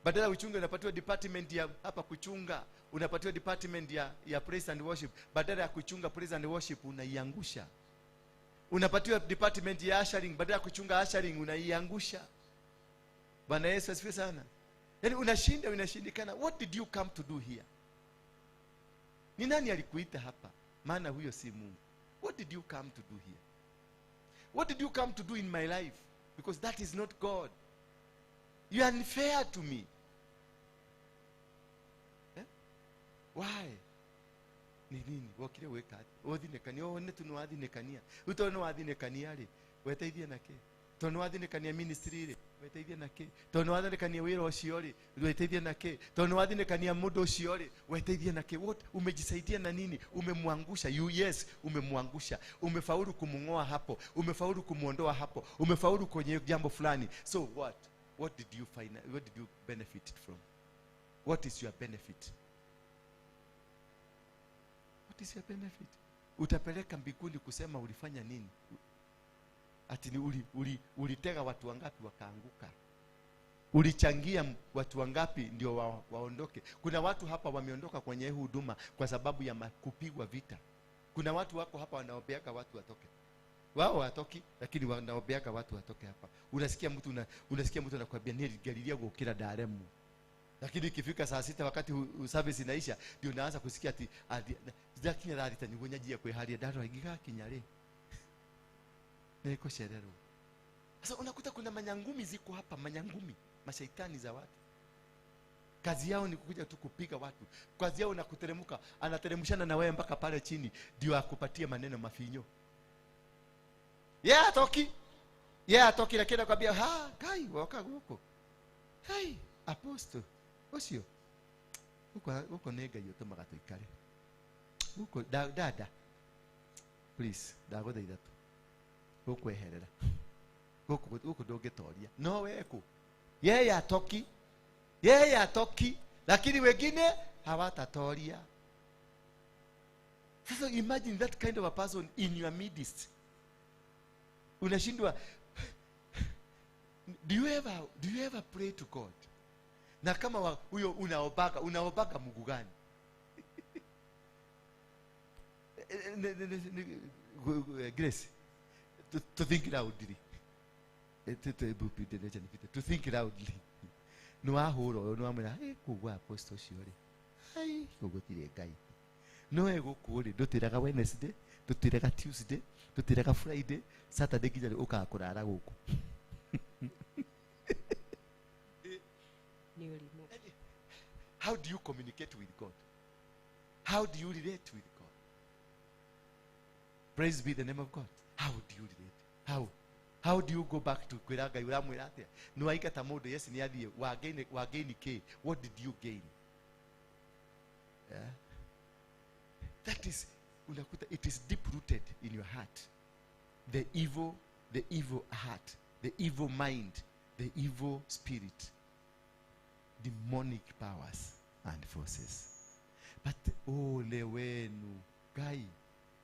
S7: Badala uchunge unapatiwa department ya hapa kuchunga, unapatiwa department ya praise and worship. Badala ya kuchunga praise and worship unaiangusha. Unapatiwa department ya ushering, badala ya kuchunga ushering unaiangusha. Bwana Yesu asifiwe sana. Yaani unashinda, unashindikana. What did you come to do here? Ni nani alikuita hapa? Maana huyo si Mungu. What did you come to do here? What did you come to do in my life? Because that is not God. You are unfair to me. Eh? Why? Ni nini? Wakire weka. Othinekania, one tu nĩwathinĩkania. Rĩu tondũ nĩwathinĩkania rĩ, weteithie na kĩ? Tondũ nĩwathinĩkania ministry rĩ, weteithie na kĩ? Tondũ nĩwathinĩkania wĩra ũcio rĩ, weteithie na kĩ? Tondũ nĩwathinĩkania mũndũ ũcio rĩ, weteithie na kĩ? What? Umejisaidia na nini? Umemwangusha. You, yes, umemwangusha. Umefaulu kumng'oa hapo. Umefaulu kumuondoa hapo. Umefaulu kwenye jambo fulani. So what? What did you find? What did you benefit from? What is your benefit? What is your benefit? Utapeleka mbinguni kusema ulifanya nini? Ati ni ulitega watu wangapi wakaanguka? Ulichangia watu wangapi ndio waondoke? Kuna watu hapa wameondoka kwenye huduma kwa sababu ya kupigwa vita. Kuna watu wako hapa wanaombeaga watu watoke. Wao watoki, lakini wanaombeaga watu watoke hapa. Unasikia mtu unasikia mtu anakuambia niligalilia gukira daremu. Lakini ikifika saa 6 wakati service inaisha ndio unaanza kusikia ati ndakinya thaa niguo nyanjie kwiharia ndarora ingigakinya ri nikucererwo. Sasa unakuta kuna manyangumi ziko hapa, manyangumi, mashaitani za watu. Kazi yao ni kukuja tu kupiga watu. Kazi yao na kuteremka, anateremshana na wewe mpaka pale chini ndio akupatie maneno mafinyo. Yeye atoki. Yeye atoki lakini anakuambia ha, kai woka guko. Hai, apostle. Ucio. Uko uko nĩ Ngai ũtũmaga tũikare. Uko dada. Please, ndagũthaitha tu. Gũkweherera. Gũkũ gũkũ ndũngĩtoria. No weku. Yeye atoki. Yeye atoki, lakini wengine hawatatoria. Sasa imagine that kind of a person in your midst. Unashindwa. Do you ever pray to God? Na kama huyo unaobaga Mungu gani? Grace, to think loudly. To think loudly. No ahuro no amwira kugwa apostle ucio ri. Ai kugutire Ngai. No eguku ri ndutiraga Wednesday, ndutiraga Tuesday, ndutiraga Friday, Saturday nginya ukaga kurara guku. How do you communicate with God? How do you relate with God? Praise be the name of God. How do you relate? How? How do you go back to kwira Ngai uramwira atia? Ni waingata mundu yes ni athie wa gain k. What did you gain? Yeah. That is unakuta it is deep rooted in your heart. The evil heart, the evil mind, the evil spirit, demonic powers and forces. But ole wenu Ngai,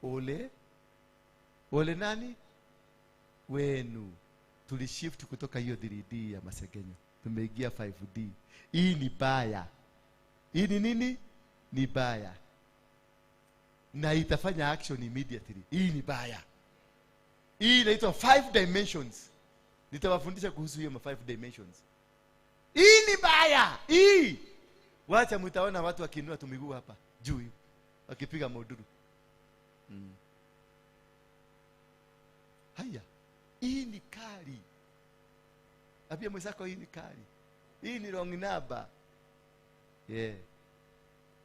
S7: ole ole nani wenu. Tulishift kutoka hiyo 3D ya masegenyo, tumeingia 5D. Hii ni baya. Hii ni nini? Ni baya. Na itafanya action immediately. Hii ni baya. Hii inaitwa 5 dimensions. Nitawafundisha kuhusu hiyo 5 dimensions. Hii ni baya. Hii. Wacha mtaona watu wakiinua tu miguu hapa juu hivi wakipiga mauduru. Haya. Hii ni kali. Apia mwenzako hii ni kali. Hii ni wrong number. Yeah.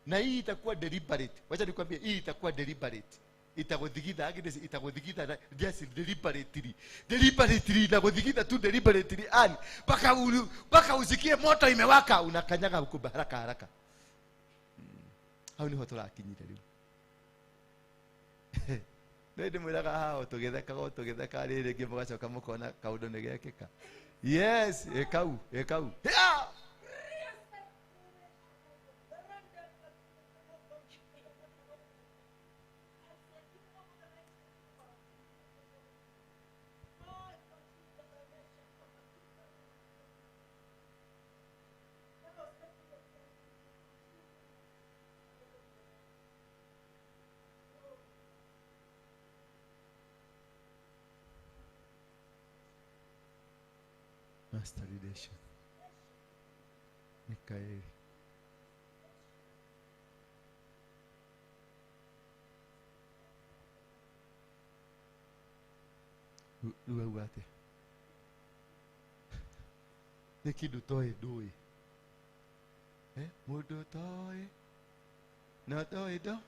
S7: Na hii itakuwa deliberate. Wacha nikwambie hii itakuwa deliberate. Itakuthigitha Agnes, itakuthigitha just deliberately. Deliberately itakuthigitha tu deliberately and mpaka usikie moto imewaka unakanyaga huko haraka haraka. Hau niho turakinyire riu. Nĩ ndĩmwĩraga haha tũgĩthekaga tũgĩtheka rĩrĩ rĩngĩ mũgacoka mũkona kaũndũ nĩ gekĩka. Yes, ĩkau ĩkau. Yeah! Master relation. Mikaeli. Rĩu auga atĩa? Nĩ kĩndũ toĩ ndũĩ. Mũndũ toĩ no toĩ ndo.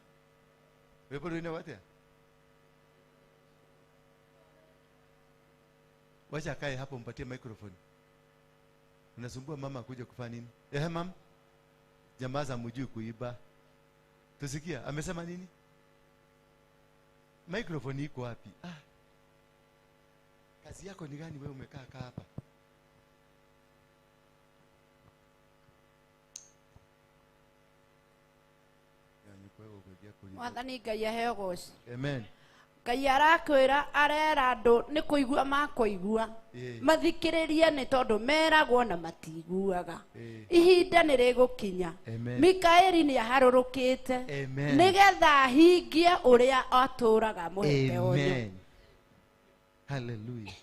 S7: Rwĩmbo rũinagwo atĩa? Wacha akae hapo, mpatie microphone. Unasumbua mama kuja kufanya nini? Ehe mama. Jamaa za mjui kuiba. Tusikia amesema nini? Microphone iko wapi? Ah. Kazi yako ni gani wewe umekaa kaa hapa?
S11: Mwathani Ngai aheo goci.
S7: Amen.
S11: Ngai arakwĩra arera andũ nĩ kũigua makũigua. Mathikĩrĩrie nĩ tondũ meragwo na matiguaga. Ihinda nĩ rĩgũkinya. Mikaeli nĩ aharũrũkĩte nĩgetha ahingie ũrĩa atũraga mũhete ũyũ.
S7: Hallelujah.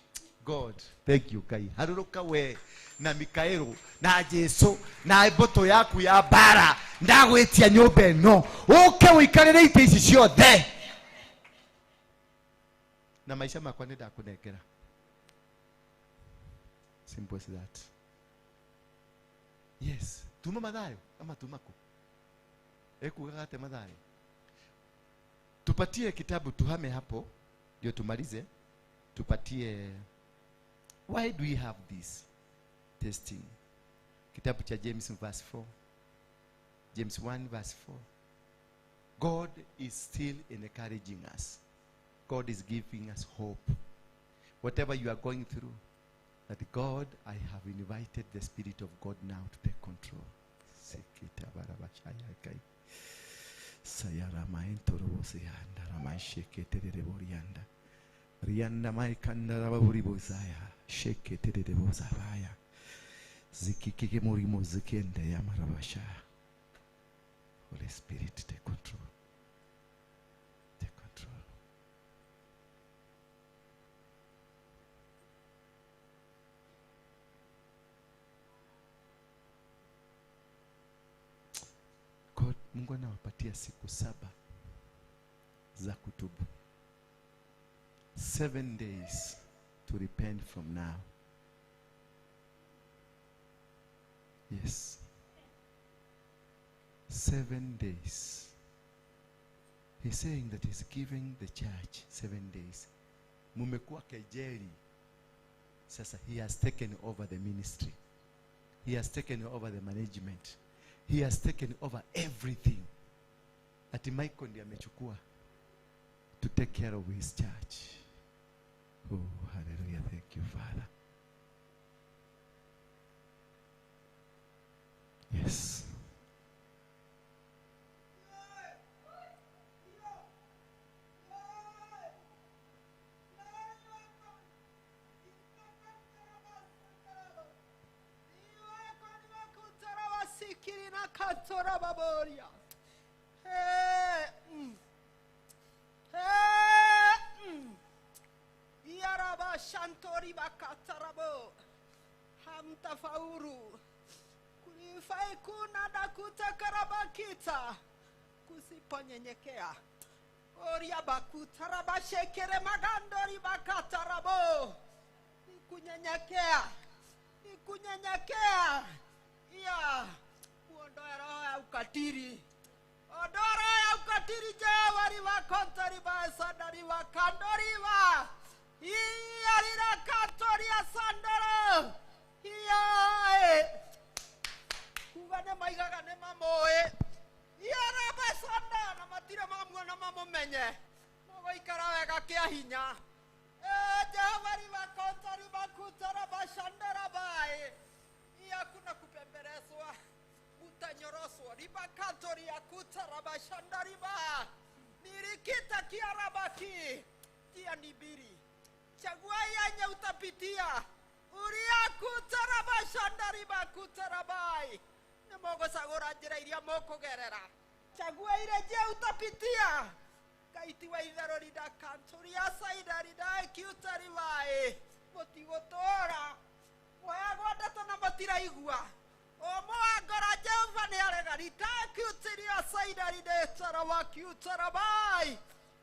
S7: God, thank you Ngai. Harũrũka we na Mikaeli na Jesu na mbũtũ yaku ya mbara ndagwĩtia nyũmba ĩno ũke ũikarĩre itĩ ici ciothe na maisha makwa nĩ ndakũnengera. Simple as that. Yes. Tuma Mathayo ama tuma ku? Ekugaga ate Mathayo. Tupatie kitabu tuhame hapo ndio tumalize. Tupatie why do we have this testing? Kitabu cha James verse 4. James 1 verse 4. God is still encouraging us. God is giving us hope. Whatever you are going through, that God, I have invited the Spirit of God now to take control. Holy Spirit, take control. Take control. God, Mungu anawapatia siku 7 za kutubu. 7 days to repent from now. Yes. 7 days. He's saying that he's giving the church 7 days. Mumekuwa kejeli. Sasa he has taken over the ministry. He has taken over the management. He has taken over everything. Ati Michael ndiye amechukua to take care of his church. Oh, hallelujah. Thank you, Father. Yes.
S12: Hamtafaulu kulifai kuna dakuta kusiponyenyekea oria bakutarabashekere magandori bakatarabo nikunyenyekea nikunyenyekea iya kuondoa roho ya ukatili, ondoa roho ya ukatili jawari wakontari basadari wakandoriwa iya rirakatoria sandaro iya kuga nĩ maigaga nĩ mamũĩ iya rabasanda na matire mamuona mamũmenye mũgũikara wega kĩa hinya Jehova riwakontari bakutarabashandara bae iya kuna kupemberezwa mutanyoroswa ribakatori akutarabashandariba nirikita kiarabaki tia nibiri chagua yenye utapitia uriakutarabashandariba nimogocagũra njĩra iria mũkũgerera chagua ile njia utapitia kaitiwa itherũ ridakanturia ridakiutaribaĩ mũtigũtũra mwoyagwo ndeto na mũtiraigua ũmũwangora Jehova nĩ arega ritakiutiria saida ridetarawakiutarabai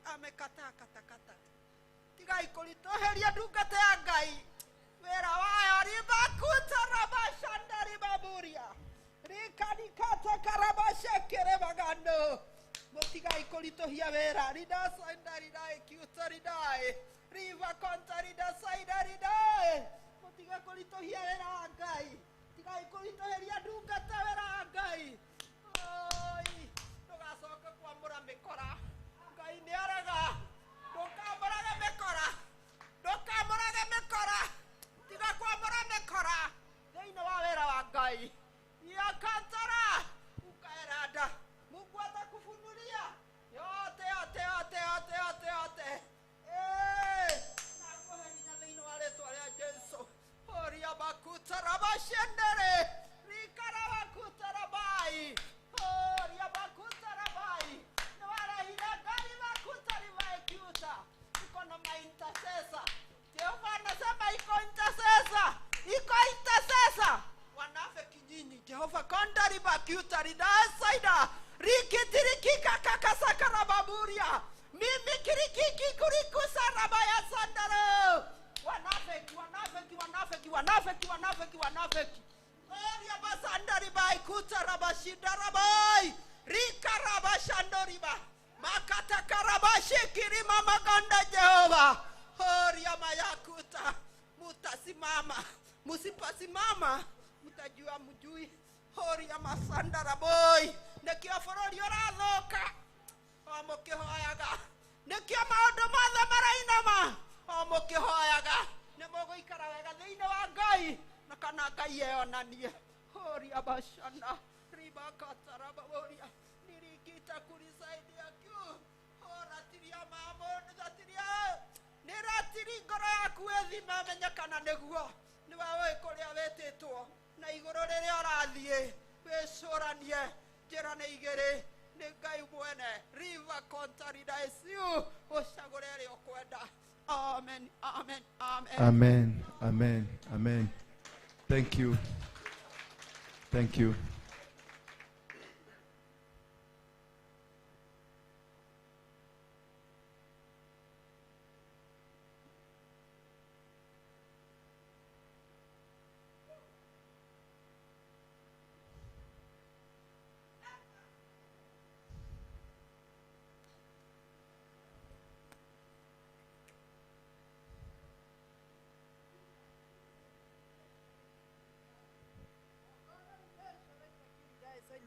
S12: amekataa katakata tigai kũritũhĩria ndungata ya Ngai wĩra wayo ribakutarabashandaribaburia rikanikata karabashekere bagando mũtigai kũritũhia wĩra ridasaindaridaikiutaridai ribakontaridasaidaridae mũtiga kũritũhia wĩra wa Ngai tigai kũritũhĩria ndungata wĩra wa Ngai oi ndũgacoke kwamũra mĩkora Ngai nĩ arega ndũkamũrage mĩkora ndũkamũrage mĩkora tiga kwamũra mĩkora thĩinĩ wa wĩra wa Ngai yakantara ukaerada Mungu atakufunulia yote yote yote yote yote yote Jehova kondari bakiutari dasaida rikitirikika kakasakarababuria mimi kirikiki kurikusarabaya sandaro wanafeki wanafeki wanafeki wanafeki wanafeki wanafeki oria basandari bai kutarabashidarabai rikarabashandoriba makatakarabashikiri mamaganda Jehova horia mayakuta mutasimama musipasimama mutajua mujui horia masandara boy nekio borori urathuka o mukihoyaga nekio maundu mothe marainama o mukihoyaga ni muguikara wega thiini wa Ngai na kana Ngai eyonanie horia bashana ribakatarababoria nirikita kurisaidia kyu horatiria mamonithatiria niratiri ngoro yaku ĩthime menye kana nĩguo nĩwe wĩ kũrĩa wĩtĩtwo na igũrũ rĩrĩa ũrathiĩ wĩcũranie njĩra nĩ igĩrĩ nĩ Ngai mwene riva kontaridasiu ũcagũre ĩrĩa ũkwenda. Amen, amen, amen.
S4: Amen, amen, amen. Thank you. Thank you.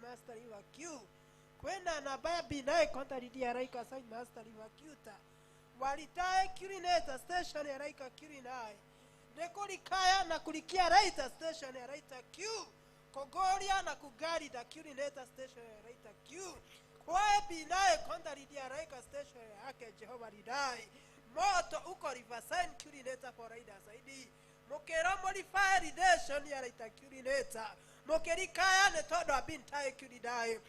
S13: Master Iwakiu kwena na babi naye kontaridia raika sign master Iwakiuta walitae kurineta station ya raika kurinai nekolikaya na kulikia raita station ya raita Q kogoria na kugari da kurineta station ya raita Q kwae binaye kontaridia raika station yake Jehova ridai moto uko riverside kurineta for raida zaidi mokera modify redemption ya raita kurineta mokerikaya ne todo abintae kuridai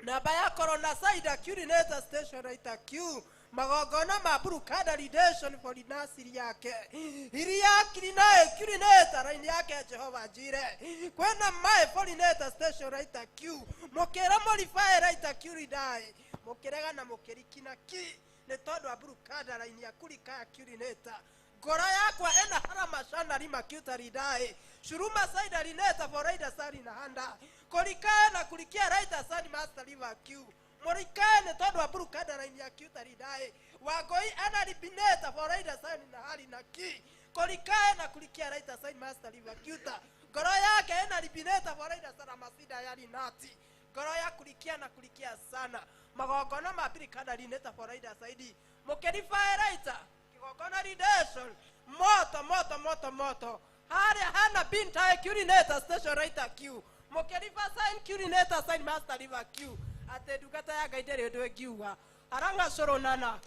S13: na baya corona saida kurineta station raita Q magogona maburukada redemption for dinasiri yake iria kirinae kurineta raini yake Jehova jire kwena mae forineta station raita Q mokera modify raita kuridai mokerega na mokerikina ki ne todo aburukada raini ya kulika kurineta ngoro yakwa ena harama shana rima kyutaridai shuruma saida rineta foraida sari na handa kolikae na kulikia raita sani master river q morikae ne tondu aburukada raini ya kyutaridai wagoi ana ribineta foraida sani na hali na ki kolikae na kulikia raita sani master river kyuta ngoro yake ena ribineta foraida sara masida ya rinati ngoro ya kulikia na kulikia sana magongona mabirikada rineta foraida saidi mukerifae raita kigongona redemption moto moto moto moto haria hana binta curineta station raita q mukerifa sign curineta sign master river q ate ndungata ya Ngai ndĩrĩ ũndũ ĩngiuga arang'acũrũnana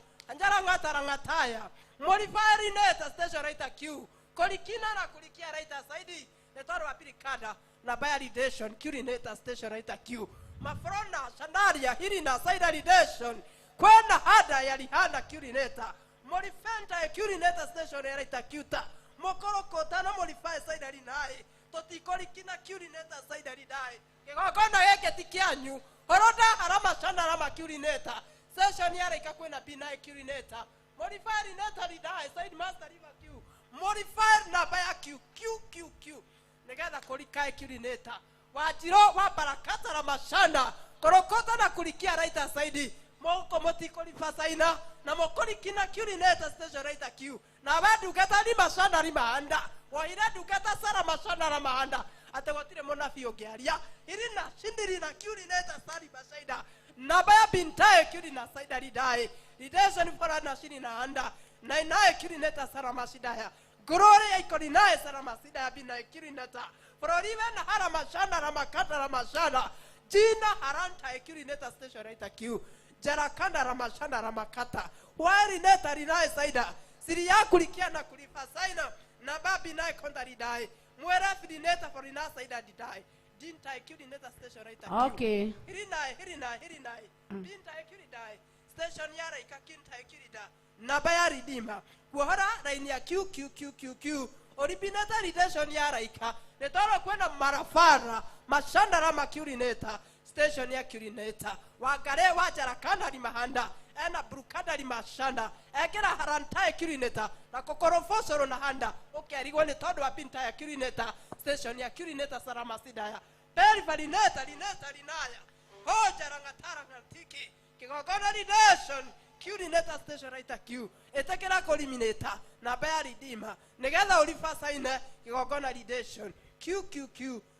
S13: anjarang'atarang'ataya morifarineta station raita q kũrikina na kũrikia raita saidi nĩ tondũ wa birikada na baya redemption curineta station raita q mafrona shandaria hirina saida redemption kwena hada ya rihana curineta morifenta ecurineta station eraita kyuta mokorokota na morifae saida rinae totikorikina curineta saida ridae kigongona gĩkĩ ti kĩanyu horoda harama shana rama curineta station yaraika kwĩna binae curineta morifae rineta ridae side master river q morifae namba ya q q q q nigetha kũrikae curineta wanjiro wa barakata ramashana korokota na kurikia raita saidi moko motikorifa saina na mokorikina curineta station raita q na we ndungata ni mashana ri mahanda woire ndungata sara mashana ra mahanda ate gutire munabii ungiaria irina shindirina curineta sari bashaida namba ya bintae curina saida ridae redemption fora na shini na handa na inae curineta sara mashidaya ngurure ya ikorinae sara masidaya binae curineta bororiwe na hara mashana ra makata ra mashana jina haranta ecurineta station raita q jarakanda ramashana ramakata warineta rinae saida siri yakulikia na kulifa saina na babi nae konda ridae mwera firineta forina saida didae dinta ecurineta station raita q
S11: Okay.
S13: hirinae hirinae hirinae dinta ecuridae station yara ikakinta ecurida namba ya ridima kuohora raini ya q q q q q oribineta redemption ya raika
S12: Nĩ tondũ kwĩna marabara macandara makiurinĩta station ya kiurinĩta wangare wanjara kanari mahanda ena brukadari mashanda ekĩra harantae kiurinĩta na kokorobocoro na handa ũkerigwo nĩ tondũ wa pinta ya kiurinĩta station ya kiurinĩta saramasidaya perivarineta rineta rinaya hojara ngatara ngatiki kigongona redemption kiurineta station raita kiu ĩtĩkĩra kũriminĩta namba ya ridima nĩgetha ũribacaine kigongona redemption qqq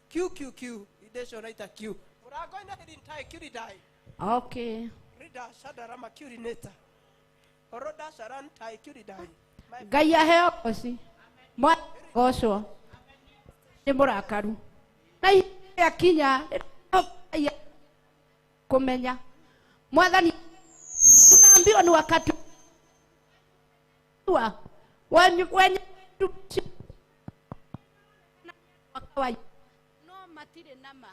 S12: qqq redemption raita kiu mũrango-inĩ rintai kiuridai.
S11: Okay.
S12: Rida shadarama kiurineta oroda sharantai kiuridai.
S11: Ngai aheo goci mwagocwo nĩ mũrakaru na ihinda rĩakinya kũmenya mwathani tunaambiwa ni wakati wa wenye no matirĩ nama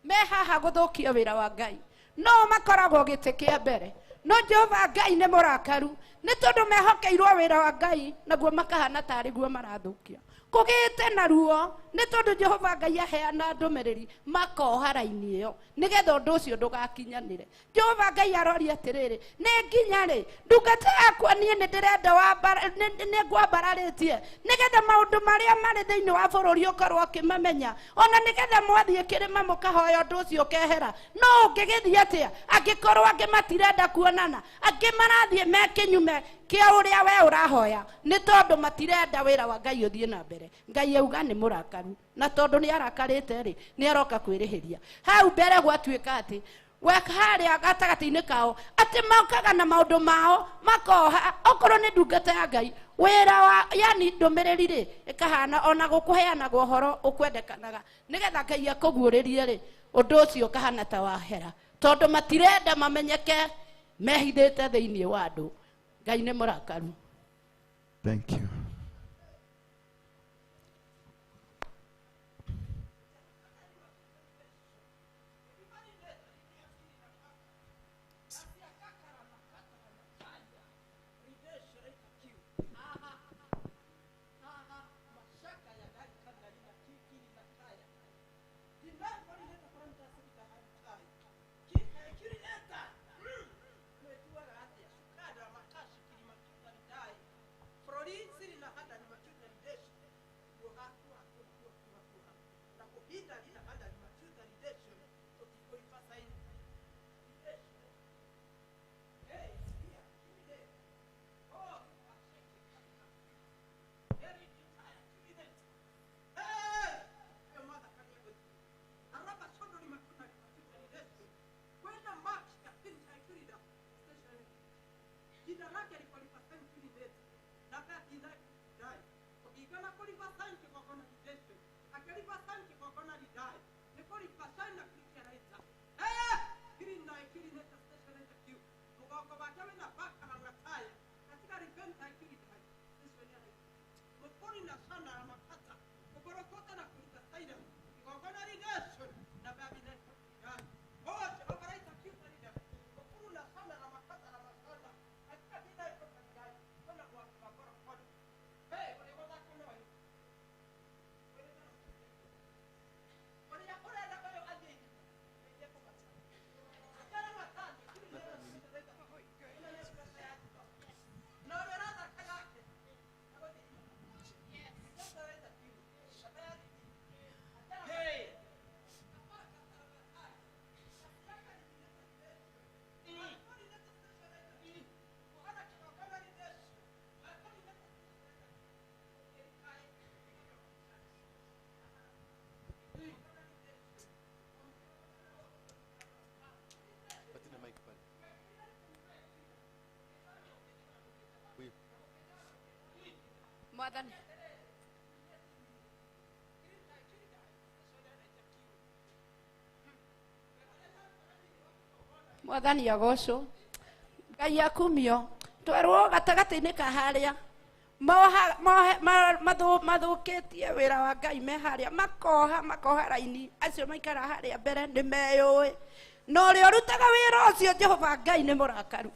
S11: me haha gũthũkia wĩra wa Ngai no makoragwo gĩtĩ kĩa mbere no Jehova Ngai nĩ mũrakaru nĩ tondũ mehokeirwo wĩra wa Ngai naguo makahana tarĩ guo marathũkia kũgĩte na ruo nĩ tondũ Jehova Ngai aheana ndũmĩrĩri makoha raini ĩyo nĩgetha ũndũ ũcio ndũgakinyanĩre. Jehova Ngai aroria atĩrĩrĩ nĩ nginya rĩ ndungata yakwa niĩ nĩ ndĩrenda nĩ ngwambararĩtie nĩgetha maũndũ marĩa marĩ thĩinĩ wa bũrũri ũkorwo ũkĩmamenya ona nĩgetha mwathiĩ kĩrĩma mũkahoya ũndũ ũcio ũkehera no ũngĩgĩthiĩ atĩa angĩkorwo angĩ matirenda kuonana angĩ marathiĩ me kĩnyume kĩa ũrĩa we ũrahoya nĩ tondũ matirenda wĩra wa Ngai ũthiĩ na mbere. Ngai auga nĩ mũrakaru na tondũ nĩ arakarĩte rĩ nĩ aroka kwĩrĩhĩria hau mbere gwatuĩka atĩ we harĩa gatagatĩ-inĩ kao atĩ mokaga na maũndũ mao makoha okorwo nĩ ndungata ya Ngai wĩra wa yani ndũmĩrĩri rĩ ĩkahana ona gũkũheanagwo ũhoro ũkwendekanaga nĩgetha Ngai akũguũrĩrie rĩ ũndũ ũcio ũkahana ta wahera tondũ matirenda mamenyeke mehithĩte thĩinĩ wa andũ. Ngai nĩ mũrakaru.
S4: Thank you.
S11: Mwathani Mwathani agocwo Ngai akumio twerwo gatagatĩ-inĩ ka harĩa mathũkĩtie wĩra wa Ngai me harĩa makoha raini acio maikara harĩa mbere nĩ meyũĩ na ũrĩa ũrutaga wĩra ũcio Jehova Ngai nĩ mũrakaru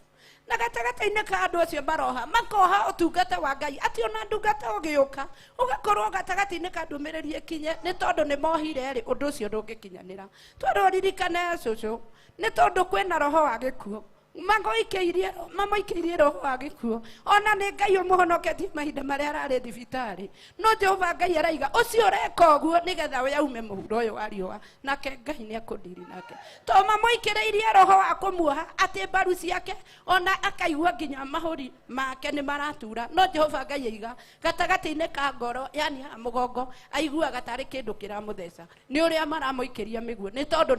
S11: Na gatagatĩ-inĩ ka andũ acio maroha makoha ũtungata wa Ngai atĩ ona ndungata ũgĩũka ũgakorwo gatagatĩ-inĩ ka ndũmĩrĩri ĩkinye nĩ tondũ nĩ mohire rĩ ũndũ ũcio ndũngĩkinyanĩra. Tondũ ririkane cũcũ nĩ tondũ kwĩna roho wa gĩkuũ mamoikĩirie roho wa gĩkuũ ona nĩ Ngai ũmũhonoketie mahinda marĩa ararĩ thibitarĩ no Jehova Ngai araiga ũcio ũreka ũguo nĩgetha we aume mũhuro ũyũ wa riũa nake Ngai nĩ akũndiri nake to mamoikĩrĩirie roho wa kũmuoha atĩ mbaru ciake ona akaigua nginya mahũri make nĩ maratura no Jehova Ngai aiga gatagatĩ-inĩ ka ngoro yani ha mũgongo aiguaga tarĩ kĩndũ kĩramũtheca nĩ ũrĩa maramũikĩria mĩguo nĩ tondũ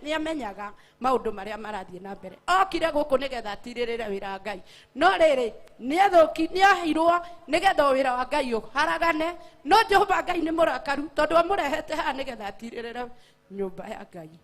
S11: nĩ amenyaga maũndũ marĩa marathiĩ na mbere okire gũkũ nĩgetha atirĩrĩre wĩra wa Ngai no rĩrĩ nĩaheirwo nĩgetha wĩra wa Ngai ũharagane no Jehova Ngai nĩ mũrakaru tondũ amũrehete haha nĩgetha atirĩrĩre nyũmba ya Ngai.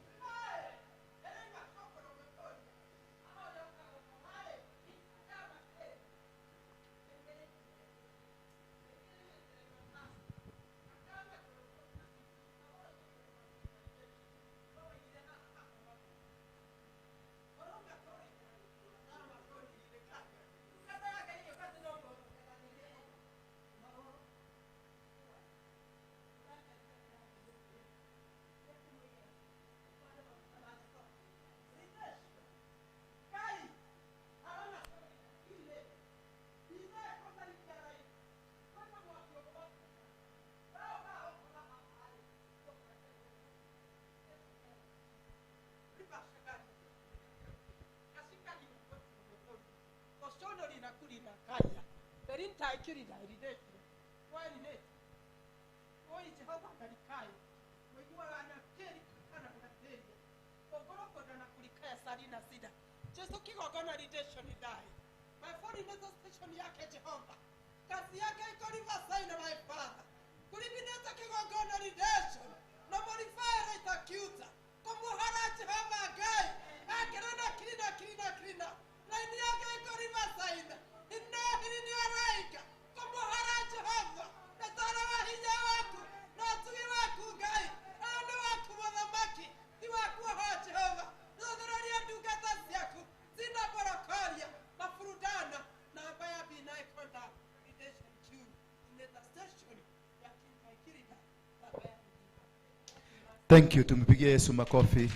S4: Thank you. Tumpigie Yesu makofi.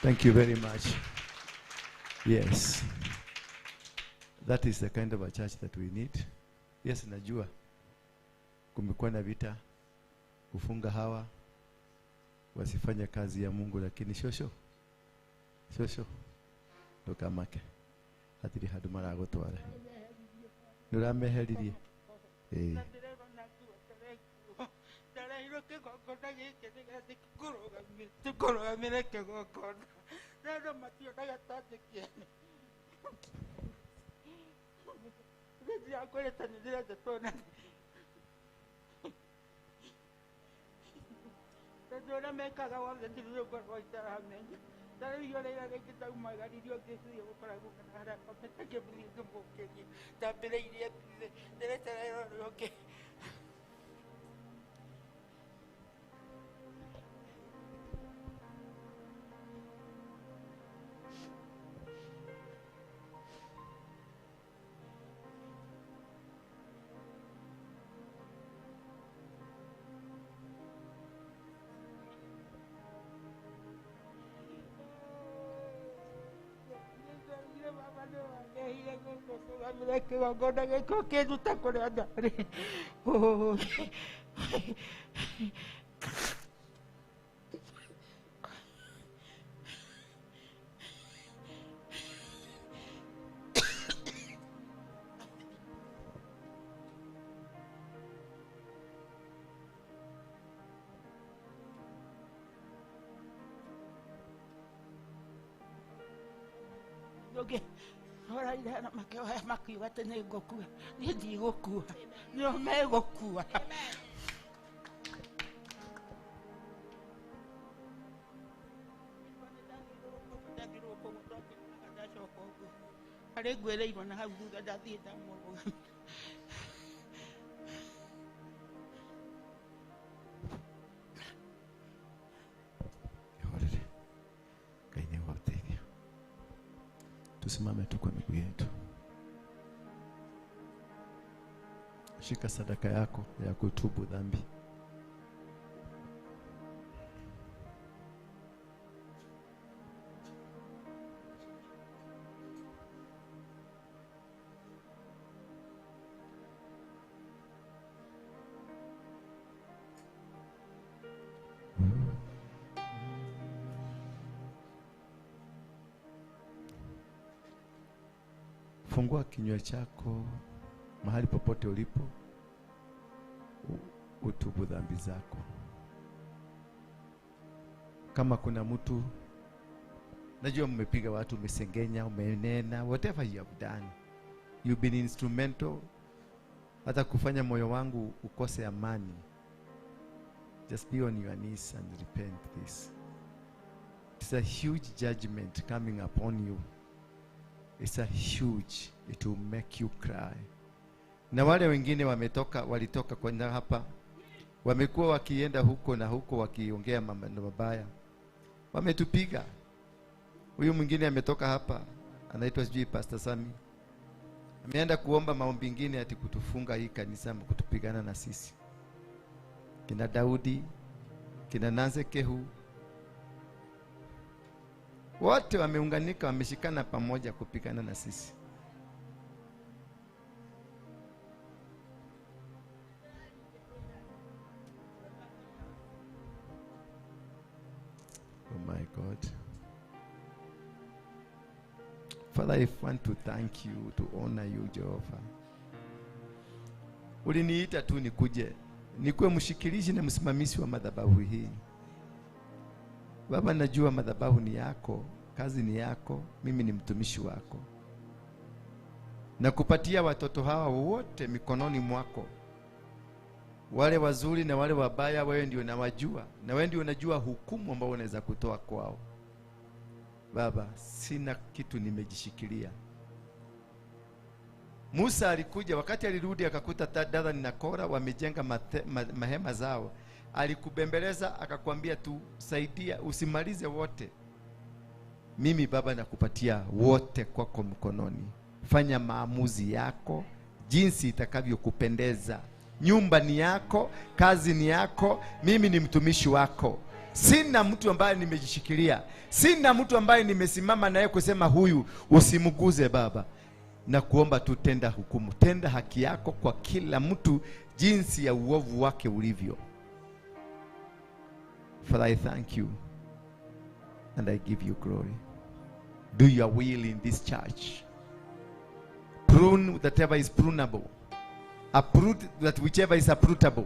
S4: Thank you very much. Yes. That is the kind of a church that we need. Yes, najua kumekuwa na vita kufunga hawa wasifanye kazi ya Mungu, lakini shosho shosho ndokamake hatiri handu maragutwara nurameheririe eh
S5: Okay.
S4: Tusimame tu kwa miguu yetu. Shika sadaka yako ya kutubu dhambi. Fungua kinywa chako mahali popote ulipo, utubu dhambi zako. Kama kuna mtu, najua mmepiga watu, umesengenya, umenena, whatever you have done, you've been instrumental hata kufanya moyo wangu ukose amani. Just be on your knees and repent this. It's a huge judgment coming upon you. It's a huge, it will make you cry. Na wale wengine wametoka, walitoka kwenda hapa, wamekuwa wakienda huko na huko wakiongea maneno mabaya. Wametupiga. Huyu mwingine ametoka hapa, anaitwa sijui Pastor Sami. Ameenda kuomba maombi mengine ati kutufunga hii kanisa, kutupigana na sisi. Kina Daudi, kina Nanze Kehu, wote wameunganika, wameshikana pamoja kupigana na sisi. Oh my God. Father, I want to thank you, to honor you, Jehovah. Uliniita tu nikuje, nikuwe mshikilishi na msimamizi wa madhabahu hii. Baba, najua madhabahu ni yako, kazi ni yako, mimi ni mtumishi wako. Nakupatia watoto hawa wote mikononi mwako. Wale wazuri na wale wabaya, wewe ndio unawajua, na wewe ndio unajua hukumu ambayo unaweza kutoa kwao. Baba, sina kitu nimejishikilia. Musa alikuja, wakati alirudi akakuta Dathani na Kora wamejenga mahema zao. Alikubembeleza akakwambia tu saidia, usimalize wote. Mimi Baba nakupatia wote kwako mkononi. Fanya maamuzi yako jinsi itakavyokupendeza. Nyumba ni yako, kazi ni yako, mimi ni mtumishi wako. Sina mtu ambaye nimejishikilia, sina mtu ambaye nimesimama naye kusema huyu usimguze. Baba, na kuomba tu tenda hukumu, tenda haki yako kwa kila mtu jinsi ya uovu wake ulivyo. Father, I thank you and I give you glory. Do your will in this church. Prune whatever is prunable. Uproot that whichever is uprootable.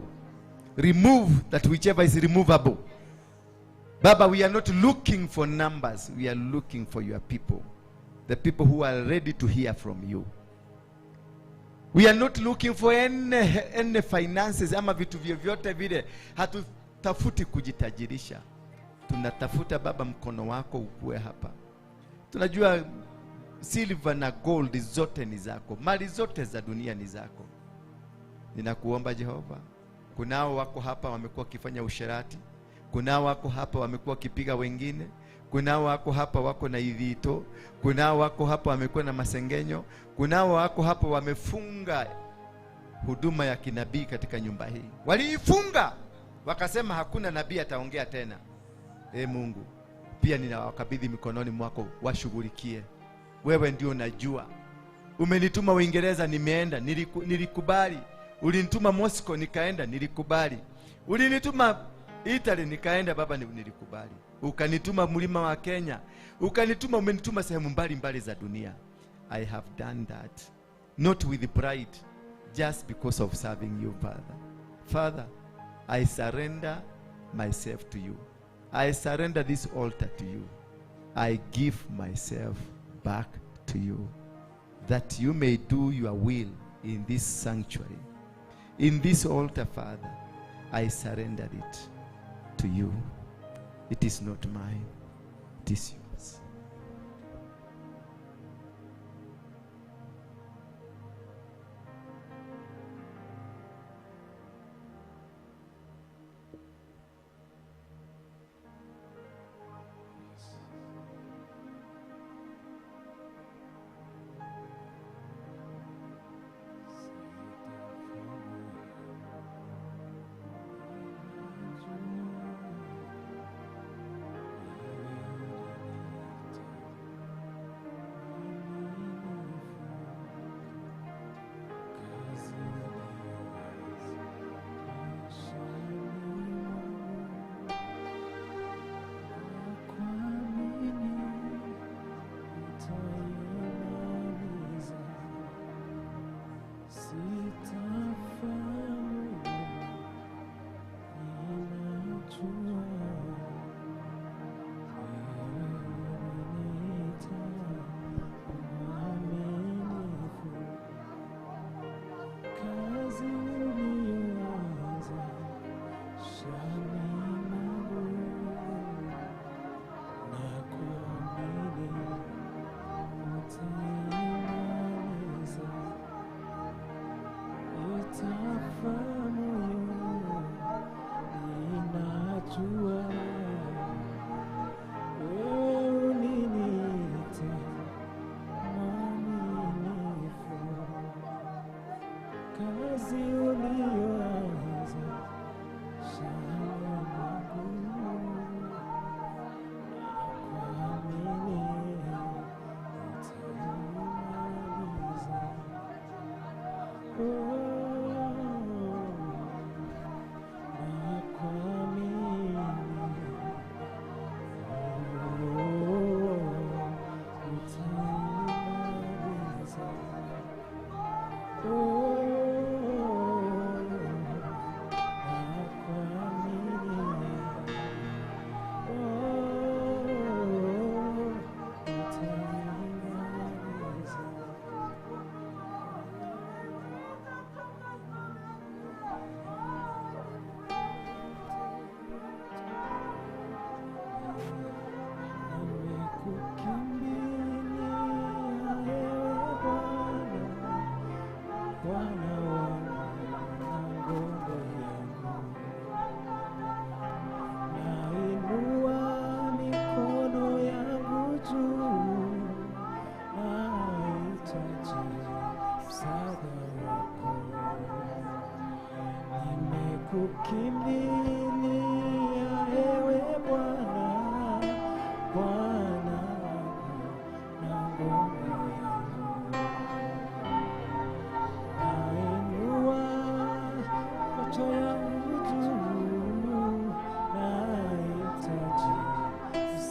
S4: Remove that whichever is removable. Baba, we are not looking for numbers. We are looking for your people. The people who are ready to hear from you. We are not looking for any finances ama vitu vyovyote vile. Hatutafuti kujitajirisha. Tunatafuta Baba mkono wako ukue hapa. Tunajua silver na gold zote ni zako. Mali zote za dunia ni zako. Ninakuomba Jehova, kunao wako hapa wamekuwa wakifanya usherati, kunao wako hapa wamekuwa wakipiga wengine, kunao wako hapa wako na idhito, kunao wako hapa wamekuwa na masengenyo, kunao wako hapa wamefunga huduma ya kinabii katika nyumba hii. Waliifunga wakasema hakuna nabii ataongea tena. Mungu, pia ninawakabidhi mikononi mwako, washughulikie. Wewe ndio unajua. Umenituma Uingereza, nimeenda, nilikubali. Ulinituma Moscow, nikaenda, nilikubali. Ulinituma Italy, nikaenda, Baba, nilikubali. Ukanituma mlima wa Kenya, ukanituma, umenituma sehemu mbali mbali za dunia. I have done that not with pride, just because of serving you, Father. Father, I surrender myself to you. I surrender this altar to you. I give myself back to you, that you may do your will in this sanctuary. In this altar, Father, I surrender it to you. It is not mine, it is yours.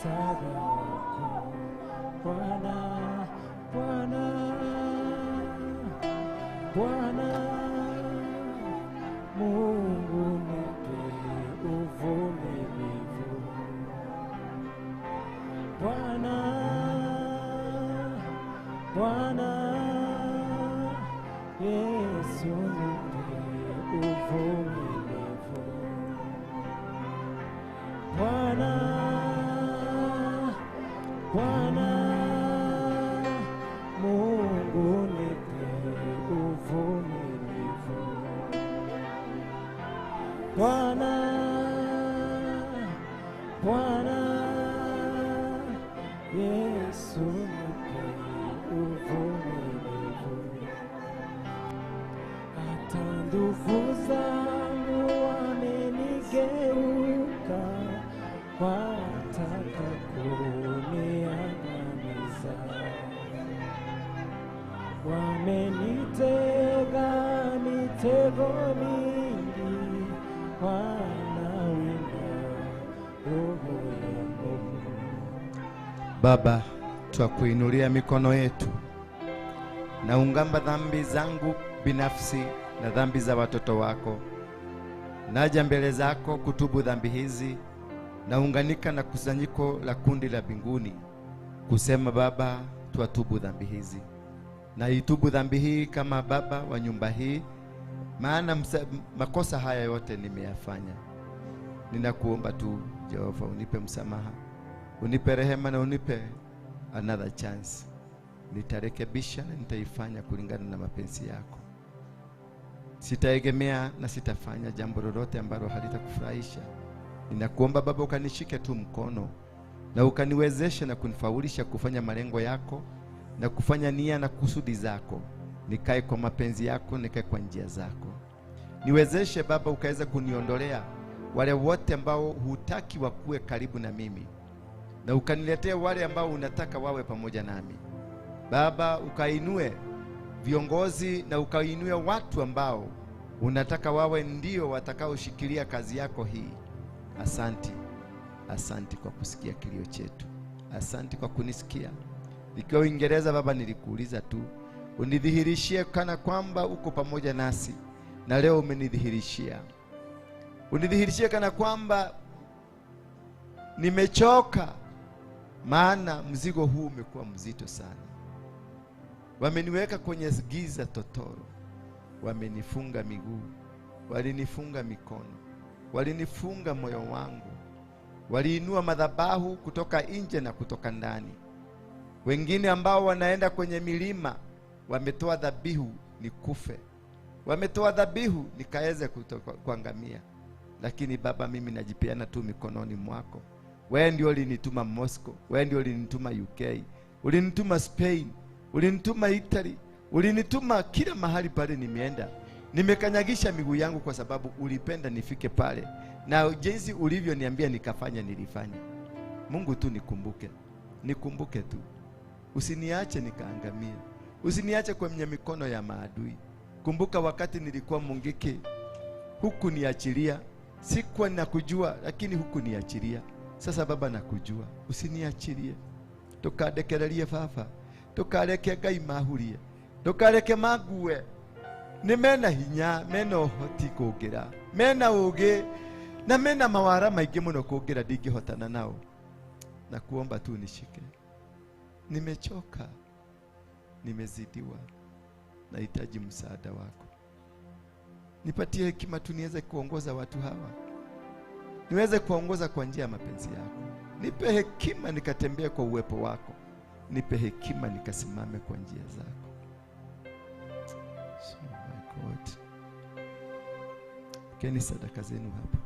S3: msaada wako Bwana, Bwana, Bwana Mungu nipe uvumilivu. Bwana, Bwana Yesu nipe uvumilivu. Bwana, Bwana Mungu nipe uvumilivu. Bwana, Bwana Yesu nipe uvumilivu. Hata ndugu zangu wamenigeuka, wataka kuniangamiza. Wamenitega mitego mingi, wanawinda roho yangu.
S9: Baba, twakuinulia mikono yetu. Naungama dhambi zangu binafsi na dhambi za watoto wako. Naja mbele zako kutubu dhambi hizi. Naunganika na kusanyiko la kundi la mbinguni kusema, Baba, twatubu dhambi hizi. Naitubu dhambi hii kama baba wa nyumba hii, maana makosa haya yote nimeyafanya. Ninakuomba tu Jehova, unipe msamaha, unipe rehema na unipe another chance. Nitarekebisha na nitaifanya kulingana na mapenzi yako. Sitaegemea na sitafanya jambo lolote ambalo halitakufurahisha. Ninakuomba Baba, ukanishike tu mkono na ukaniwezeshe na kunifaulisha kufanya malengo yako na kufanya nia na kusudi zako. Nikae kwa mapenzi yako, nikae kwa njia zako. Niwezeshe Baba, ukaweza kuniondolea wale wote ambao hutaki wakuwe karibu na mimi, na ukaniletea wale ambao unataka wawe pamoja nami. Baba, ukainue viongozi na ukainue watu ambao unataka wawe ndio watakaoshikilia kazi yako hii. Asanti, asanti kwa kusikia kilio chetu. Asanti kwa kunisikia. Nikiwa Uingereza Baba, nilikuuliza tu unidhihirishie kana kwamba uko pamoja nasi, na leo umenidhihirishia. Unidhihirishie kana kwamba nimechoka, maana mzigo huu umekuwa mzito sana. Wameniweka kwenye giza totoro, wamenifunga miguu, walinifunga mikono, walinifunga moyo wangu, waliinua madhabahu kutoka nje na kutoka ndani. Wengine ambao wanaenda kwenye milima wametoa dhabihu nikufe, wametoa dhabihu nikaeze kuangamia. Lakini Baba, mimi najipeana tu mikononi mwako. Wewe ndio ulinituma Moscow, wewe ndio ulinituma UK, ulinituma Spain, ulinituma Italy, ulinituma kila mahali pale nimeenda. Nimekanyagisha miguu yangu kwa sababu ulipenda nifike pale, na jinsi ulivyoniambia nikafanya, nilifanya. Mungu tu nikumbuke, nikumbuke tu. Usiniache nikaangamie, usiniache kwenye mikono ya maadui. Kumbuka wakati nilikuwa Mungiki, hukuniachilia. Sikuwa nakujua, lakini hukuniachilia. Sasa Baba nakujua, usiniachilie. Tukadekererie Baba, tukareke Ngai mahurie, tukareke mague. Ni mena hinya, mena ũhoti kũngĩra, mena ũgĩ na mena mawara maingĩ mũno kũngĩra, ndingĩhotana nao. Na kuomba tu nishike. Nimechoka, nimezidiwa, nahitaji msaada wako. Nipatie hekima tu niweze kuongoza watu hawa, niweze kuongoza kwa njia ya mapenzi yako. Nipe hekima nikatembee kwa uwepo wako, nipe hekima nikasimame kwa njia zako. So my God, keni sadaka zenu hapa.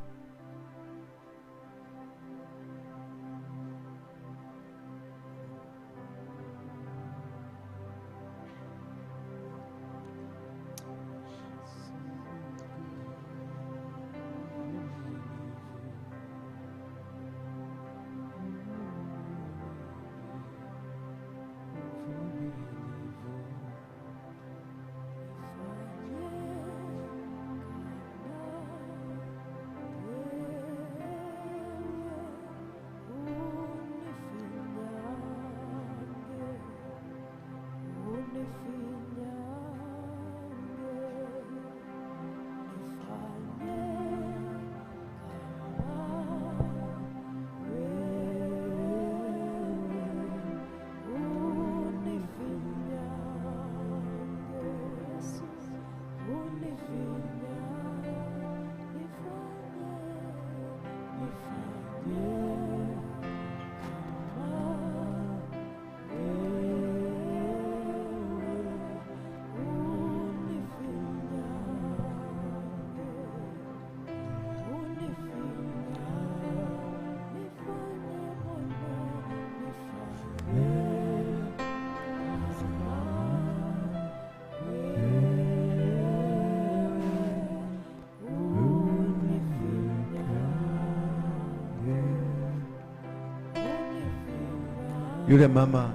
S9: Yule mama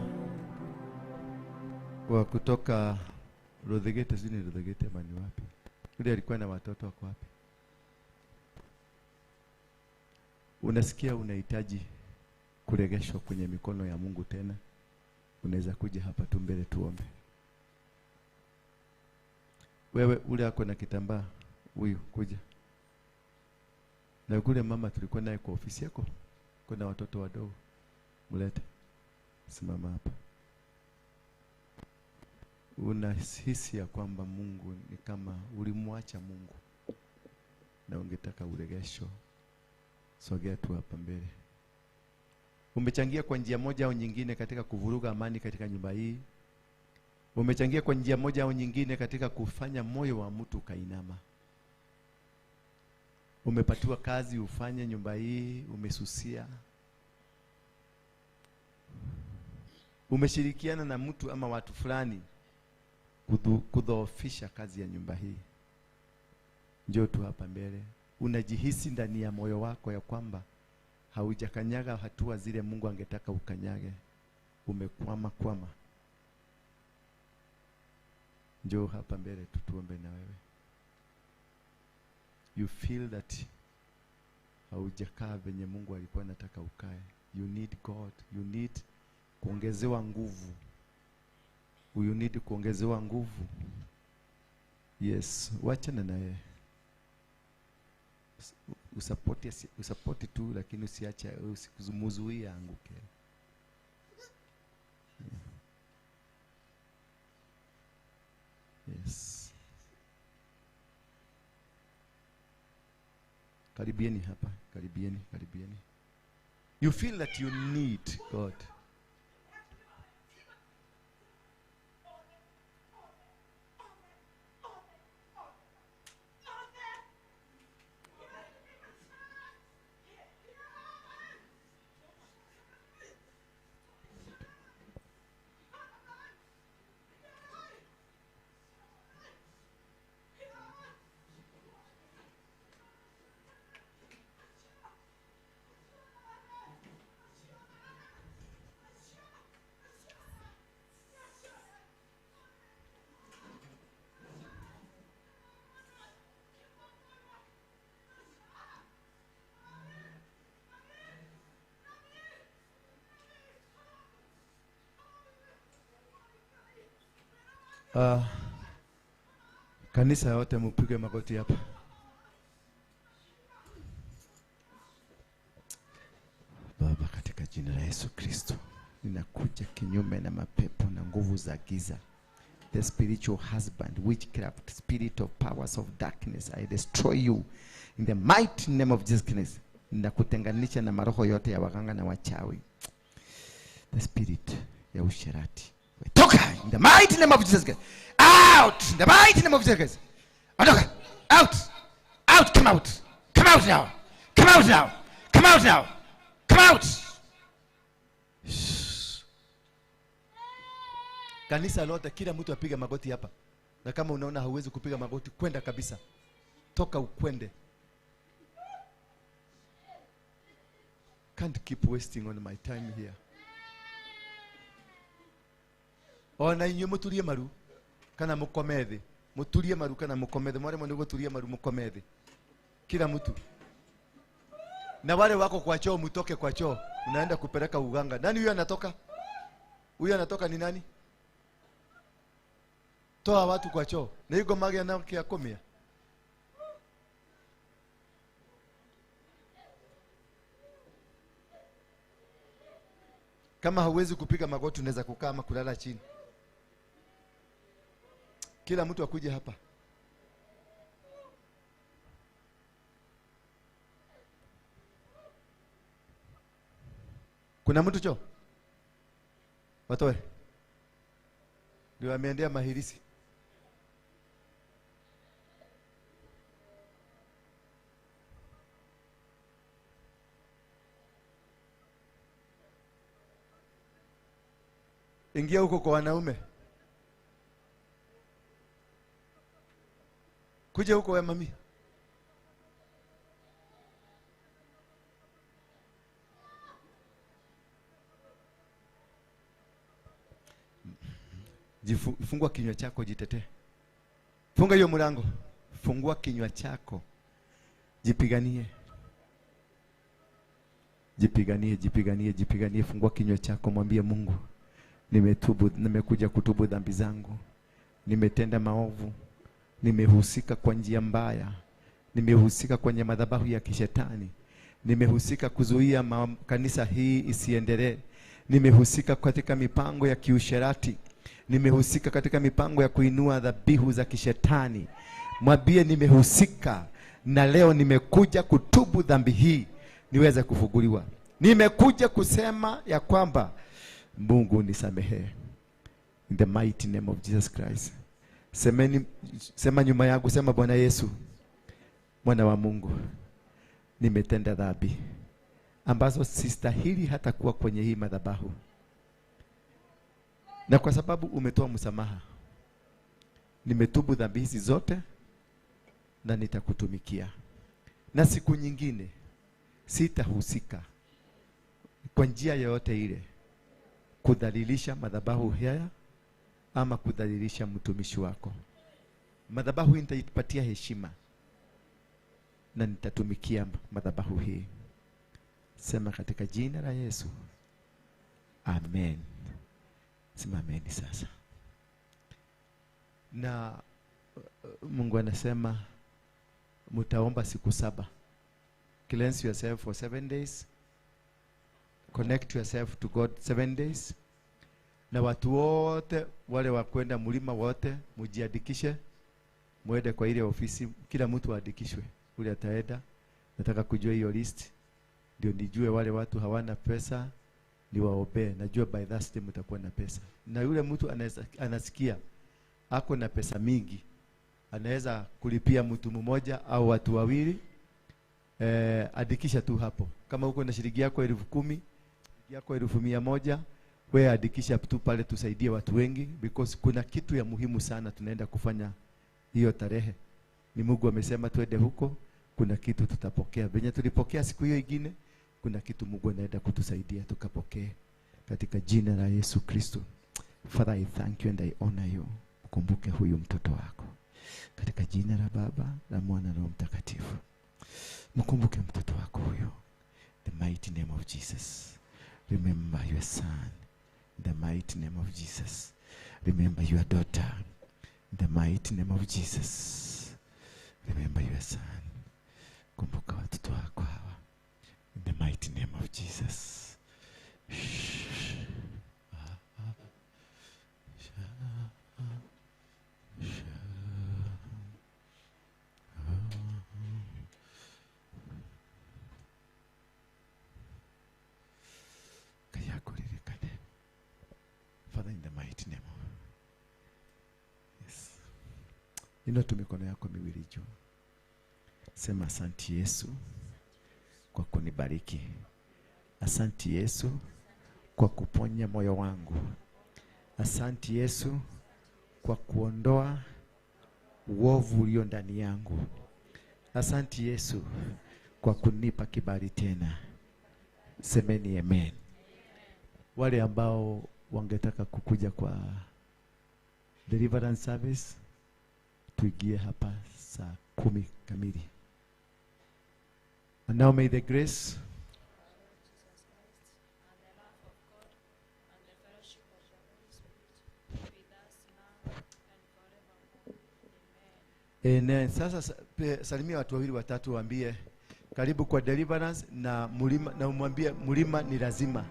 S9: wa kutoka Rodhegete, sijui ni Rodhegete ama ni wapi, yule alikuwa na watoto wako wapi? Unasikia unahitaji kuregeshwa kwenye mikono ya Mungu tena, unaweza kuja hapa tu mbele tuombe. Wewe ule ako na kitambaa huyu, kuja. Na kule mama tulikuwa naye kwa ofisi yako, kuna watoto wadogo, mlete. Simama hapa. Unahisi ya kwamba Mungu ni kama ulimwacha Mungu na ungetaka uregesho, sogea tu hapa mbele. Umechangia kwa njia moja au nyingine katika kuvuruga amani katika nyumba hii. Umechangia kwa njia moja au nyingine katika kufanya moyo wa mtu kainama. Umepatiwa kazi ufanye nyumba hii, umesusia. Umeshirikiana na mtu ama watu fulani kudhoofisha kazi ya nyumba hii. Njoo tu hapa mbele. Unajihisi ndani ya moyo wako ya kwamba haujakanyaga hatua zile Mungu angetaka ukanyage. Umekwama kwama. Njoo hapa mbele tutuombe na wewe. You feel that haujakaa venye Mungu alikuwa anataka ukae. You need God. You need kuongezewa nguvu. You need kuongezewa nguvu. Yes, wachana na yeye. Usapoti tu, lakini usiache, usikumuzuie anguke. Yes. Karibieni hapa, karibieni, karibieni. You feel that you need God. Kanisa yote mpige magoti hapa. Baba, katika jina la Yesu Kristo, ninakuja kinyume na mapepo na nguvu za giza. The spiritual husband, witchcraft, spirit of powers of darkness, I destroy you in the mighty name of Jesus Christ. Ninakutenganisha na maroho yote ya waganga na wachawi. The spirit ya usherati, toka in the mighty name of Jesus Christ. Out in the mighty name of Jesus Christ. Ondoka. Out. Out. Come out. Come out now. Come out now. Come out now. Come out. Shh. Kanisa lote, kila mtu apiga magoti hapa. Na kama unaona hauwezi kupiga magoti, kwenda kabisa. Toka ukwende. Can't keep wasting on my time here. Ona inyuĩ mũturie maru kana mũkome thĩ. Mũturie maru kana mũkome thĩ. Mwaremwo nĩ gũturia maru mũkome thĩ. Kila mtu. Na wale wako kwa choo mtoke kwa choo. Unaenda kupeleka uganga. Nani huyo anatoka? Huyo anatoka ni nani? Toa watu kwa choo. Na yuko magi anakia komia. Kama hauwezi kupiga magoti unaweza kukaa ama kulala chini. Kila mtu akuje hapa. Kuna mtu choo? Watoe. Ndio ameendea mahirisi. Ingia huko kwa wanaume. Kuja huko we mami. Fungua kinywa chako, jitetee. Funga hiyo mlango. Fungua kinywa chako. Jipiganie. Jipiganie, jipiganie, jipiganie. Fungua kinywa chako, mwambie Mungu, nimetubu, nimekuja kutubu dhambi zangu. Nimetenda maovu. Nimehusika kwa njia mbaya. Nimehusika kwenye madhabahu ya kishetani. Nimehusika kuzuia kanisa hii isiendelee. Nimehusika katika mipango ya kiusherati. Nimehusika katika mipango ya kuinua dhabihu za kishetani. Mwambie nimehusika, na leo nimekuja kutubu dhambi hii niweze kufunguliwa. Nimekuja kusema ya kwamba Mungu nisamehe. In the mighty name of Jesus Christ. Semeni, sema nyuma yangu, sema Bwana Yesu, Mwana wa Mungu, nimetenda dhambi ambazo sistahili hata kuwa kwenye hii madhabahu. Na kwa sababu umetoa msamaha, nimetubu dhambi hizi zote na nitakutumikia. Na siku nyingine sitahusika kwa njia yoyote ile kudhalilisha madhabahu haya ama kudhalilisha mtumishi wako. Madhabahu hii nitaipatia heshima na nitatumikia madhabahu hii. Sema katika jina la Yesu. Amen. Simameni sasa. Na Mungu anasema mtaomba siku 7. Cleanse yourself for 7 days. Connect yourself to God 7 days. Na watu wote wale wa kwenda mlima wote mjiandikishe, muende kwa ile ofisi, kila mtu aandikishwe. Ule ataenda, nataka kujua hiyo list ndio nijue wale watu hawana pesa niwaombee. Najua by Thursday mtakuwa na pesa. Na yule mtu anasikia ako na pesa mingi, anaweza kulipia mtu mmoja au watu wawili. Andikisha tu hapo. Kama uko na shilingi yako 10,000, yako 100,000, wewe andikisha tu pale, tusaidie watu wengi, because kuna kitu ya muhimu sana tunaenda kufanya hiyo tarehe. Ni Mungu amesema tuende huko, kuna kitu tutapokea. Venye tulipokea siku hiyo ingine, kuna kitu Mungu anaenda kutusaidia tukapokee katika jina la Yesu Kristo. Father, I thank you and I honor you. Kumbuke huyu mtoto wako katika jina la Baba, la Mwana na Roho Mtakatifu. Mkumbuke mtoto wako huyu. The mighty name of Jesus. Remember your son. The mighty name of Jesus. Remember your daughter. The mighty name of Jesus. Remember your son. Kumbuka watoto wako hawa. In the mighty name of Jesus. Father, in the mighty name. Yes. Inua tu mikono yako miwili juu. Sema asante Yesu kwa kunibariki. Asante Yesu kwa kuponya moyo wangu. Asante Yesu kwa kuondoa uovu ulio ndani yangu. Asante Yesu kwa kunipa kibali tena. Semeni amen. Wale ambao wangetaka kukuja kwa deliverance service, tuingie hapa saa 10 kamili. And now may the grace Amen. Sasa salimia watu wawili watatu, waambie karibu kwa deliverance na mlima, na umwambie mlima ni lazima.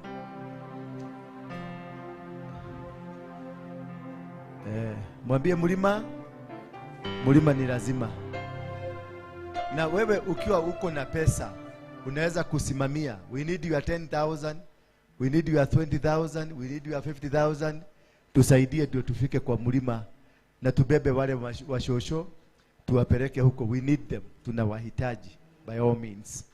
S9: Mwambie mlima, mlima ni lazima. Na wewe ukiwa uko na pesa unaweza kusimamia. We need your 10,000, we need your 20,000, we need your 50,000. Tusaidie ndio tufike kwa mlima na tubebe wale washosho tuwapeleke huko. We need them, tunawahitaji by all means.